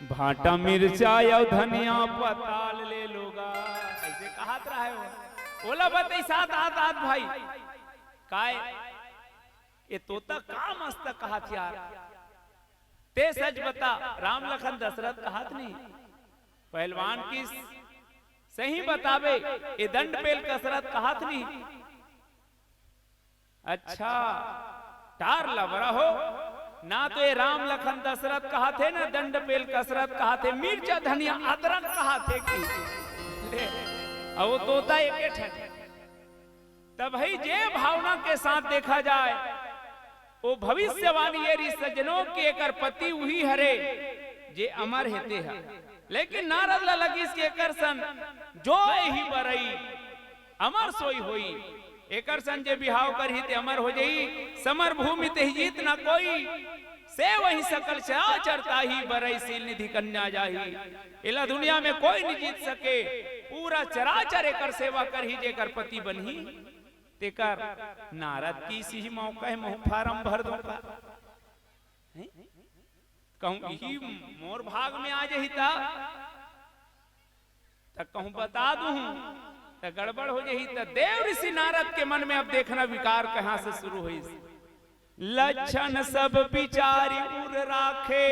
"भांटा मिर्चा अउ धनिया पताल ले लोगा।" अइसे कहत रहय वो। ओला बतइस आत आत भाई, काय ये तोता का मस्त कहाथे यार। ते सच बता, राम लखन दशरथ कहाथे नहीं? पहलवान किस सही बताबे, ये दंड पेल कसरत कहाथे नहीं? अच्छा, टार लबरा हो, ना तो ये राम लखन दशरथ कहाथे, ना दंड पेल कसरत कहाथे, मिर्चा धनिया अदरक कहाथे कि ले, अउ वो तोता एके ठन। तब भाई, जे भावना के साथ देखा जाए, वो भविष्यवाणी ये रहिस सज्जनों कि एकर पति उही हरे, जे अमर हे ते ह। लेकिन नारद ला लगिस कि एकर सन जो एही बरई अमर सोई होई, एकर सन जे बिहाव करही ते अमर हो जही। समर भूमि तेहि जीत न कोई, सेवहि सकल चराचर ताहि, बरई शील निधि कन्या जाहि। एला दुनिया में कोई नहीं जीत सके, पूरा चराचर एकर सेवा करही, जेकर पति बनही तेकर। नारद के इही मौका हे, महूं फारम भर दों का? हैं? कहूं इही मोर भाग में आ जही त, त कहूं बता दूं त गड़बड़ हो जही। त देव ऋषि नारद के मन में अब देखना विकार कहां से शुरू होइस। लक्षण सब बिचारि उर राखे,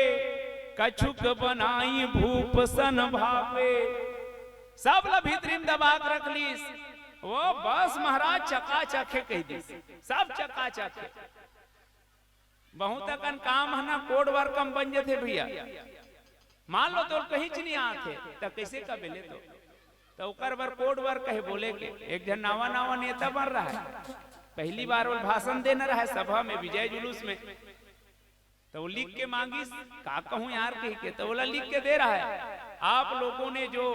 कछुक बनाई भूप सन भावे। सब ला भीतरी में दबा के रख लीस। वो बस महाराज चकाचक हे कहि दिस, सब चकाचक हे। बहुत अकन काम हे ना, code work म बन जथे भैया। मान लो तोर कहींच नहीं आथे, त कइसे कबे ले तो? त ओकर बर code work कहे बोले के। एक झन नावा नावा नेता बन रहा हे, पहली बार वो भाषण देना रहा हे सभा में, विजय जुलूस में, त वो लिख के मांगिस, का कहूं यार कहि के, त ओला लिख के दे रहा हे, आप लोगों ने जो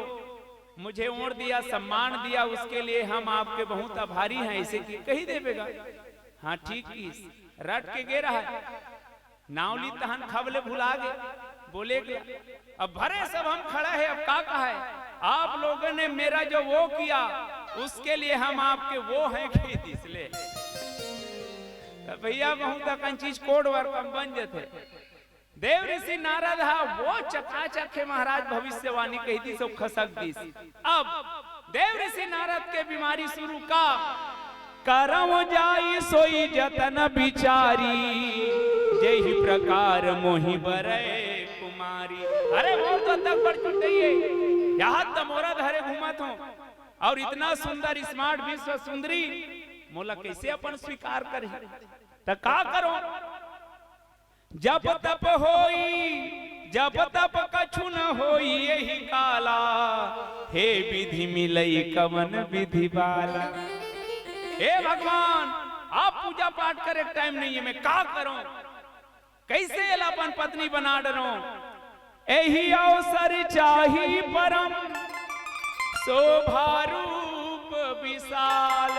मुझे ओढ़ दिया, सम्मान दिया, उसके लिए हम आपके बहुत आभारी हैं, ऐसे कि कहि देबे गा। हाँ, ठीक किस, रट के गे रहा हे। नाव ली तहन खब ले भुला गे, बोले के अब भरे सब हम खड़ा हे, अब का कहा हे? आप लोगों ने मेरा जो वो किया, उसके लिए हम आपके वो हैं कहि दिस ले। त भैया, बहुत अकन चीज code work म बन जथे। देव ऋषि नारद हा वो चकाचक हे महाराज, भविष्यवाणी कहि दिस, सब खसक दिस। अब देव ऋषि नारद के बीमारी शुरू का। करव जाई सोई जतन बिचारी, जेहि प्रकार मोहि बरय कुमारी। अरे, मोर तो तक बड़ चुटई हे, यहां त मोरा धरे घूमत हों, अउ इतना सुंदर smart विश्व सुंदरी मोला कइसे अपन स्वीकार करही? त का करों? जप तप होई, जप तप कछु न होई एहि काला, हे विधि मिलई कवन विधि बाला। हे भगवान, अब पूजा पाठ करे के time नहीं हे, मैं का करों? कइसे एला अपन पत्नी बना डरों? एहि अवसर चाही परम शोभा रूप विशाल,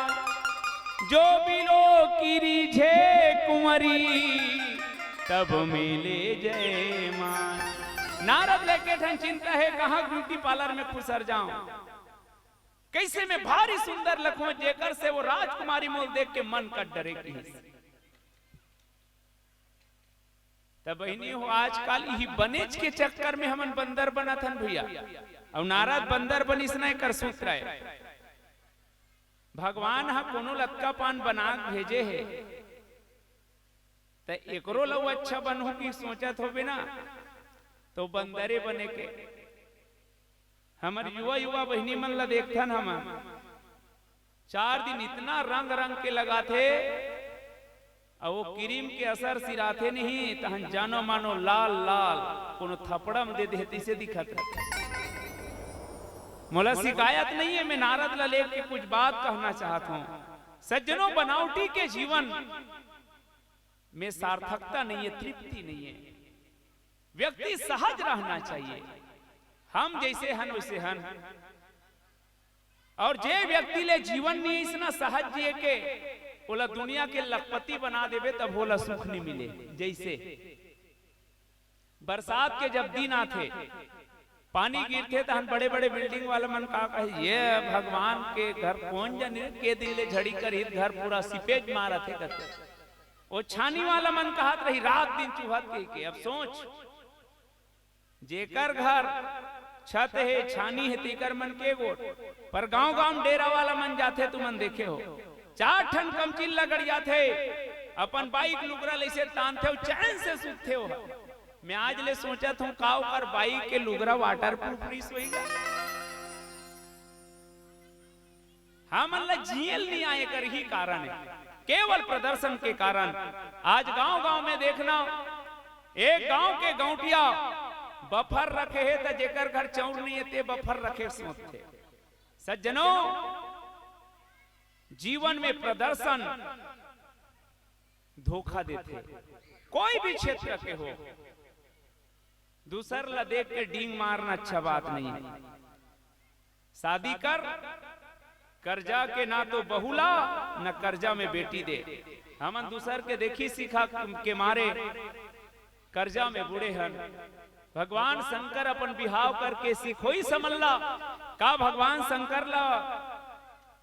जो बिलो की रीझे कुंवरी, तब मिले जयमाल। नारद ल एके ठन चिंता हे, कहां beauty parlour में खुसर जांव, कइसे मैं भारी सुंदर लखों, जेकर से वो राजकुमारी मोला देख के मन कर डरे किहिस। त बहिनी हो, आजकल इही बनेच के चक्कर में हमन बंदर बनत हन भैया। अउ नारद बंदर बनिस ना, एकर सूत्र हे। भगवान ह कोनो लतका पान बना के भेजे हे, त एकरो ला वो अच्छा बनहूं कि सोचत होबे ना, त बंदरे बने के। हमर युवा, युवा बहिनी मन ला देखथन हमन, चार दिन इतना रंग रंग के लगाथे, अउ वो क्रीम के असर सिराथे नहीं, तहन जानो मानो लाल लाल, कोनो थपड़ा म दे दे तइसे दिखत रहे। मोला शिकायत नहीं हे, मैं नारद ला लेके कुछ बात कहना चाहत हों। सज्जनों, बनावटी के जीवन में सार्थकता नहीं हे, तृप्ति नहीं हे। व्यक्ति सहज रहना चाहिए, हम जइसे हन वइसे हन। अउ जे व्यक्ति ले जीवन नहीं हे अइसना सहज जिए के, ओला दुनिया के लखपति बना देबे तभो ओला सुख नहीं मिले। जइसे बरसात के जब दिन आथे, पानी गिरथे, तहन बड़े-बड़े building वाला मन का कही, "ये भगवान के घर कोन जनी के दिन ले झड़ी करही, घर पूरा seepage मारत हे," कथे। ओ छानी वाला मन कहत रही, "रात दिन चुहत कहिके।" अब सोच, जेकर घर छत हे, छानी हे, तेकर मन के गोठ, पर गांव-गांव डेरा वाला मन जाथे, तुमन देखे हो, चार ठन कमचिल लगड़ जाथे, अपन बाई के लुगरा ल अइसे तानथे अउ चैन से सुतथे हो। मैं आज ले सोचत हूँ, का ओकर बाई के लुगरा वाटर प्रूफ रिहिस होही गा? हमन ला जियल नहीं आए कर ही कारण है, केवल प्रदर्शन के कारण। आज गांव-गांव में देखना, एक गांव के गौंटिया बफर रखे हे, त जेकर घर चौर नहीं हे, ते बफर रखे सोचथे। सज्जनों, जीवन में प्रदर्शन धोखा देथे, कोई भी क्षेत्र के हो। दूसर ला देख के डींग मारना अच्छा बात नहीं है। शादी कर, कर्जा के ना तो बहू ला, न कर्जा में बेटी दे। हमन दूसर के देखी सीखा के मारे कर्जा में बूड़े हन। भगवान शंकर अपन बिहाव करके सिखोई समझ ला। का भगवान शंकर ला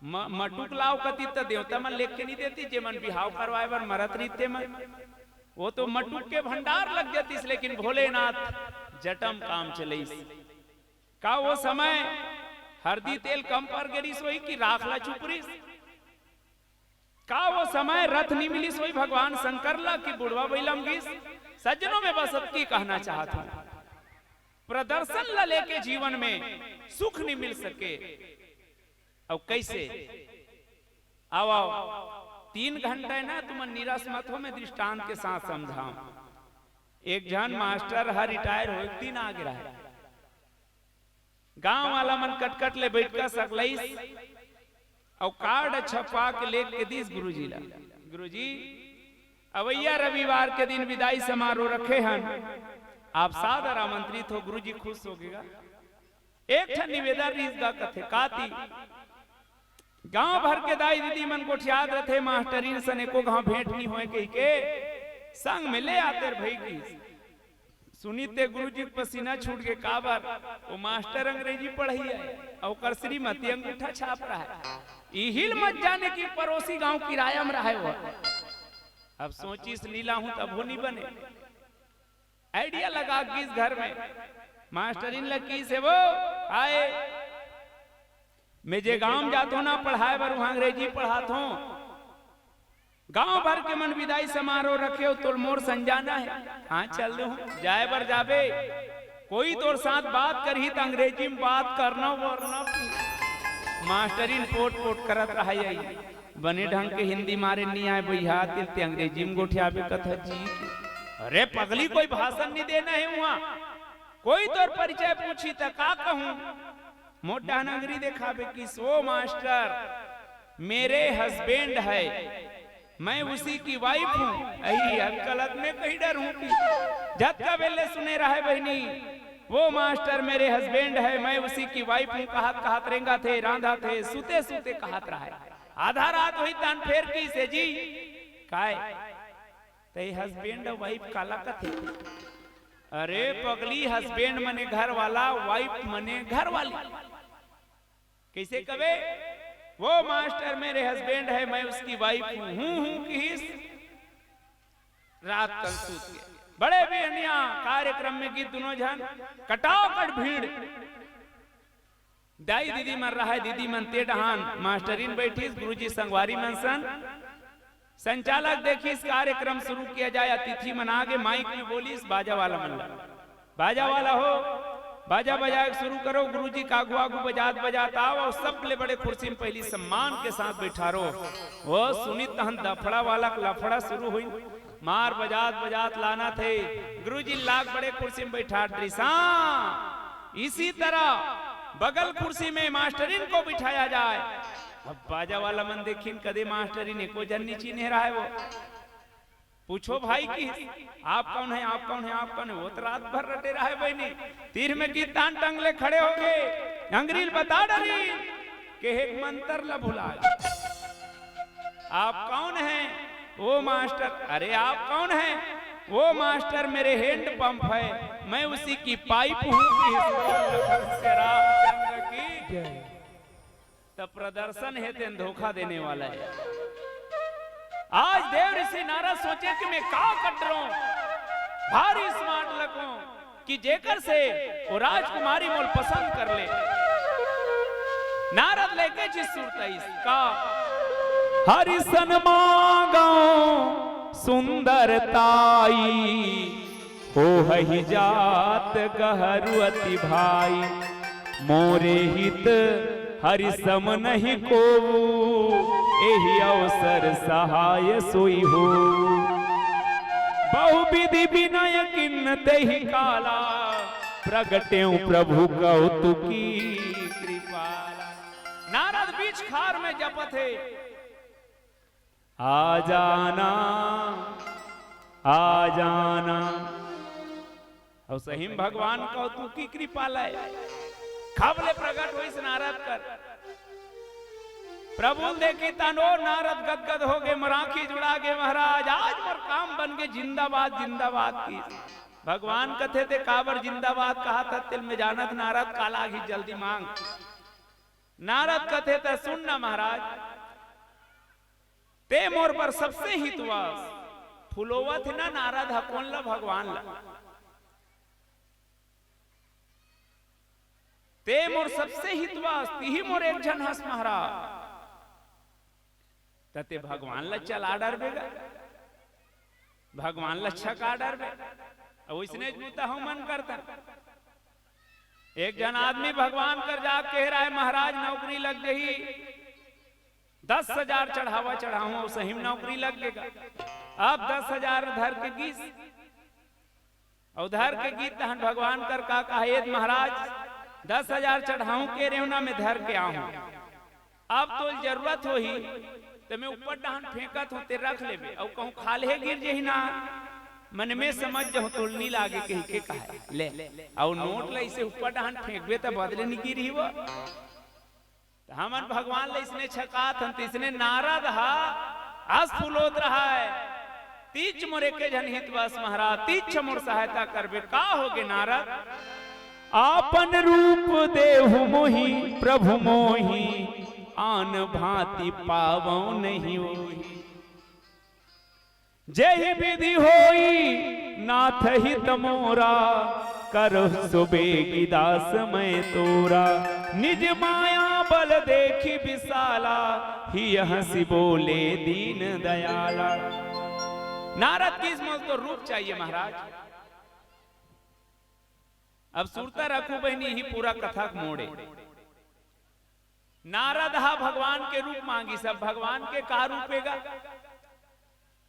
म-, मटुक लाव कती त देवता मन लेख के नहीं देती, जे मन बिहाव करवाए बर मरत रहिते मन। वो तो मटुक के भंडार लग जातिस, लेकिन भोलेनाथ जटम काम चलइस। का वो समय हरदी तेल कम पर गे रिहिस होही कि राख ला चुप रिहिस? का वो समय रथ नहीं मिलिस होही भगवान शंकर ला कि बुढ़वा बइला म गिस? सज्जनों, मैं बस अतकी कहना चाहत हूँ, प्रदर्शन ला लेके जीवन में सुख नहीं मिल सके। अउ कैसे? आओ, आओ, तीन घंटा है ना, तुमन निराश मत हो, मैं दृष्टांत के साथ समझाऊं। एक झन मास्टर ह रिटायर होए के दिन आ गे रहे, गांव वाला मन कटकट ले बैठका सकलइस अउ कार्ड छपवा के लेख के दिस गुरुजी ला, "गुरुजी, अवइया रविवार के दिन विदाई समारोह रखे हन, आप सादर आमंत्रित हो।" गुरुजी खुश हो गे गा। एक ठन निवेदन रिहिस गा, कथे, "काती गांव भर के दाई दीदी मन गोठियात रथे, मास्टरिन सन एको घांव भेंट नहीं होए कहिके संग में ले आते भई गिस।" सुनिते गुरुजी के पसीना छूट गे, काबर वो मास्टर अंग्रेजी पढ़इया हे अउ ओकर श्रीमती अंगूठा छाप रहा है। इहिल मत जाने कि पड़ोसी गांव किराया में रहे वो। अब सोचिस नी लाहूं तभो नी बने। आइडिया लगा गिस घर में, मास्टरिन ल किहिस हे, "वो आए, मैं जे गांव जात हों ना पढ़ाए बर, उहां अंग्रेजी पढ़ात हों, गांव भर के मन विदाई समारोह रखे हो, तोल मोर संग जाना हे।" "हाँ, चल दूहूं।" "जाए बर जाबे, कोई तोर साथ बात करही त अंग्रेजी में बात करना वरना।" मास्टरिन पोट पोट करत रहा, "बने ढंग के हिंदी मारे नी आए भैया, तिल ते अंग्रेजी में गोठियाबे कथा जी।" "अरे पगली, कोई भाषण नहीं देना है वहां, कोई तोर परिचय पूछी त का कहूं?" मोटा नगरी देखाबे किहिस, "वो मास्टर मेरे हस्बैंड है, मैं उसी की वाइफ हूँ।" अई, अब गलत में कहीं डर हूँ कि जतका बेले सुने रहे बहिनी, "वो मास्टर मेरे हस्बैंड है, मैं उसी की वाइफ हूँ," कहत कहत रेंगथे, रांधथे, सुते सुते कहत रहे। आधा रात होई तहान फेर किहिस, "जी, काय? तई हस्बैंड वाइफ काला कथे?" "अरे पगली, हस्बैंड मने घर वाला, वाइफ मने घर वाली।" कैसे कबे? "वो मास्टर मेरे हस्बैंड है, मैं उसकी वाइफ हूँ।" हूँ हूँ किहिस, रात कन सूत गे। बड़े बिहनिया कार्यक्रम में गिस दुनों झन, कटाकट भीड़। दाई दीदी मन रहे, दीदी मन ते डहान, मास्टरिन बैठिस, गुरुजी संगवारी मन सन। संचालक देखिस कार्यक्रम शुरू किया जाए, अतिथि मन आगे, माइक में बोलिस बाजा वाला मन ला, "बाजा वाला हो, बाजा बजाए के शुरू करो, गुरुजी का आगू आगू बजात बजात आओ अउ सबले बड़े कुर्सी में पहली सम्मान के साथ बैठारो।" वो सुनिस तहन दफड़ा वाला लफड़ा शुरू होई, मार बजात बजात लानथे, गुरुजी लाग बड़े कुर्सी में बैठात रिहिस। इसी तरह बगल कुर्सी में मास्टरिन को बिठाया जाए। अब बाजा वाला मन देखिन, कदे मास्टरिन एको झन नी चिन्हे रहे वो। पूछो भाई कि आप कौन है, आप कौन है, आप कौन है? वो तो रात भर रटे रहे बहिनी। तीर में गिस तहान टंग ले खड़े होगे, अंगरी ल बता डरिन कि एक मंतर ला भुला गे। "आप कौन हैं?" "वो मास्टर।" "अरे आप कौन हैं?" "वो मास्टर मेरे हैंड पंप है, मैं उसी की पाइप हूँ।" कि रामचंद्र की जय। त प्रदर्शन हे तेन धोखा देने वाला है। आज देव ऋषि नारद सोचे कि मैं का कट रहा हूं, भारी स्मार्ट लगूं कि जेकर से वो राजकुमारी मोल पसंद कर ले। नारद लेके जिस सुरत इसका हरिसन मांगो सुंदर ताई, होहहि जात गहरू अति भाई। मोरे हित हरि सम नहीं कोऊ, एहि अवसर सहाय सोई होऊ। बहु विधि विनय किन्न तेहि काला, प्रगटेउ प्रभु कौतुकी कृपाला। नारद बीच खार में जपत हे, आ जाना, आ जाना। अउ सही म भगवान कौतुकी कृपाला, खब ले प्रगट होइस नारद कर। प्रभु ल देखिस तहान ओ नारद गदगद हो गे, मोर आँखी जुड़ा गे महाराज, आज मोर काम बन गे, जिंदाबाद, जिंदाबाद कहिस। भगवान कथे ते काबर जिंदाबाद कहत हस, तेला मैं जानत हँव नारद, का लागही जल्दी मांग। नारद कथे ते सुन ना महाराज, ते मोर बर सबसे हितवास। फुलोवत हे ना नारद ह कोन ला? भगवान ला। ते मोर सबसे हितवास, तिही मोर एक झन हस महाराज। त ते भगवान ला चला डरबे गा, भगवान ला छका डरबे। अउ ओइसने बुता हमन करथन। एक झन आदमी भगवान कर जा कहे रहय, महाराज नौकरी लग जही, दस हजार चढ़ावा चढ़ाहूं, अउ सही म नौकरी लग गे गा। अब दस हजार धर के गिस, अउ धर के गिस तहन भगवान कर का कहा, ए महाराज, दस हजार चढ़ाहूं कहे रहेंव ना, मैं धर के आहूं। अब तोला जरूरत होही, त मैं ऊपर डहन फेंकत हंव, ते रख लेबे, अउ कहूं खाल्हे गिर जही ना, मन में समझ जहूं तोला नी लागे कहिके कहय। ले, अउ नोट ला अइसे ऊपर डहन फेंकबे त बदले नी गिरही वो। त हमन भगवान ला अइसने छकात हन, त अइसने नारद ह अस फुलोत रहय। तीच मोर एके झन हितवास महाराज, तीच मोर सहायता करबे, का होगे नारद? आपन रूप देहु मोहि प्रभु मोहि, आन भांति पावउ नहीं ओहि। जेहि विधि होई नाथ हित मोरा, करहु सुबेगी दास मैं तोरा। निज माया बल देखि बिसाला, हिय हँसि बोले दीन दयाला। नारद कहिस मोला तो रूप चाहिए महाराज। अब सुरता रखू बहिनी, इही पूरा कथा के मोड़ ए। नारद हा भगवान के रूप मांगिस, अब भगवान के का रूप हे गा?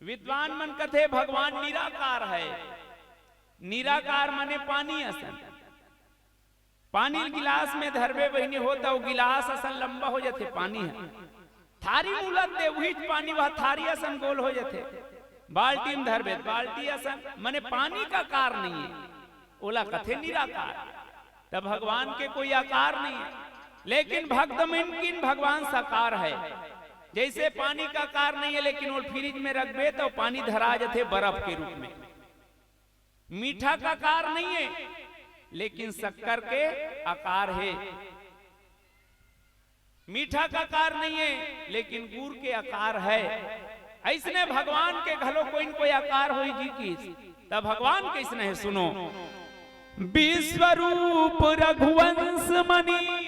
विद्वान मन कथे भगवान निराकार हे। निराकार माने पानी असन। पानी ल गिलास में धरबे बहिनी हो त ओ गिलास असन लंबा हो जाथे पानी ह। थारी म उलद दे उहीच पानी वह थारी असन गोल हो जाथे। बाल्टी म धरबे त बाल्टी असन, माने पानी का आकार नहीं हे, ओला कथे निराकार। त भगवान के कोई आकार नहीं हे, लेकिन भक्त मन किन भगवान साकार हे। जइसे पानी का आकार नहीं हे, लेकिन ओला फ्रिज में रखबे त पानी धरा जाथे बर्फ के रूप में। मीठा का आकार नहीं हे, लेकिन शक्कर के आकार हे। मीठा का आकार नहीं हे, लेकिन गुर के आकार हे। अइसने भगवान के घलो कोई न कोई आकार होही जी कहिस। त भगवान कइसने हे सुनो। विश्वरूप रघुवंश मनि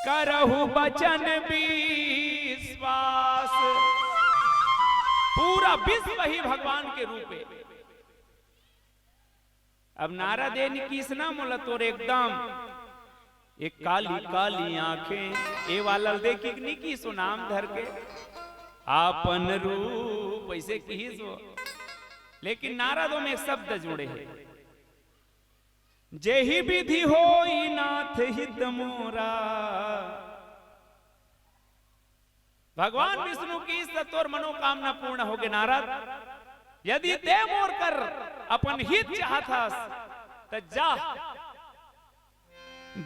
करहु बचन विश्वास। पूरा विश्व ही भगवान के रूप हे। अब नारद ए नी कहिस ना मोला तोर एकदम एक काली काली आंखें, ए वाला ल देखिके नी कहिस ओ नाम धर के आपन रूप, अइसे कहिस ओ। लेकिन नारद ओमे एक शब्द जोड़े हे, जेहि विधि होई नाथ हित मोरा। भगवान विष्णु कहिस त तोर मनोकामना पूर्ण होगे नारद। यदि ते मोर कर अपन हित चाहत हस त जा।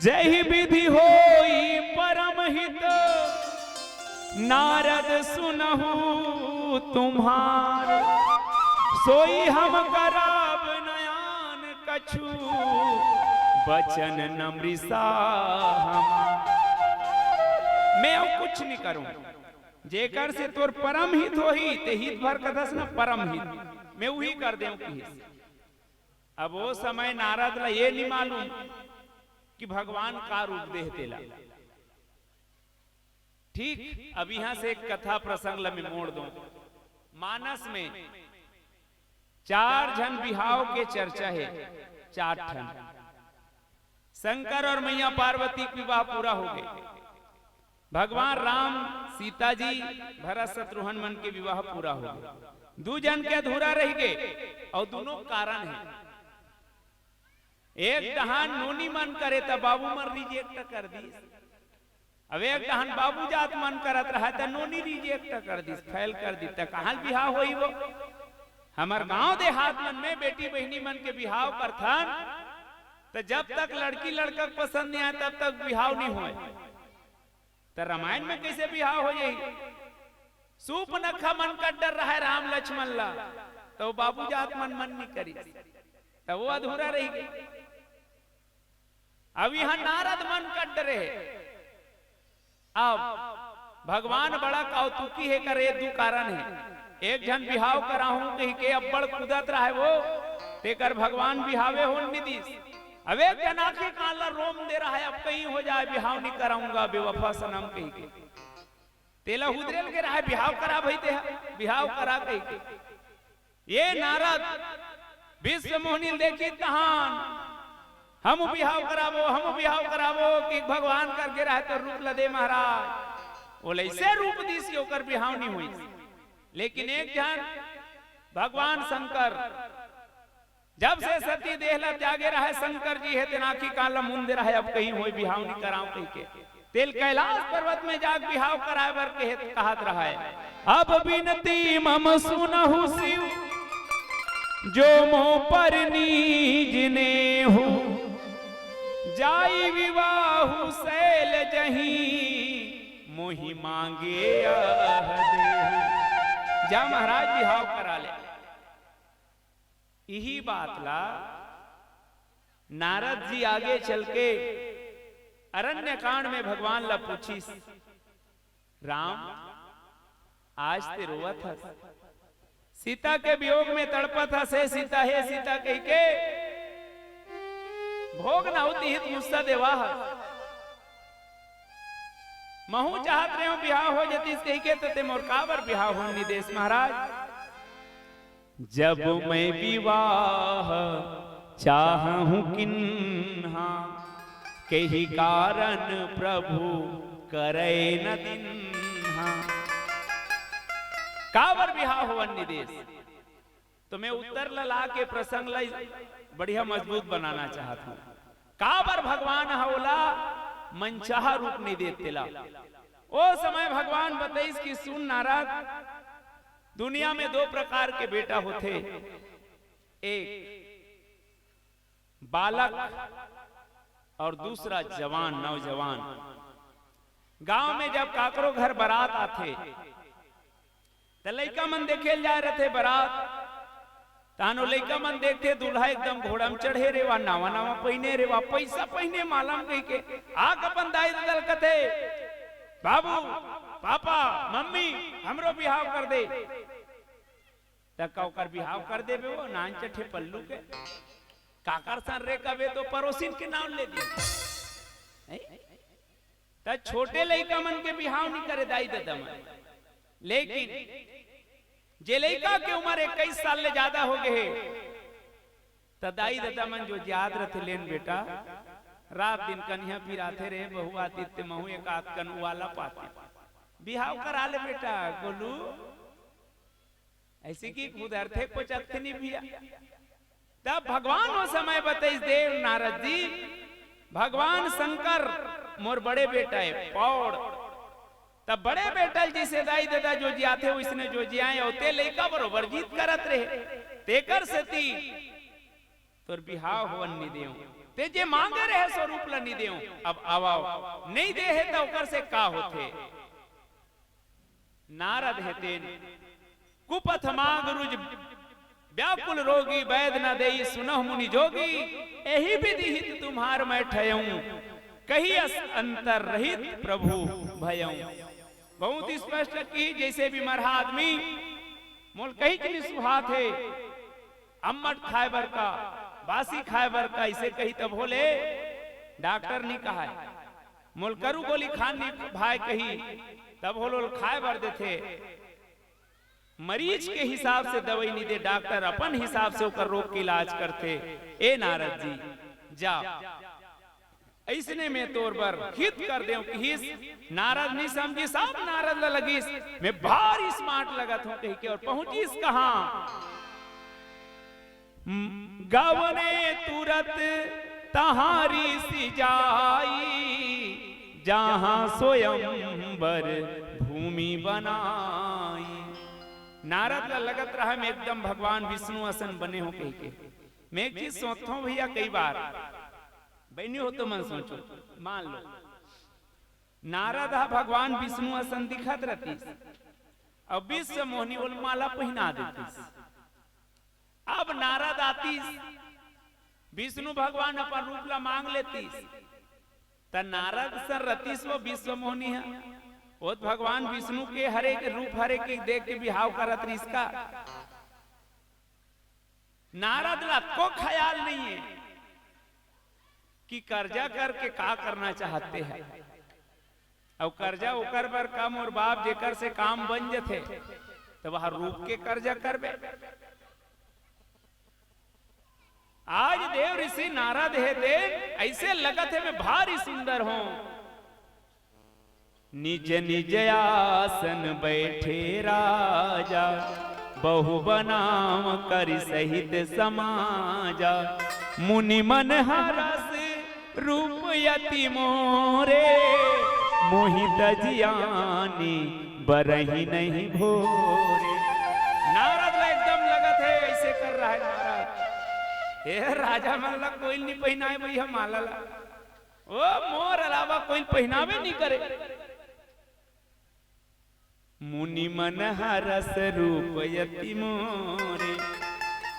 जेहि विधि होई परम हित, नारद सुनहु तुम्हार। सोई हम करब नयान कछु, बचन न मृषा हमार। मैं अउ कुछ नहीं करूं, जेकर से तोर परम हित होही, ते हित भर कथस न परम हित, मैं उही कर देंव कहिस। अब ओ समय नारद ला ये नहीं मालूम कि भगवान का रूप देह तेला। ठीक, अब इहां से एक कथा प्रसंग ला मैं मोड़ दूं। मानस में चार झन बिहाव के चर्चा हे। चार ठन। शंकर और मैया पार्वती के विवाह पूरा हो गे। भगवान राम, सीता जी, भरत शत्रुघ्न मन के विवाह पूरा हो गे। दू झन के अधूरा रह गे और दोनों कारण हे। एक डहान नोनी मन करे त बाबू मन रिजेक्ट कर दिस। अब एक डहान बाबू जात मन करत रहा त नोनी रिजेक्ट कर दिस, फेल कर दिस, त कहाँ बिहाव होई वो? हमर गांव देहात मन में बेटी बहिनी मन के बिहाव करथन, त जब तक लड़की लड़का के पसंद नहीं आए, तब तक बिहाव नहीं होए। त रामायण में कैसे बिहाव हो जाही? सूपनखा मन कर डर रहा है राम लक्ष्मण ला, तो बाबू जात मन मन नहीं करी, त वो अधूरा रह गई। अब यहाँ नारद मन कर डरे है। अब भगवान बड़ा कौतुकी हे करे, दू कारण हे। एक झन बिहाव कराहूं कही के अब्बड़ कूदत रहे वो, तेकर भगवान बिहावे होन नि दिस। अब एक झन आंखी कान ला रोम दे रहा है, अब कहीं हो जाए, बिहाव नहीं कराऊंगा बेवफा सनम कही के। तेला हुदरेल के रहा है, बिहाव करा भाई ते, बिहाव करा कही के। ये नारद विश्व मोहनी देखी तहान, हम बिहाव कराबो, हम बिहाव कराबो कि भगवान करके रहे तो रूप ल दे महाराज। वो ऐसे रूप दिस कि ओकर बिहाव नहीं हुई। लेकिन एक झन भगवान शंकर जब से सती देह ला त्यागे रहे शंकर जी हे, तेन आंखी कान ला मुंदे रहे, अब कहीं होई बिहाव नहीं कराव कही के। तेल कैलाश पर्वत में जाग बिहाव कराए बर कहे, कहत रहा है। अब बिनती मम सुनहु शिव, जो मोह पर नीज नेहु, जाई विवाहु शैल जहीं, मोहि मांगे यह देहु। जा महाराज बिहाव करा ले। यही बात ला नारद जी आगे चल के अरण्य कांड में भगवान ला पूछिस, राम, आज ते रोवत हस, सीता के वियोग में तड़पत हस, हे सीता, हे सीता कह के भोग ना होती हित गुस्सा देवा हस। महू चाहत रहे हो बिहाव हो जतीस कह के, तो ते मोर काबर बिहाव होन नि देस महाराज? जब मैं विवाह चाहहूँ किन्हा, कही कारण प्रभु करे न दिन्हा। काबर बिहाव होवन नि देस? तो मैं उत्तर ला, ला के प्रसंग ला बढ़िया मजबूत बनाना चाहत हूँ। काबर भगवान ह ओला मनचाहा रूप नहीं देत तेला। ओ समय भगवान बतईस कि सुन नारद, दुनिया में दो प्रकार के बेटा होथे, एक बालक और दूसरा जवान, नौजवान। गांव में जब काकरो घर बारात आथे, त लइका मन देखे ल जाए रथे बारात, तहान ओ लइका मन देखथे, दूल्हा एकदम घोड़ा म चढ़े रे, वा नावा नावा पहिने रे, वा पइसा पहिने माला म कहिके, आके अपन दाई ददा ल कथे, "बाबू, पापा, मम्मी, हमरो बिहाव कर दे।" त का ओकर बिहाव कर देबे वो नानचटे पल्लू के? काकर सन रे कबे तो परोसिन के नाव ले दे। हैं? त छोटे लइका मन के बिहाव नहीं करे दाई ददा मन, लेकिन जे लइका के उम्र इक्कीस साल ले ज्यादा हो गए हे, त दाई ददा मन जो याद रथे, "लेन बेटा, रात दिन कनिहा पिराथे रे, बहू आतित ते महू एक आध कन वाला पाती, बिहाव करा ले बेटा, गोलू।" ऐसे कि खुद अर्थे को चकथनी भैया। तब भगवान वो समय बतईस देव नारद जी, भगवान शंकर मोर बड़े बेटा हे, पौड़। तब बड़े बेटा ल जैसे दाई ददा जो जियाथे, वैसने जो जियाए, अउ ते लइका बरोबर जिद करत रहे। तेकर सेती तोर बिहाव होवन नि देव। ते जे मांगे रहे, सो रूप ल नि देव। अब आवाव, नहीं दे हे, त ओकर से का होथे? नारद हे तेन। कुपथ माग रुज व्याकुल रोगी, वैद न देई सुनहु मुनि जोगी। एहि विधि हित तुम्हार मैं ठयऊं, कही अस अंतर रहित प्रभु भयऊं। बहुत स्पष्ट की, जैसे भी मरहा आदमी मोल कही कि नि सुहात हे, अम्मट खाए बर का, बासी खाए बर का, इसे कही तब होले डॉक्टर नि कहाए। मोल करू गोली खान नि भाई कही, तब होलो खाए बर देथे। मरीज के हिसाब से दवाई नइ दे, डॉक्टर अपन हिसाब से ओकर रोग के इलाज करथे। ए नारद जी, जा, अइसने में तोर बर हित कर देंव किहिस। नारद नइ समझिस, अब नारद ला लगिस, मैं भारी smart लगत हंव कहिके, अउ पहुंचिस कहां? गवने तुरत तहां ऋषि जाई, जहां स्वयंवर भूमि बनाई। नारद ला लगत रहा, मैं एकदम भगवान विष्णु असन बने हंव कहिके। मैं एक चीज सोचथंव भइया, कई बार बहिनी हो तुमन सोचो, मान लो नारद हा भगवान विष्णु असन दिखत रहतिस, अउ विश्व मोहनी ओला माला पहिना देतिस। अब नारद आतिस, विष्णु भगवान अपन रूप ला मांग लेतिस, त नारद सन रतिस वो विश्व मोहनी हा, वो त भगवान विष्णु के हरे के रूप हरे के देख के बिहाव करत रहिस का। नारद ला को ख्याल नइ हे कि कर्जा करके का करना चाहथे, अउ कर्जा ओकर बर का, मोर बाप, जेकर से काम बन जथे, त वह रूप के कर्जा करबे। आज देव ऋषि नारद हे, ते अइसे लगत हे मैं भारी सुंदर हंव। निज निज आसन बैठे राजा, बहु बनाव करि सहित समाजा। मुनि मन हरस रूप अति मोरे, मोहि तजि आनि बरहि नहीं भोरे। नारद ला एकदम लगत हे, अइसे कर रहा है नारद। ए राजा मन ला कोई नइ पहिनाय भइया माला ला। ओ मोर अलावा कोई पहिनाबे नइ करे। मुनि मन हरस रूप अति मोरे।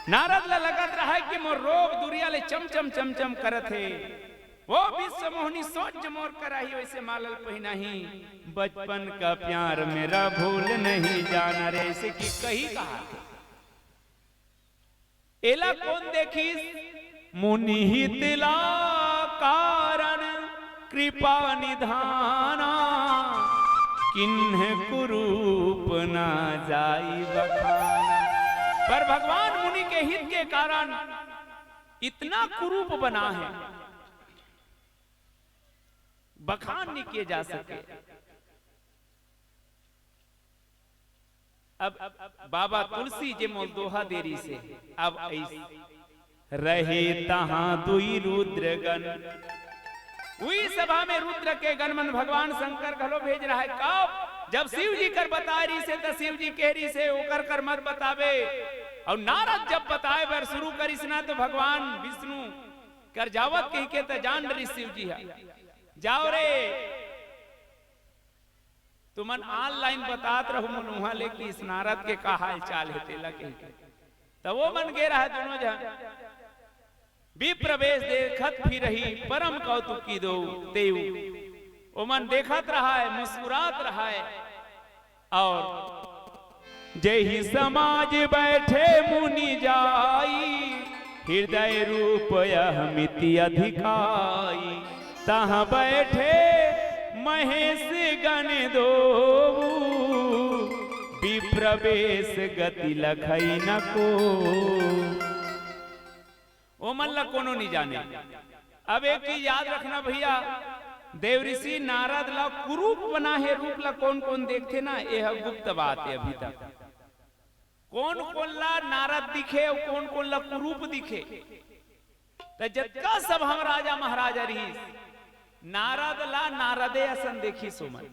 नारद ला लगत रहा है कि मोर रोग दुरिहा ले चमचम चमचम करत हे। वो विश्व मोहनी सोच मोर करा ही वइसे माला ल पहिनाही। बचपन का प्यार मेरा भूल नहीं जाना रे, अइसे कि कही कहा थे। एला कोन देखिस? मुनि हित ला कारण कृपा निधाना, किन्ह कुरूप न जाई बखाना। पर भगवान मुनि के हित के कारण इतना कुरूप बना है, बखान नइ किए जा सके। अब बाबा तुलसी जे मोला दोहा दे रहिसे, अब अइस रहे तहां दुई रुद्र गण। उही सभा में रुद्र के गण मन भगवान शंकर घलो भेज रहा है। कब? जब शिव जी कर बताय रहिसे, त शिव जी कहे रहिसे, "ओकर कर मत बताबे।" अउ नारद जब बताय बर शुरू करिस ना, त भगवान विष्णु कर जावत कहिके त जान डरिस शिव जी हा, "जाव रे।" तुमन online बतात रहू मन उहां ले कि इस नारद के का हाल चाल हे तेला कहिके। त वो मन गे रहा दूनों झन। विप्र बेस देखत फिरही परम कौतुकी दो तेऊ। वो मन देखत रहा है, मुस्कुरात रहा है। अउ जेहि समाज बैठे मुनि जाई, हृदय रूप अहमिति अधिकाई। तहां बैठे महेश गण दो, विप्र बेस गति लखई न को। ओमन ला कोनो नइ जाने। अब एक चीज याद रखना भइया, देवऋषि नारद ला कुरूप बना हे, रूप ला कोन कोन देखथे ना, ये ह गुप्त बात हे अभी तक। कोन कोन ला नारद दिखे अउ कोन कोन ला कुरूप दिखे। त जतका सब हम राजा महाराजा रहिस, नारद ला नारदे असन देखिस ओमन।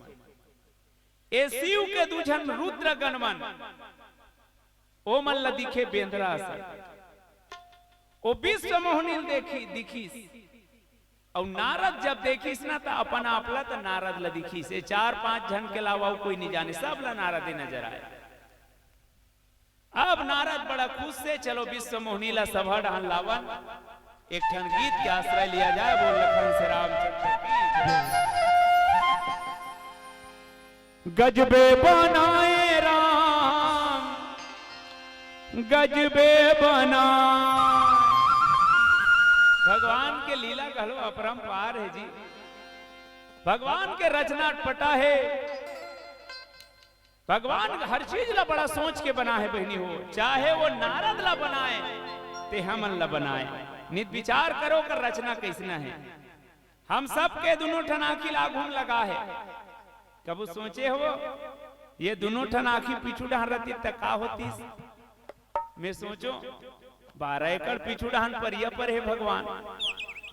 ए शिव के दू झन रुद्र गण मन, ओमन ला दिखे बेंदरा असन। ओ विश्व मोहनी ल देखी, दिखिस। अउ नारद जब देखिस ना, त अपन आप ला त नारद ला दिखिस। ए चार पांच झन के अलावा अउ कोई नइ जाने, सब ला नारदे नजर आय। अब नारद बड़ा खुश से, चलो विश्व मोहनी ला सभा डहन लावन, एक ठन गीत के आश्रय लिया जाए। बोल लखन से रामचंद्र की जय। गजबे बनाए राम, गजबे बना। भगवान के लीला घलो अपरंपार हे जी। भगवान के रचना अटपटा हे। भगवान हर चीज ला बड़ा सोच के बना हे बहिनी हो, चाहे वो नारद ला बनाए ते हमन ला बनाए। नित विचार करो कर रचना कैसना हे। हम सबके दुनों ठन आँखी ला आघू म लगा हे। कभू सोचे हो ये दुनों ठन आँखी पीछू डहर रहती त का होतीस? मैं सोचों, बारह एकड़ पीछू डहन परिया पर हे भगवान,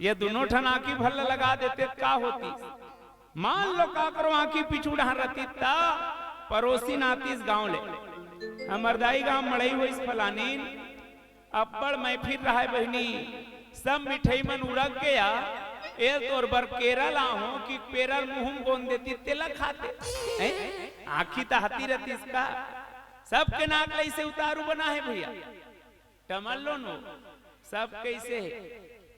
ये दुनों ठन आँखी भर ल लगा देते त का होतीस? मान लो काकरो आँखी पीछू डहन रहती त परोसी नातीस गाँव ले, हमर दाई गाँव मड़ई होइस फलानीन, अब्बड़ महफिल रहय बहिनी, सब मिठई मन उरक गे या, ए तोर बर केरा लाहों कि पेरा ल मुँह म गोंद देती तेला खाते। हैं? आँखी त हती रहतीस का? सबके नाक ल अइसे उतारू बना हे भइया। टमल लो नो, सब कइसे हे?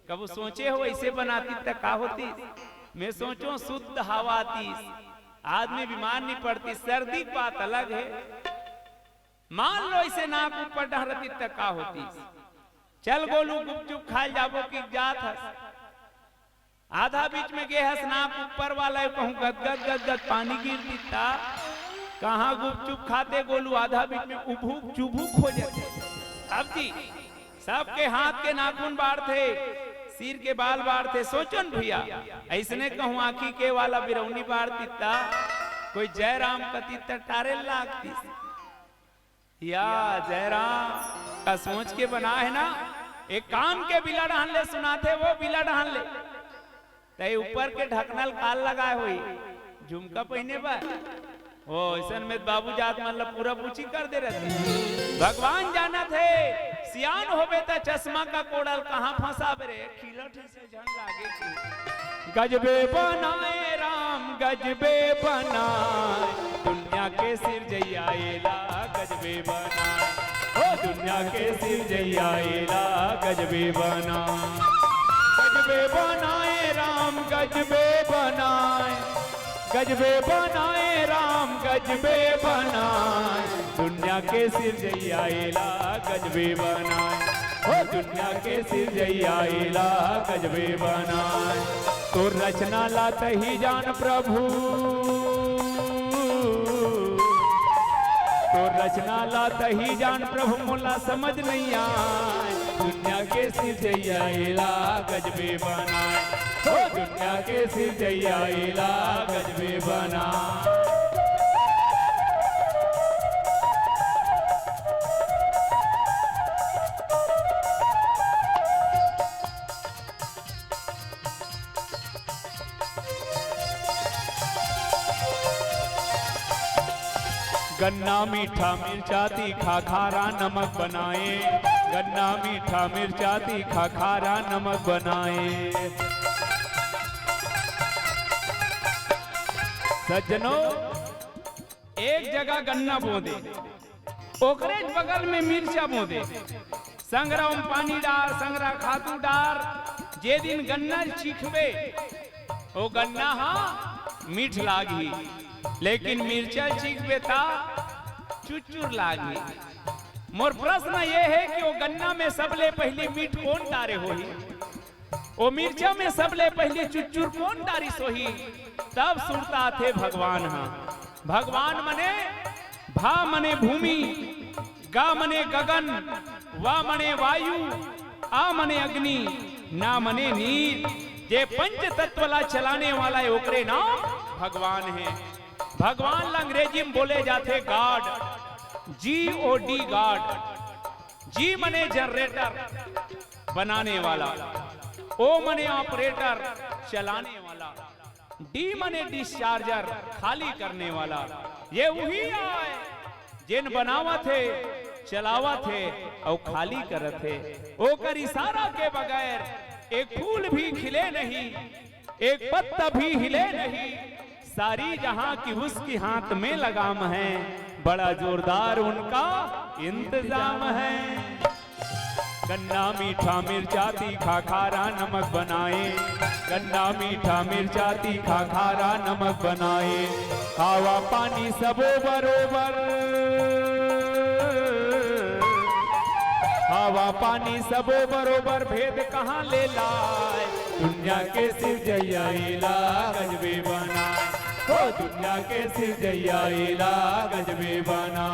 कभू सोचे हो अइसे बनातीस त का होतीस? मैं सोचों शुद्ध हवा आतीस, आदमी बीमार नइ पड़तीस। सर्दी के बात अलग हे। मान लो अइसे नाक ऊपर डहर रहतीस त का होतीस? चल गोलू गुपचुप खाय ल जाबो कि जात हस। आधा बीच में गे हस नाक ऊपर वाला, कहूँ गदगद गदगद पानी गिर दिस त कहाँ गुपचुप खाते गोलू, आधा बीच में उभूक चुभूक हो जाते। अब जी, सबके हाथ के नाखून बाढ़थे, सिर के बाल बाढ़थे। सोचो न भइया, अइसने कहूँ आँखी के वाला बिरौनी बाढ़ दिस त कोई जय राम कतिस त टारे लागतिस। या जय राम का सोच के बना हे ना, एक कान के बिला डहन ले सुनाथे, वो बिला डहन ले। तै ऊपर के ढकना ल का ल लगाय होही, झुमका पहिने बर। ओ, अइसन में बाबू जात मन ल पूरा पूछी कर दे रहती। भगवान जानत हे, सियान होबे त चश्मा का कोड़ा ल कहाँ फँसाबे रे, खिलत हे से झन लागे के। गजबे बनाए राम, गजबे बनाए, दुनिया के सिरजइया एला गजबे बनाए, ओ दुनिया के सिरजइया एला गजबे बनाए। गजबे बनाए राम, गजबे बनाए, गजबे बनाए राम, गजबे बनाए, दुनिया के सिरजइया एला गजबे बनाए, ओ दुनिया के सिरजइया एला गजबे बनाए। तोर रचना ला तही जान प्रभु, तोर रचना ला तही जान प्रभु, मोला समझ नइ आय। दुनिया के सिरजइया एला गजबे बनाए, ओ दुनिया के सिरजइया एला गजबे बनाए। गन्ना मीठा मिर्चा तीखा खारा नमक बनाए, गन्ना मीठा मिर्चा तीखा खारा नमक बनाए। सज्जनों, एक जगह गन्ना बो दे, ओकरे बगल में मिर्चा बो दे, संघरा ओम पानी डार, संघरा खातू डार। जे दिन गन्ना चीखबे, ओ गन्ना हा मीठ लागही, लेकिन मिर्चा चीखबे ता चुचुर लागही। मोर प्रश्न ये हे कि ओ गन्ना में सबले पहिली मीठ कोन डारे होही? ओ मिर्चा में सबले पहिली चुचुर कोन डारिस होही? तब सुरता आथे भगवान हा। भगवान मने भा मने भूमि, गा मने गगन, वा मने वायु, आ मने अग्नि, ना मने नीर। जे पंच तत्व ला चलाने वाला हे, ओकरे नाम भगवान हे। भगवान ला अंग्रेजी में बोले जाथे God, G O D, God। G मने जनरेटर, बनाने वाला, O मने ऑपरेटर, चलाने वाला, D मने डिस्चार्जर, खाली करने वाला। ये उही आय जेन बनावत हे, चलावत हे अउ खाली करत हे। ओकर इशारा के बगैर एक फूल भी खिले नहीं, एक पत्ता भी हिले नहीं। सारी जहां की उसकी हाथ में लगाम है, बड़ा जोरदार उनका इंतजाम है। गन्ना मीठा मिर्चा तीखा खारा नमक बनाए, गन्ना मीठा मिर्चा तीखा खारा नमक बनाए। हवा पानी सबो बरोबर, हवा पानी सबो बरोबर, भेद कहाँ ले लाए? दुनिया के सिरजइया एला गजबे बनाए, ओ दुनिया के सिरजइया एला गजबे बना।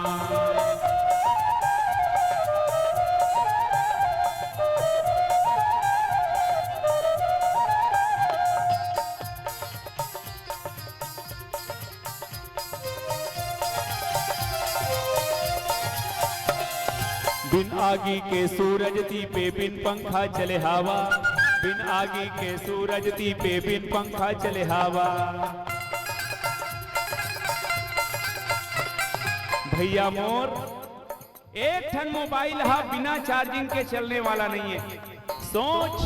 बिन आगी के सूरज दीपे, बिन पंखा चले हवा। बिन आगी के सूरज दीपे, बिन पंखा चले हवा। भैया मोर, एक ठन मोबाइल हा बिना चार्जिंग के चलने वाला नहीं है। सोच,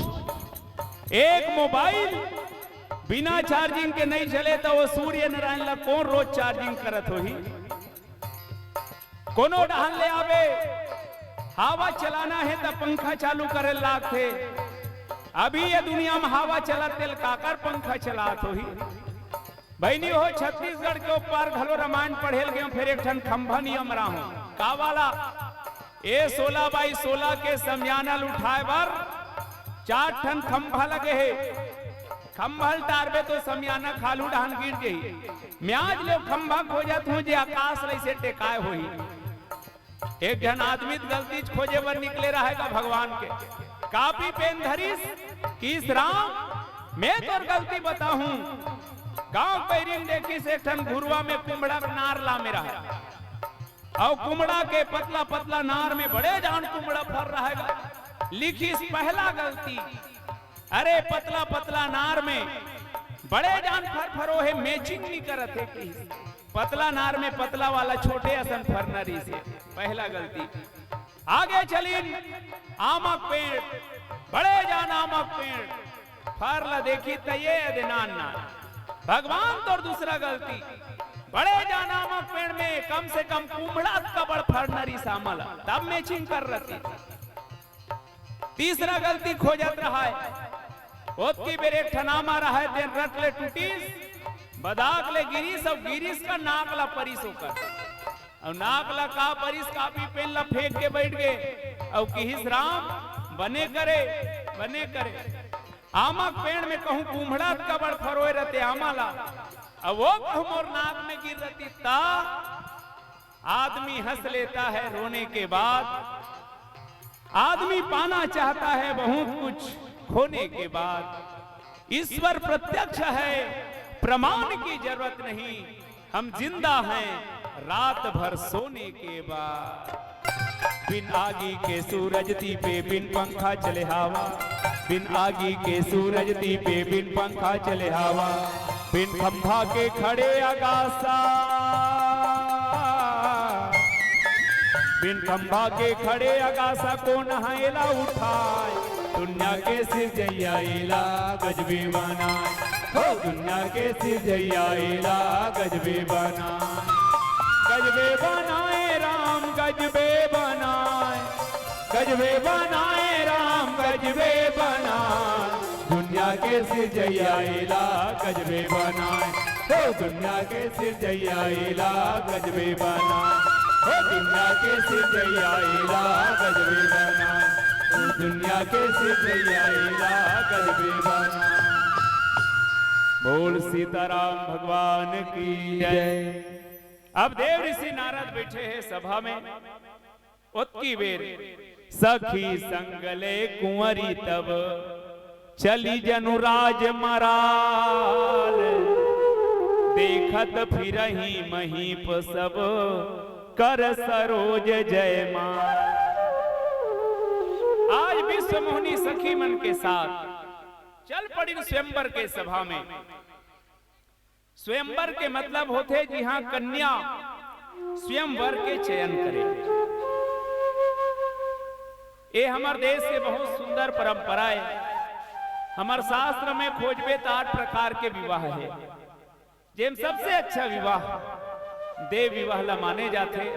एक मोबाइल बिना चार्जिंग के नहीं चले, तो वो सूर्य नारायण ला कौन रोज चार्जिंग करत होही? कोनो डहन ले आवे, हवा चलाना है त पंखा चालू करे लागथे। अभी ये दुनिया में हवा चलत, तेल काकर पंखा चलात होही? बहिनी हो, छत्तीसगढ़ के ऊपर घलो रामायण पढ़े ल गेंव, फेर एक ठन खंभा नियम राहूं। का वाला? ए सोलह बाई सोलह के समियाना ल उठाए बर चार ठन खंभा लगे हे। खंभा ल टारबे तो समियाना खाल्हू डहन गिर जही। म्याज ले खंभा खोजत हूं जे आकाश ल अइसे टेकाए होही। एक झन आदमी त गलती खोजे बर निकले रहय गा भगवान के। कापी पेन धरिस, किहिस राम, मैं तोर गलती बताहूं। गांव पैरी म देखिस एक ठन घुरवा में कुमड़ा के नार लामे रहय। अउ कुमड़ा के पतला पतला नार में बड़े जान कुमड़ा फर रहय गा। लिखिस पहला गलती, अरे पतला पतला नार में बड़े जान फर फरो हे, matching नहीं करत हे किहिस। पतला नार में पतला वाला छोटे असन फरना रहिस हे, पहला गलती। आगे चलिन, आमक पेड़, बड़े जान आमक पेड़, फर ला देखिस त ये अदे नान नान। भगवान तोर दूसरा गलती, बड़े जान आमक पेड़ में कम से कम कुमड़ा अतका बड़ फरना रहिस आमा ला, तब matching कर रहतिस। तीसरा गलती खोजत रहय, ओतकी बेर एक ठन आमा रहय, तेन रट ले टूटिस, बदाक ले गिरिस अउ गिरिस का नाक ला परिस ओकर। अउ नाक ला का परिस, कापी पेन ला फेंक के बइठ गे अउ किहिस राम, बने करे, बने करे। आमा के पेड़ में कहूं कुम्हड़ा अतका बड़ फरोय रहते आमा ला, अउ वो कहूं मोर नाक में गिर रहती त आदमी हंस लेता है रोने के बाद, आदमी पाना चाहता है बहुत कुछ खोने के बाद। ईश्वर प्रत्यक्ष है, प्रमाण की जरूरत नहीं, हम जिंदा हैं रात भर सोने के बाद। बिन आगी के सूरज दीपे, बिन पंखा चले हवा, बिन आगी के सूरज दीपे, बिन पंखा चले हवा, बिन खंभा के खड़े अगासा, बिन खंभा के खड़े अगासा कोन ह एला उठाय। दुनिया के सिरजइया एला गजबे बनाय, हो दुनिया के सिरजइया एला गजबे बनाय। गजबे बनाय राम, गजबे बनाय, गजबे बनाय राम, गजबे बनाय। दुनिया के सिरजइया एला गजबे बनाय, हो दुनिया के सिरजइया एला गजबे बनाय, हो दुनिया के सिरजइया एला गजबे बनाय, हो दुनिया के सिरजइया एला गजबे बनाय। बोल सीताराम भगवान की जय। अब देव ऋषि नारद बैठे हैं सभा में। ओतकी बेर सखी संग ले कुंवरी तब, चली जनु राज मराल। देखत फिरही महीप सब, कर सरोज जयमाल। आज विश्व मोहनी सखी मन के साथ चल पड़िन स्वयंवर के सभा में। स्वयंवर के मतलब होथे जिहां कन्या स्वयं वर के चयन करे। ए हमर देश के बहुत सुंदर परंपरा हे। हमर शास्त्र में खोजबे त आठ प्रकार के विवाह हे, जेम सबसे अच्छा विवाह देव विवाह ला माने जाथे।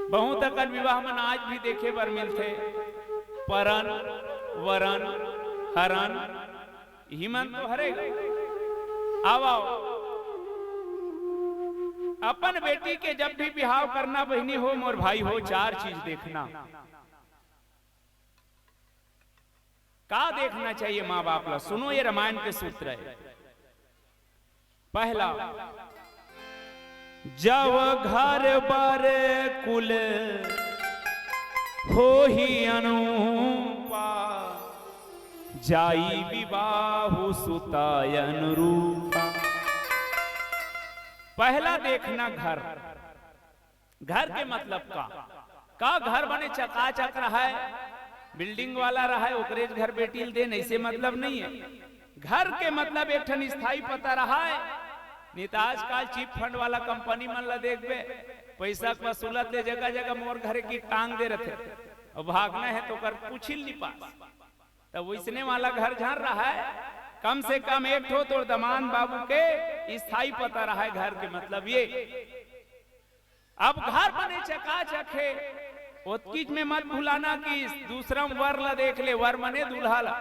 बहुत अकन विवाह मन आज भी देखे बर मिलथे, परन, वरन, हरन, इही मन तो हरे गा। आओ, आओ। अपन बेटी के जब भी बिहाव करना बहिनी हो, मोर भाई हो, चार चीज देखना। का देखना चाहिए माँ बाप ला? सुनो, ये रामायण के सूत्र है। पहला, जव घर बर कुल होही अनूपा, जाई विवाहु सुता अनुरूपा। पहला देखना घर, घर के मतलब का? का घर बने चकाचक रहय, building वाला रहय, ओकरेच घर बेटी ल देन, ऐसे मतलब नहीं है। घर के मतलब एक ठन स्थायी पता रहय। नहीं तो आजकल chit fund वाला company मन ला देखबे, पैसा के वसूलत ले जगह जगह मोर घरे के टांग दे रथे, अउ भागना है तो ओकर पूछी ल नहीं पास। तब वैसने वाला घर झन रहय, कम से कम एक ठो तोर दमांद बाबू के स्थायी पता रहय। घर के मतलब ये। अब घर बने चकाचक हे, ओतकीच में मत भुलाना कि दूसरा वर ला देख ले, वर मने दूल्हा ला।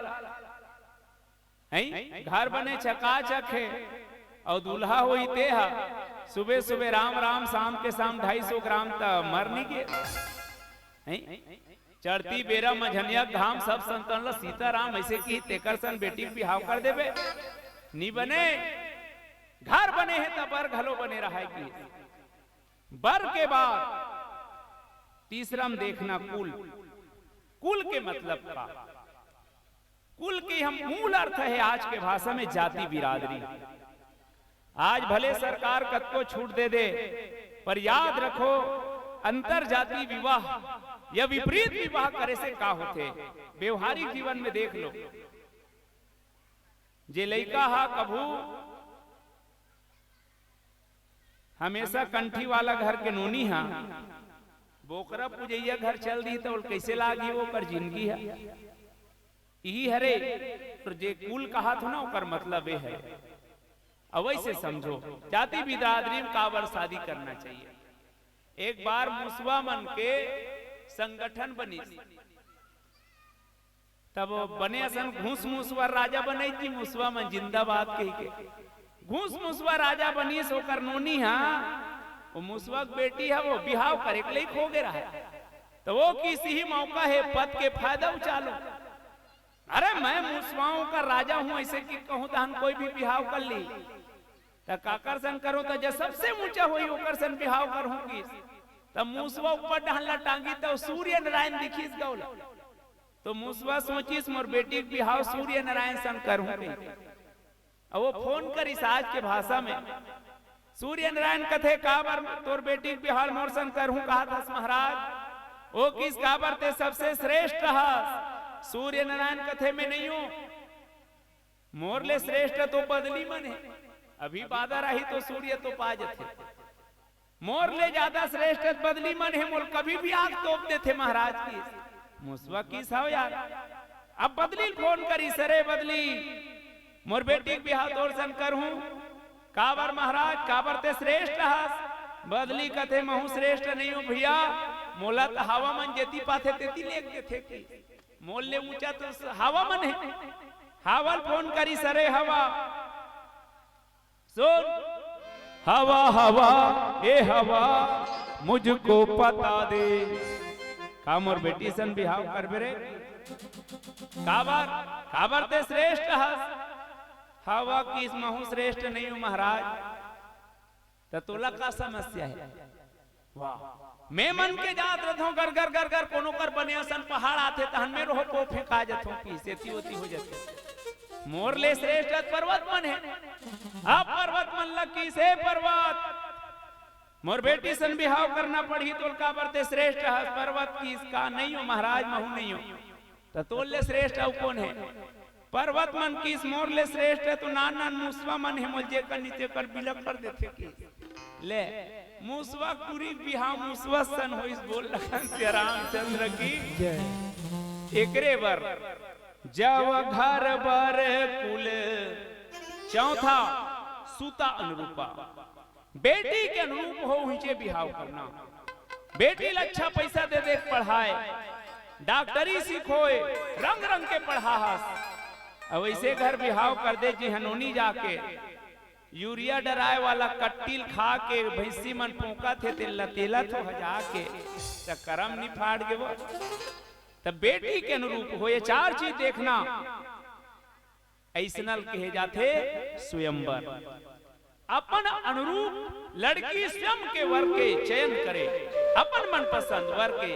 हैं? घर बने चकाचक हे, अउ दूल्हा होही ते ह सुबे सुबे राम राम, शाम के शाम ढाई सौ ग्राम त मर नहीं गे। हैं? चढ़ती बेरा मझनिया घाम, सब संतन ला सीताराम ऐसे कि तेकर सन बेटी के बिहाव कर देबे, नी बने। घर बने हे त बर घलो बने रहय कि। बर के बाद तीसरा में देखना कुल। कुल के मतलब का? कुल के हम मूल अर्थ है आज के भाषा में जाति बिरादरी। आज भले सरकार कतको छूट दे दे, पर याद रखो, अंतर जाति विवाह या विपरीत विवाह करे से का होथे? व्यवहारिक जीवन में देख लो, जे लइका हा कभू हमेशा कंठी वाला घर के नोनी हा, बोकरा पुजैया घर चल दी, तो ओल कैसे लागी ओकर जिंदगी हा? इही हरे, तो जे कुल कहाथो ना, ओकर मतलब ये हरे। अवश्य समझो, जाति बिरादरी में काबर शादी करना चाहिए। एक बार मुसवा मन के संगठन बनिस, तब बने असन घूस मुसवा राजा बनई जी, मुसवा मन जिंदाबाद कहिके। घूस मुसवा राजा बनिस, ओकर नोनी हा, वो मुसवा के बेटी हा, वो बिहाव करे के लइक हो गे रहा। तो वो किस ही मौका हे, पद के फायदा उठा लो। अरे, मैं मुसवाओं का राजा हूँ, ऐसे कि कहूँ तहन कोई भी बिहाव कर ली। त काकर सन करो, त जे सबसे ऊंचा होई ओकर सन बिहाव करहूं किस। त मुसवा ऊपर डहन ला टांगी त सूर्य नारायण दिखिस गौला। तो मुसवा सोचिस, मोर बेटी के बिहाव सूर्य नारायण सन करहूं कहिके। अब वो फोन करिस आज के भाषा में, सूर्य नारायण कथे, काबर तोर बेटी के बिहाव मोर सन करहूं कहत हस महाराज? वो किस, काबर ते सबसे श्रेष्ठ हस। सूर्य नारायण कथे, मैं नहीं हूं, मोर ले श्रेष्ठ तो बदली मन हे। अभी बादर आही तो सूर्य तो पा जथे। मोर ले ज्यादा श्रेष्ठ बदली मन हे, मोल कभी भी आग तोप देथे महाराज किस। मुसवा किस हव यार, अब बदली फोन करिस, अरे बदली, मोर बेटी के बिहाव तोर सन करहूं। काबर महाराज, काबर ते श्रेष्ठ हस? बदली कथे, महूं श्रेष्ठ नहीं हूं भैया, मोला त हवा मन जेती पाथे तेती लेग देथे कि। मोर ले ऊंचा तो स-, हवा मन हे। हवा ल फोन करिस, अरे हवा, सुन, हवा, हवा, ए हवा, मुझको पता दे। का मोर बेटी सन बिहाव करबे रे? काबर, काबर ते श्रेष्ठ हस? हवा किस, महूं श्रेष्ठ नहीं हूं महाराज। त तोला का समस्या हे? वाह। मैं मन के जात रथों, गर गर गर गर, कोनो कर बने असन पहाड़ आथे, तहन में रोह पो फेंका जथों, पीसे ती ओती हो जथे। मोर ले श्रेष्ठ अत पर्वत मन हे। अब पर्वत मन लग किस, हे पर्वत, मोर बेटी सन बिहाव करना पड़ही, तोल काबर ते श्रेष्ठ हस? पर्वत किस, का नहीं हो महाराज, महूं नहीं हो। त तोल ले श्रेष्ठ अउ कोन हे? पर्वत मन किस, मोर ले श्रेष्ठ हे तो नान नान मुसवा मन हे, मोल जेकर नीचे कर बिलक कर देथे कि। ले, मुसवा टूरी बिहाव मुसवा सन होइस, बोल लखन सिया रामचंद्र की। जय। एकरे बर, जव घर बर कुल, चौथा, सुता अनुरूपा। बेटी के अनुरूप हो, उहिंचे बिहाव करना। बेटी ल अच्छा पैसा दे दे के पढ़ाए, डॉक्टरी सिखोए, रंग रंग के पढ़ाहस। अब ऐसे घर बिहाव कर दे जी हनोनी जाके, यूरिया डराए वाला कट्टील खा के भैंसी मन पोंकत हे, तेल ला तेलत हो हजा के, त करम नी फाड़ गे वो। त बेटी के अनुरूप हो, ये चार चीज देखना। ऐसनल कहे जाथे स्वयंवर। अपन अनुरूप लड़की स्वयं के वर के चयन करे, अपन मनपसंद वर के।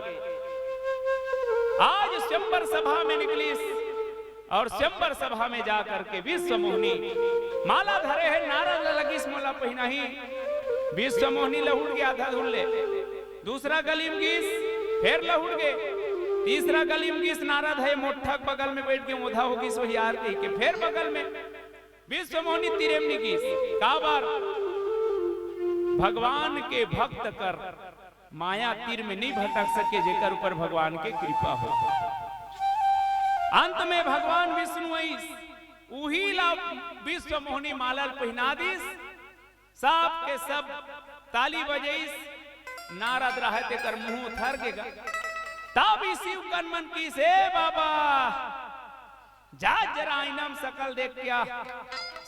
आज स्वयंवर सभा में निकलिस और स्वयंवर सभा में जा करके विश्व मोहनी माला धरे हे, नारद ला लगिस मोला पहिनाही। विश्व मोहनी लहुट गे आधा धुन ले, दूसरा गली में गिस, फेर लहुट गे, तीसरा गली में गिस, नारद हे मोठक बगल में बैठ के ओधा हो गिस, वही यार कही के फेर बगल में विश्व मोहनी तीरे में नी गिस। काबर? भगवान के भक्त कर माया तीर में नहीं भटक सके, जेकर ऊपर भगवान के कृपा हो। अंत में भगवान विष्णु आइस, उही ला विश्व मोहनी माला ल पहिना दिस, सब के सब ताली बजइस। नारद रहे तेकर मुंह थर गे गा। तब शिव कन मन किस, "ए बाबा, जा जरा आईना में सकल देख के आ।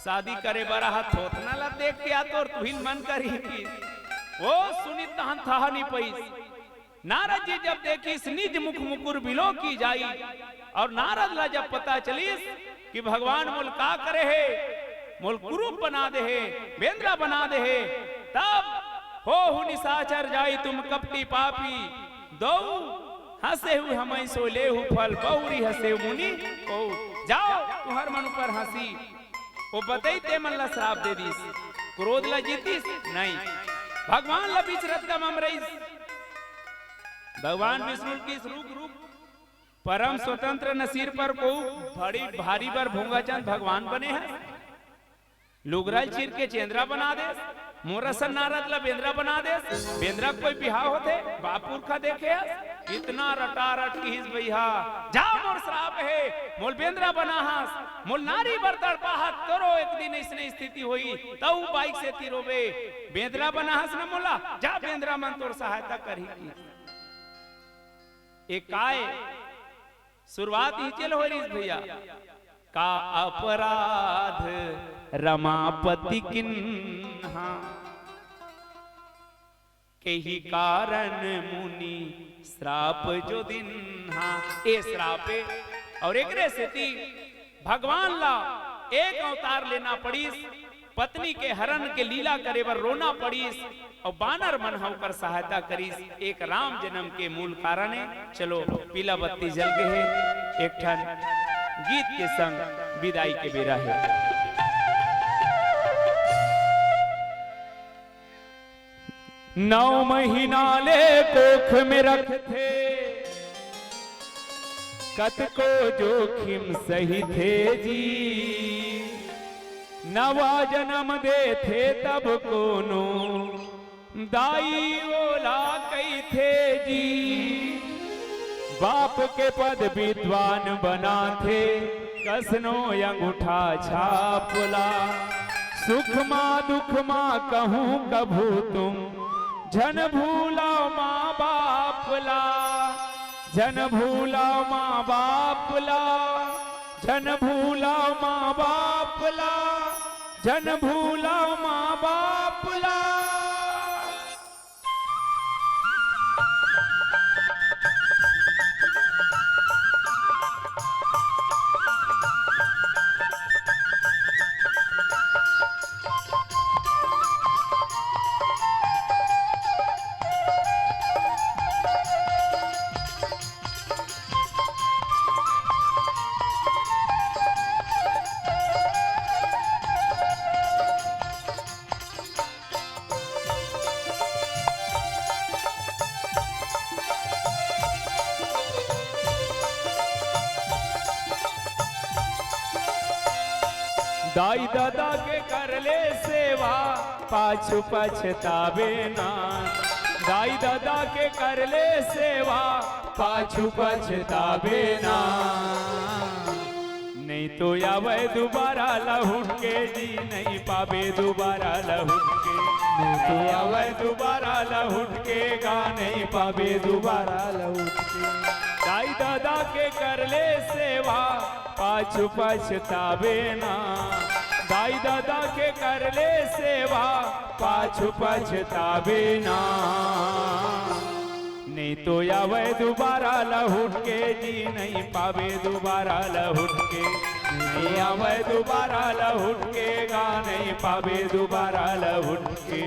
शादी करे बर हाथ थोथना ला देख के आ, तोर तुहिन मन करही कि।" ओ सुनिस तहन थाह नी पइस। नारद जी जब देखिस निज मुख मुकुर बिलोकि जाई, और नारद ला जब पता चलिस कि भगवान मोल का करे हे, मोल कुरूप बना दे हे, बेंदरा बना दे हे, तब होहु निशाचर जाई तुम कपटी पापी, दो हंसेहु हमइ सो लेहु फल, बहुरि हंसेहु मुनि को। जाओ, तुंहर मन ऊपर हंसी। ओ बतई ते मन ला श्राप दे दिस। क्रोध ला जीतिस? नहीं। भगवान ला बीच रद्दा म अमरइस। भगवान विष्णु किस, "रुक, रुक, परम स्वतंत्र न सिर पर को, बड़ी भारी बर भोंगाचंद भगवान बने हे।" लुगरा ल चीर के चेंदरा बना देस, मोर असन नारद ला बेंदरा बना देस। बेंदरा कोई बिहाव होथे? बाप पुरखा देखे हस? इतना रटारट किहिस भैया, "जा मोर श्राप हे, मोल बेंदरा बना हस, मोल नारी बर तड़पा हस, तोरो एक दिन अइसने स्थिति होई, तउ बाइक से तिरोबे, बेंदरा बना हस न मोला, जा बेंदरा मन तोर सहायता करही" किहिस। ए काय शुरुआत इहिच ले होय रिहिस भैया। "का अपराध रमापति किन्हा, केहि कारण मुनि श्राप जो दिन्हा।" ए श्रापे, और एकरे सेती भगवान ला एक अवतार लेना पड़िस। पत्नी के हरण के लीला करे बर रोना पड़िस, अउ बानर मन ह ओकर सहायता करिस। एक राम जन्म के मूल कारण ए। चलो, पीला बत्ती जल गे हे, एक ठन गीत के संग विदाई के बेरा हे। नौ महीना ले कोख में रखथे, कतको जोखिम सहिथे जी। नवा जन्म देथे तब कोनो दाई ओला कहिथे जी। बाप के पद विद्वान बनाथे, कसनो अंगूठा छाप ला। सुख मा दुख मा कहूँ कभू तुम, झन भूलव माँ बाप ला, झन भूलव माँ बाप ला, झन भूलव माँ बाप ला, झन भूलव माँ बाप ला। दाई ददा के कर ले सेवा, पाछू पछताबे ना। दाई ददा के कर ले सेवा, पाछू पछताबे ना। नहीं तो आवय दुबारा लहुट के जी, नहीं पाबे दुबारा लहुट के। नहीं तो आवय दुबारा लहुट के गा, नहीं पाबे दुबारा लहुट के। दाई ददा के कर ले सेवा, पाछू पछताबे ना। दाई ददा के कर ले सेवा, पाछू पछताबे ना। नहीं तो आवय दुबारा लहुट के जी, नहीं पाबे दुबारा लहुट के। नइ आवय दुबारा लहुट के गा, नइ पाबे दुबारा लहुट के।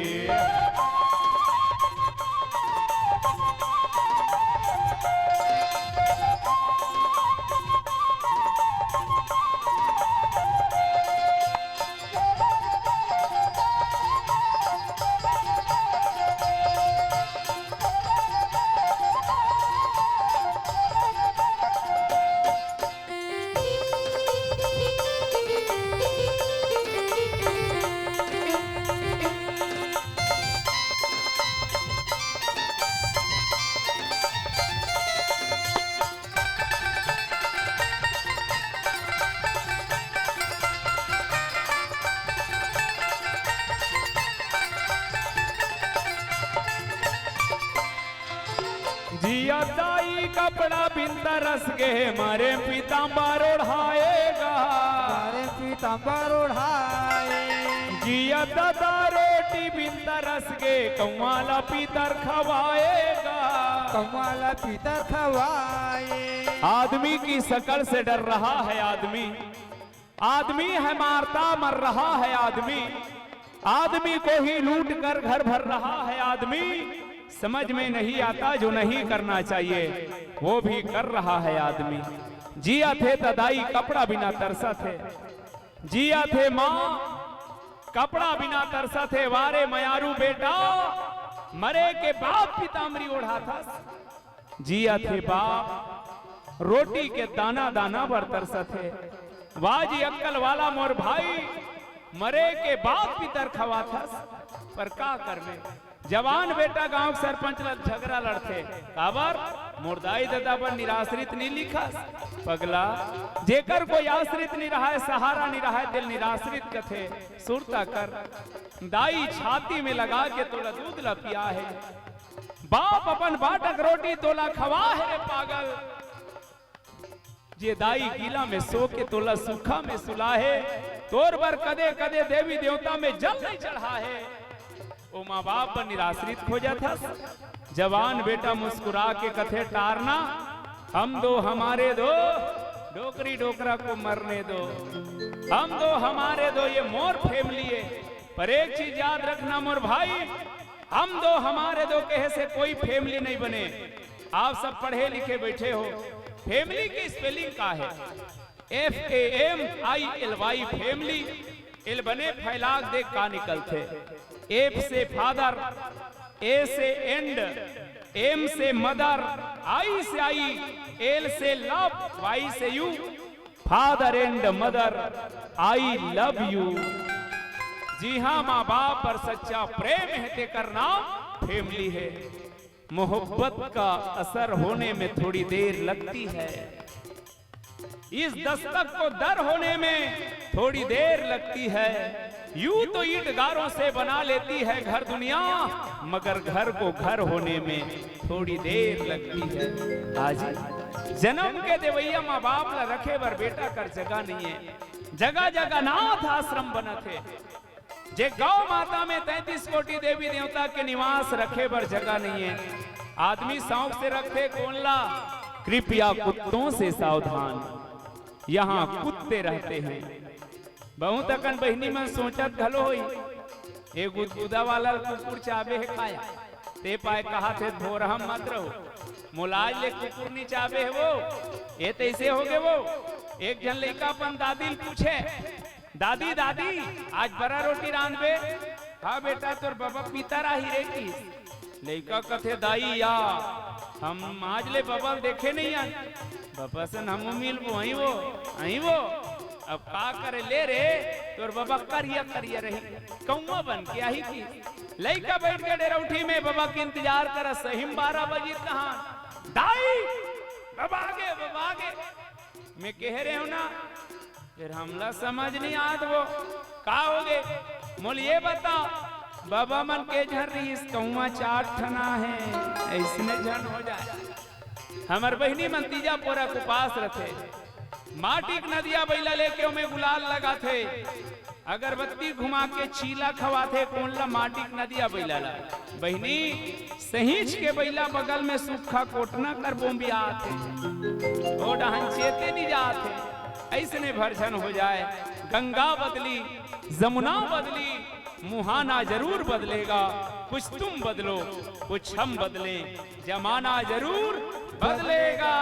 जिया दाई कपड़ा बिन तरस गे, मरे पीताम्बर ओढ़ाएगा। मरे पीताम्बर ओढ़ाए। जिया दादा रोटी बिन तरस गे, कौआ ला पीतर खवाएगा। कौआ ला पीतर खवाए। आदमी की शकल से डर रहा है आदमी, आदमी है मारता मर रहा है आदमी, आदमी को ही लूट कर घर भर रहा है आदमी। समझ में नहीं आता, जो नहीं करना चाहिए वो भी कर रहा है आदमी। जिया थे त दाई कपड़ा बिना तरसा थे, जिया थे माँ कपड़ा बिना तरसा थे। वारे मयारू बेटा, मरे के बाद पीताम्बरी ओढ़ा था। जिया थे बाप, रोटी के दाना दाना बर तरसत हे। वाह जी अक्कल वाला मोर भाई, मरे के बाद पितर खवाथस, पर का करबे? जवान बेटा गांव के सरपंच ला झगड़ा लड़थे, काबर? मोर दाई ददा बर निराश्रित नी लिखस। पगला, जेकर कोई आश्रित नी रहाय, सहारा नी रहाय, तेल निराश्रित कथे। सुरता कर, दाई छाती में लगा के तोला दूध ला पिया हे। बाप अपन बाटक रोटी तोला खवा हे रे पागल। जे दाई गीला में सो के तोला सूखा में सुला हे, तोर बर कदे कदे देवी देवता में जल नहीं चढ़ा हे। ओ माँ बाप बर निराश्रित खोजत हस। जवान बेटा मुस्कुरा के कथे टारना, हम दो हमारे दो, डोकरी डोकरा को मरने दो। हम दो हमारे दो, ये मोर फैमिली हे। पर एक चीज याद रखना मोर भाई, हम दो हमारे दो कहे से कोई फैमिली नहीं बने। आप सब पढ़े लिखे बैठे हो, फैमिली की स्पेलिंग का हे? F A M I L Y, family. L बने फैलाग देख का निकलथे। F से फादर, A से एंड, M से मदर, I से आई, L से लव, Y से you. Father and mother, I love you. जी हाँ, माँ बाप पर सच्चा प्रेम हे, तेकर नाम फैमिली हे। मोहब्बत का असर होने में थोड़ी देर लगती है, इस दस्तक को दर होने में थोड़ी देर लगती है। यूं तो ईंट गारों से बना लेती है घर दुनिया, मगर घर को घर होने में थोड़ी देर लगती है। आज जन्म के देवैया माँ बाप ला रखे बर बेटा कर जगह नहीं हे। जगह जगह अनाथ आश्रम बनत हे। जे गौ माता में तैंतीस कोटि देवी देवता के निवास रखे बर जगह नहीं हे, आदमी शौक से रखथे कोन ला? कृपया कुत्तों से सावधान, यहाँ कुत्ते रहते हैं। बहुत अकन बहिनी मन सोचत घलो होई, ए गुदगुदा वाला कुकुर चाबे हे काया, ते पाय कहाथे भोरहा मत रहो, मोला आज ले कुकुर नी चाबे हे वो, ए तैसे होगे वो। एक झन लइका अपन दादी ल पूछे, दादी, दादी, आज बरा रोटी रांधबे? हाँ बेटा, तोर बबा पितर आही रे किहिस। लइका कथे, दाई या, हम आज ले बबा ल देखे नहीं आन। बबा सन हमू मिलबो, अहीं वो, अहीं वो। अब का करे ले रे, तोर बबा करिया करिया रही, कौआ बन के आही किहिस। लइका बैठ के डेरौठी में बबा के इंतजार करस, सही में बारह बजिस तहाँ। दाई, बबा आगे, बबा आगे। मैं कहे रहे हूँ ना, फेर हमला समझ नहीं आत वो। का होगे? मोला ये बता, बबा मन के झन रहिस, कौआ चार ठन आहे, अइसने झन हो जाय। हमर बहिनी मन तीजा पोरा के उपास रथे, माटी के नदिया बइला लेके ओमे गुलाल लगाथे, अगरबत्ती घुमा के चीला खवाथे, कोन ला? माटी के नदिया बइला ला। बहिनी, सहींच के बइला बगल में सुक्खा कोटना कर बोंबियाथे, ओ डहन चेते नहीं जाथे। अइसने भर झन हो जाए। गंगा बदली, जमुना बदली, मुहाना जरूर बदलेगा। कुछ तुम बदलो, कुछ हम बदले, जमाना जरूर बदलेगा।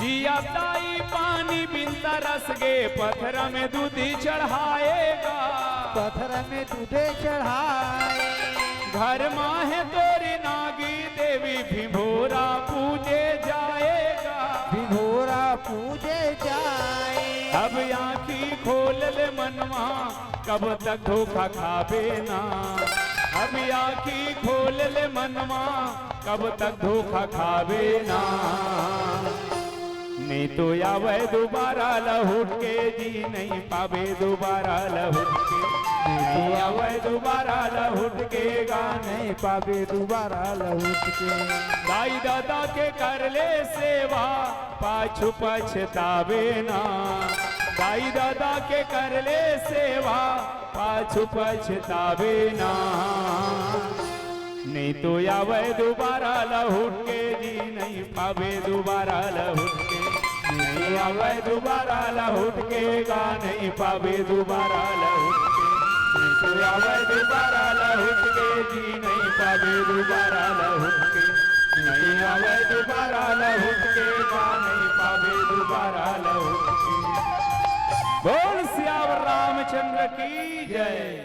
जिया ताई पानी बिन तरस गे, पथरा में दूधी चढ़ाएगा। पथरा में दूधी चढ़ाए। घर मा हे तोरी नागी देवी, भिंभोरा पूजे जाएगा। भिंभोरा पूजे जाए। अब आँखी खोल ले मनवा, कब तक धोखा खाबे ना। अब आँखी खोल ले मनवा, कब तक धोखा खाबे ना। नइ तो आवय दुबारा लहुट के जी, नइ पाबे दुबारा लहुट के। नइ आवय दुबारा लहुट के गा, नइ पाबे दुबारा लहुट के। दाई ददा के कर ले सेवा, पाछू पछताबे ना। दाई ददा के कर ले सेवा, पाछू पछताबे ना। नइ तो आवय दुबारा लहुट के जी, नइ पाबे दुबारा लहुट के। नइ आवय दुबारा लहुट के गा, नइ पाबे दुबारा लहुट के। नइ तो आवय दुबारा लहुट के जी, नइ पाबे दुबारा लहुट के। नइ आवय दुबारा लहुट के गा, नइ पाबे दुबारा लहुट के। बोल सियावर रामचंद्र की जय।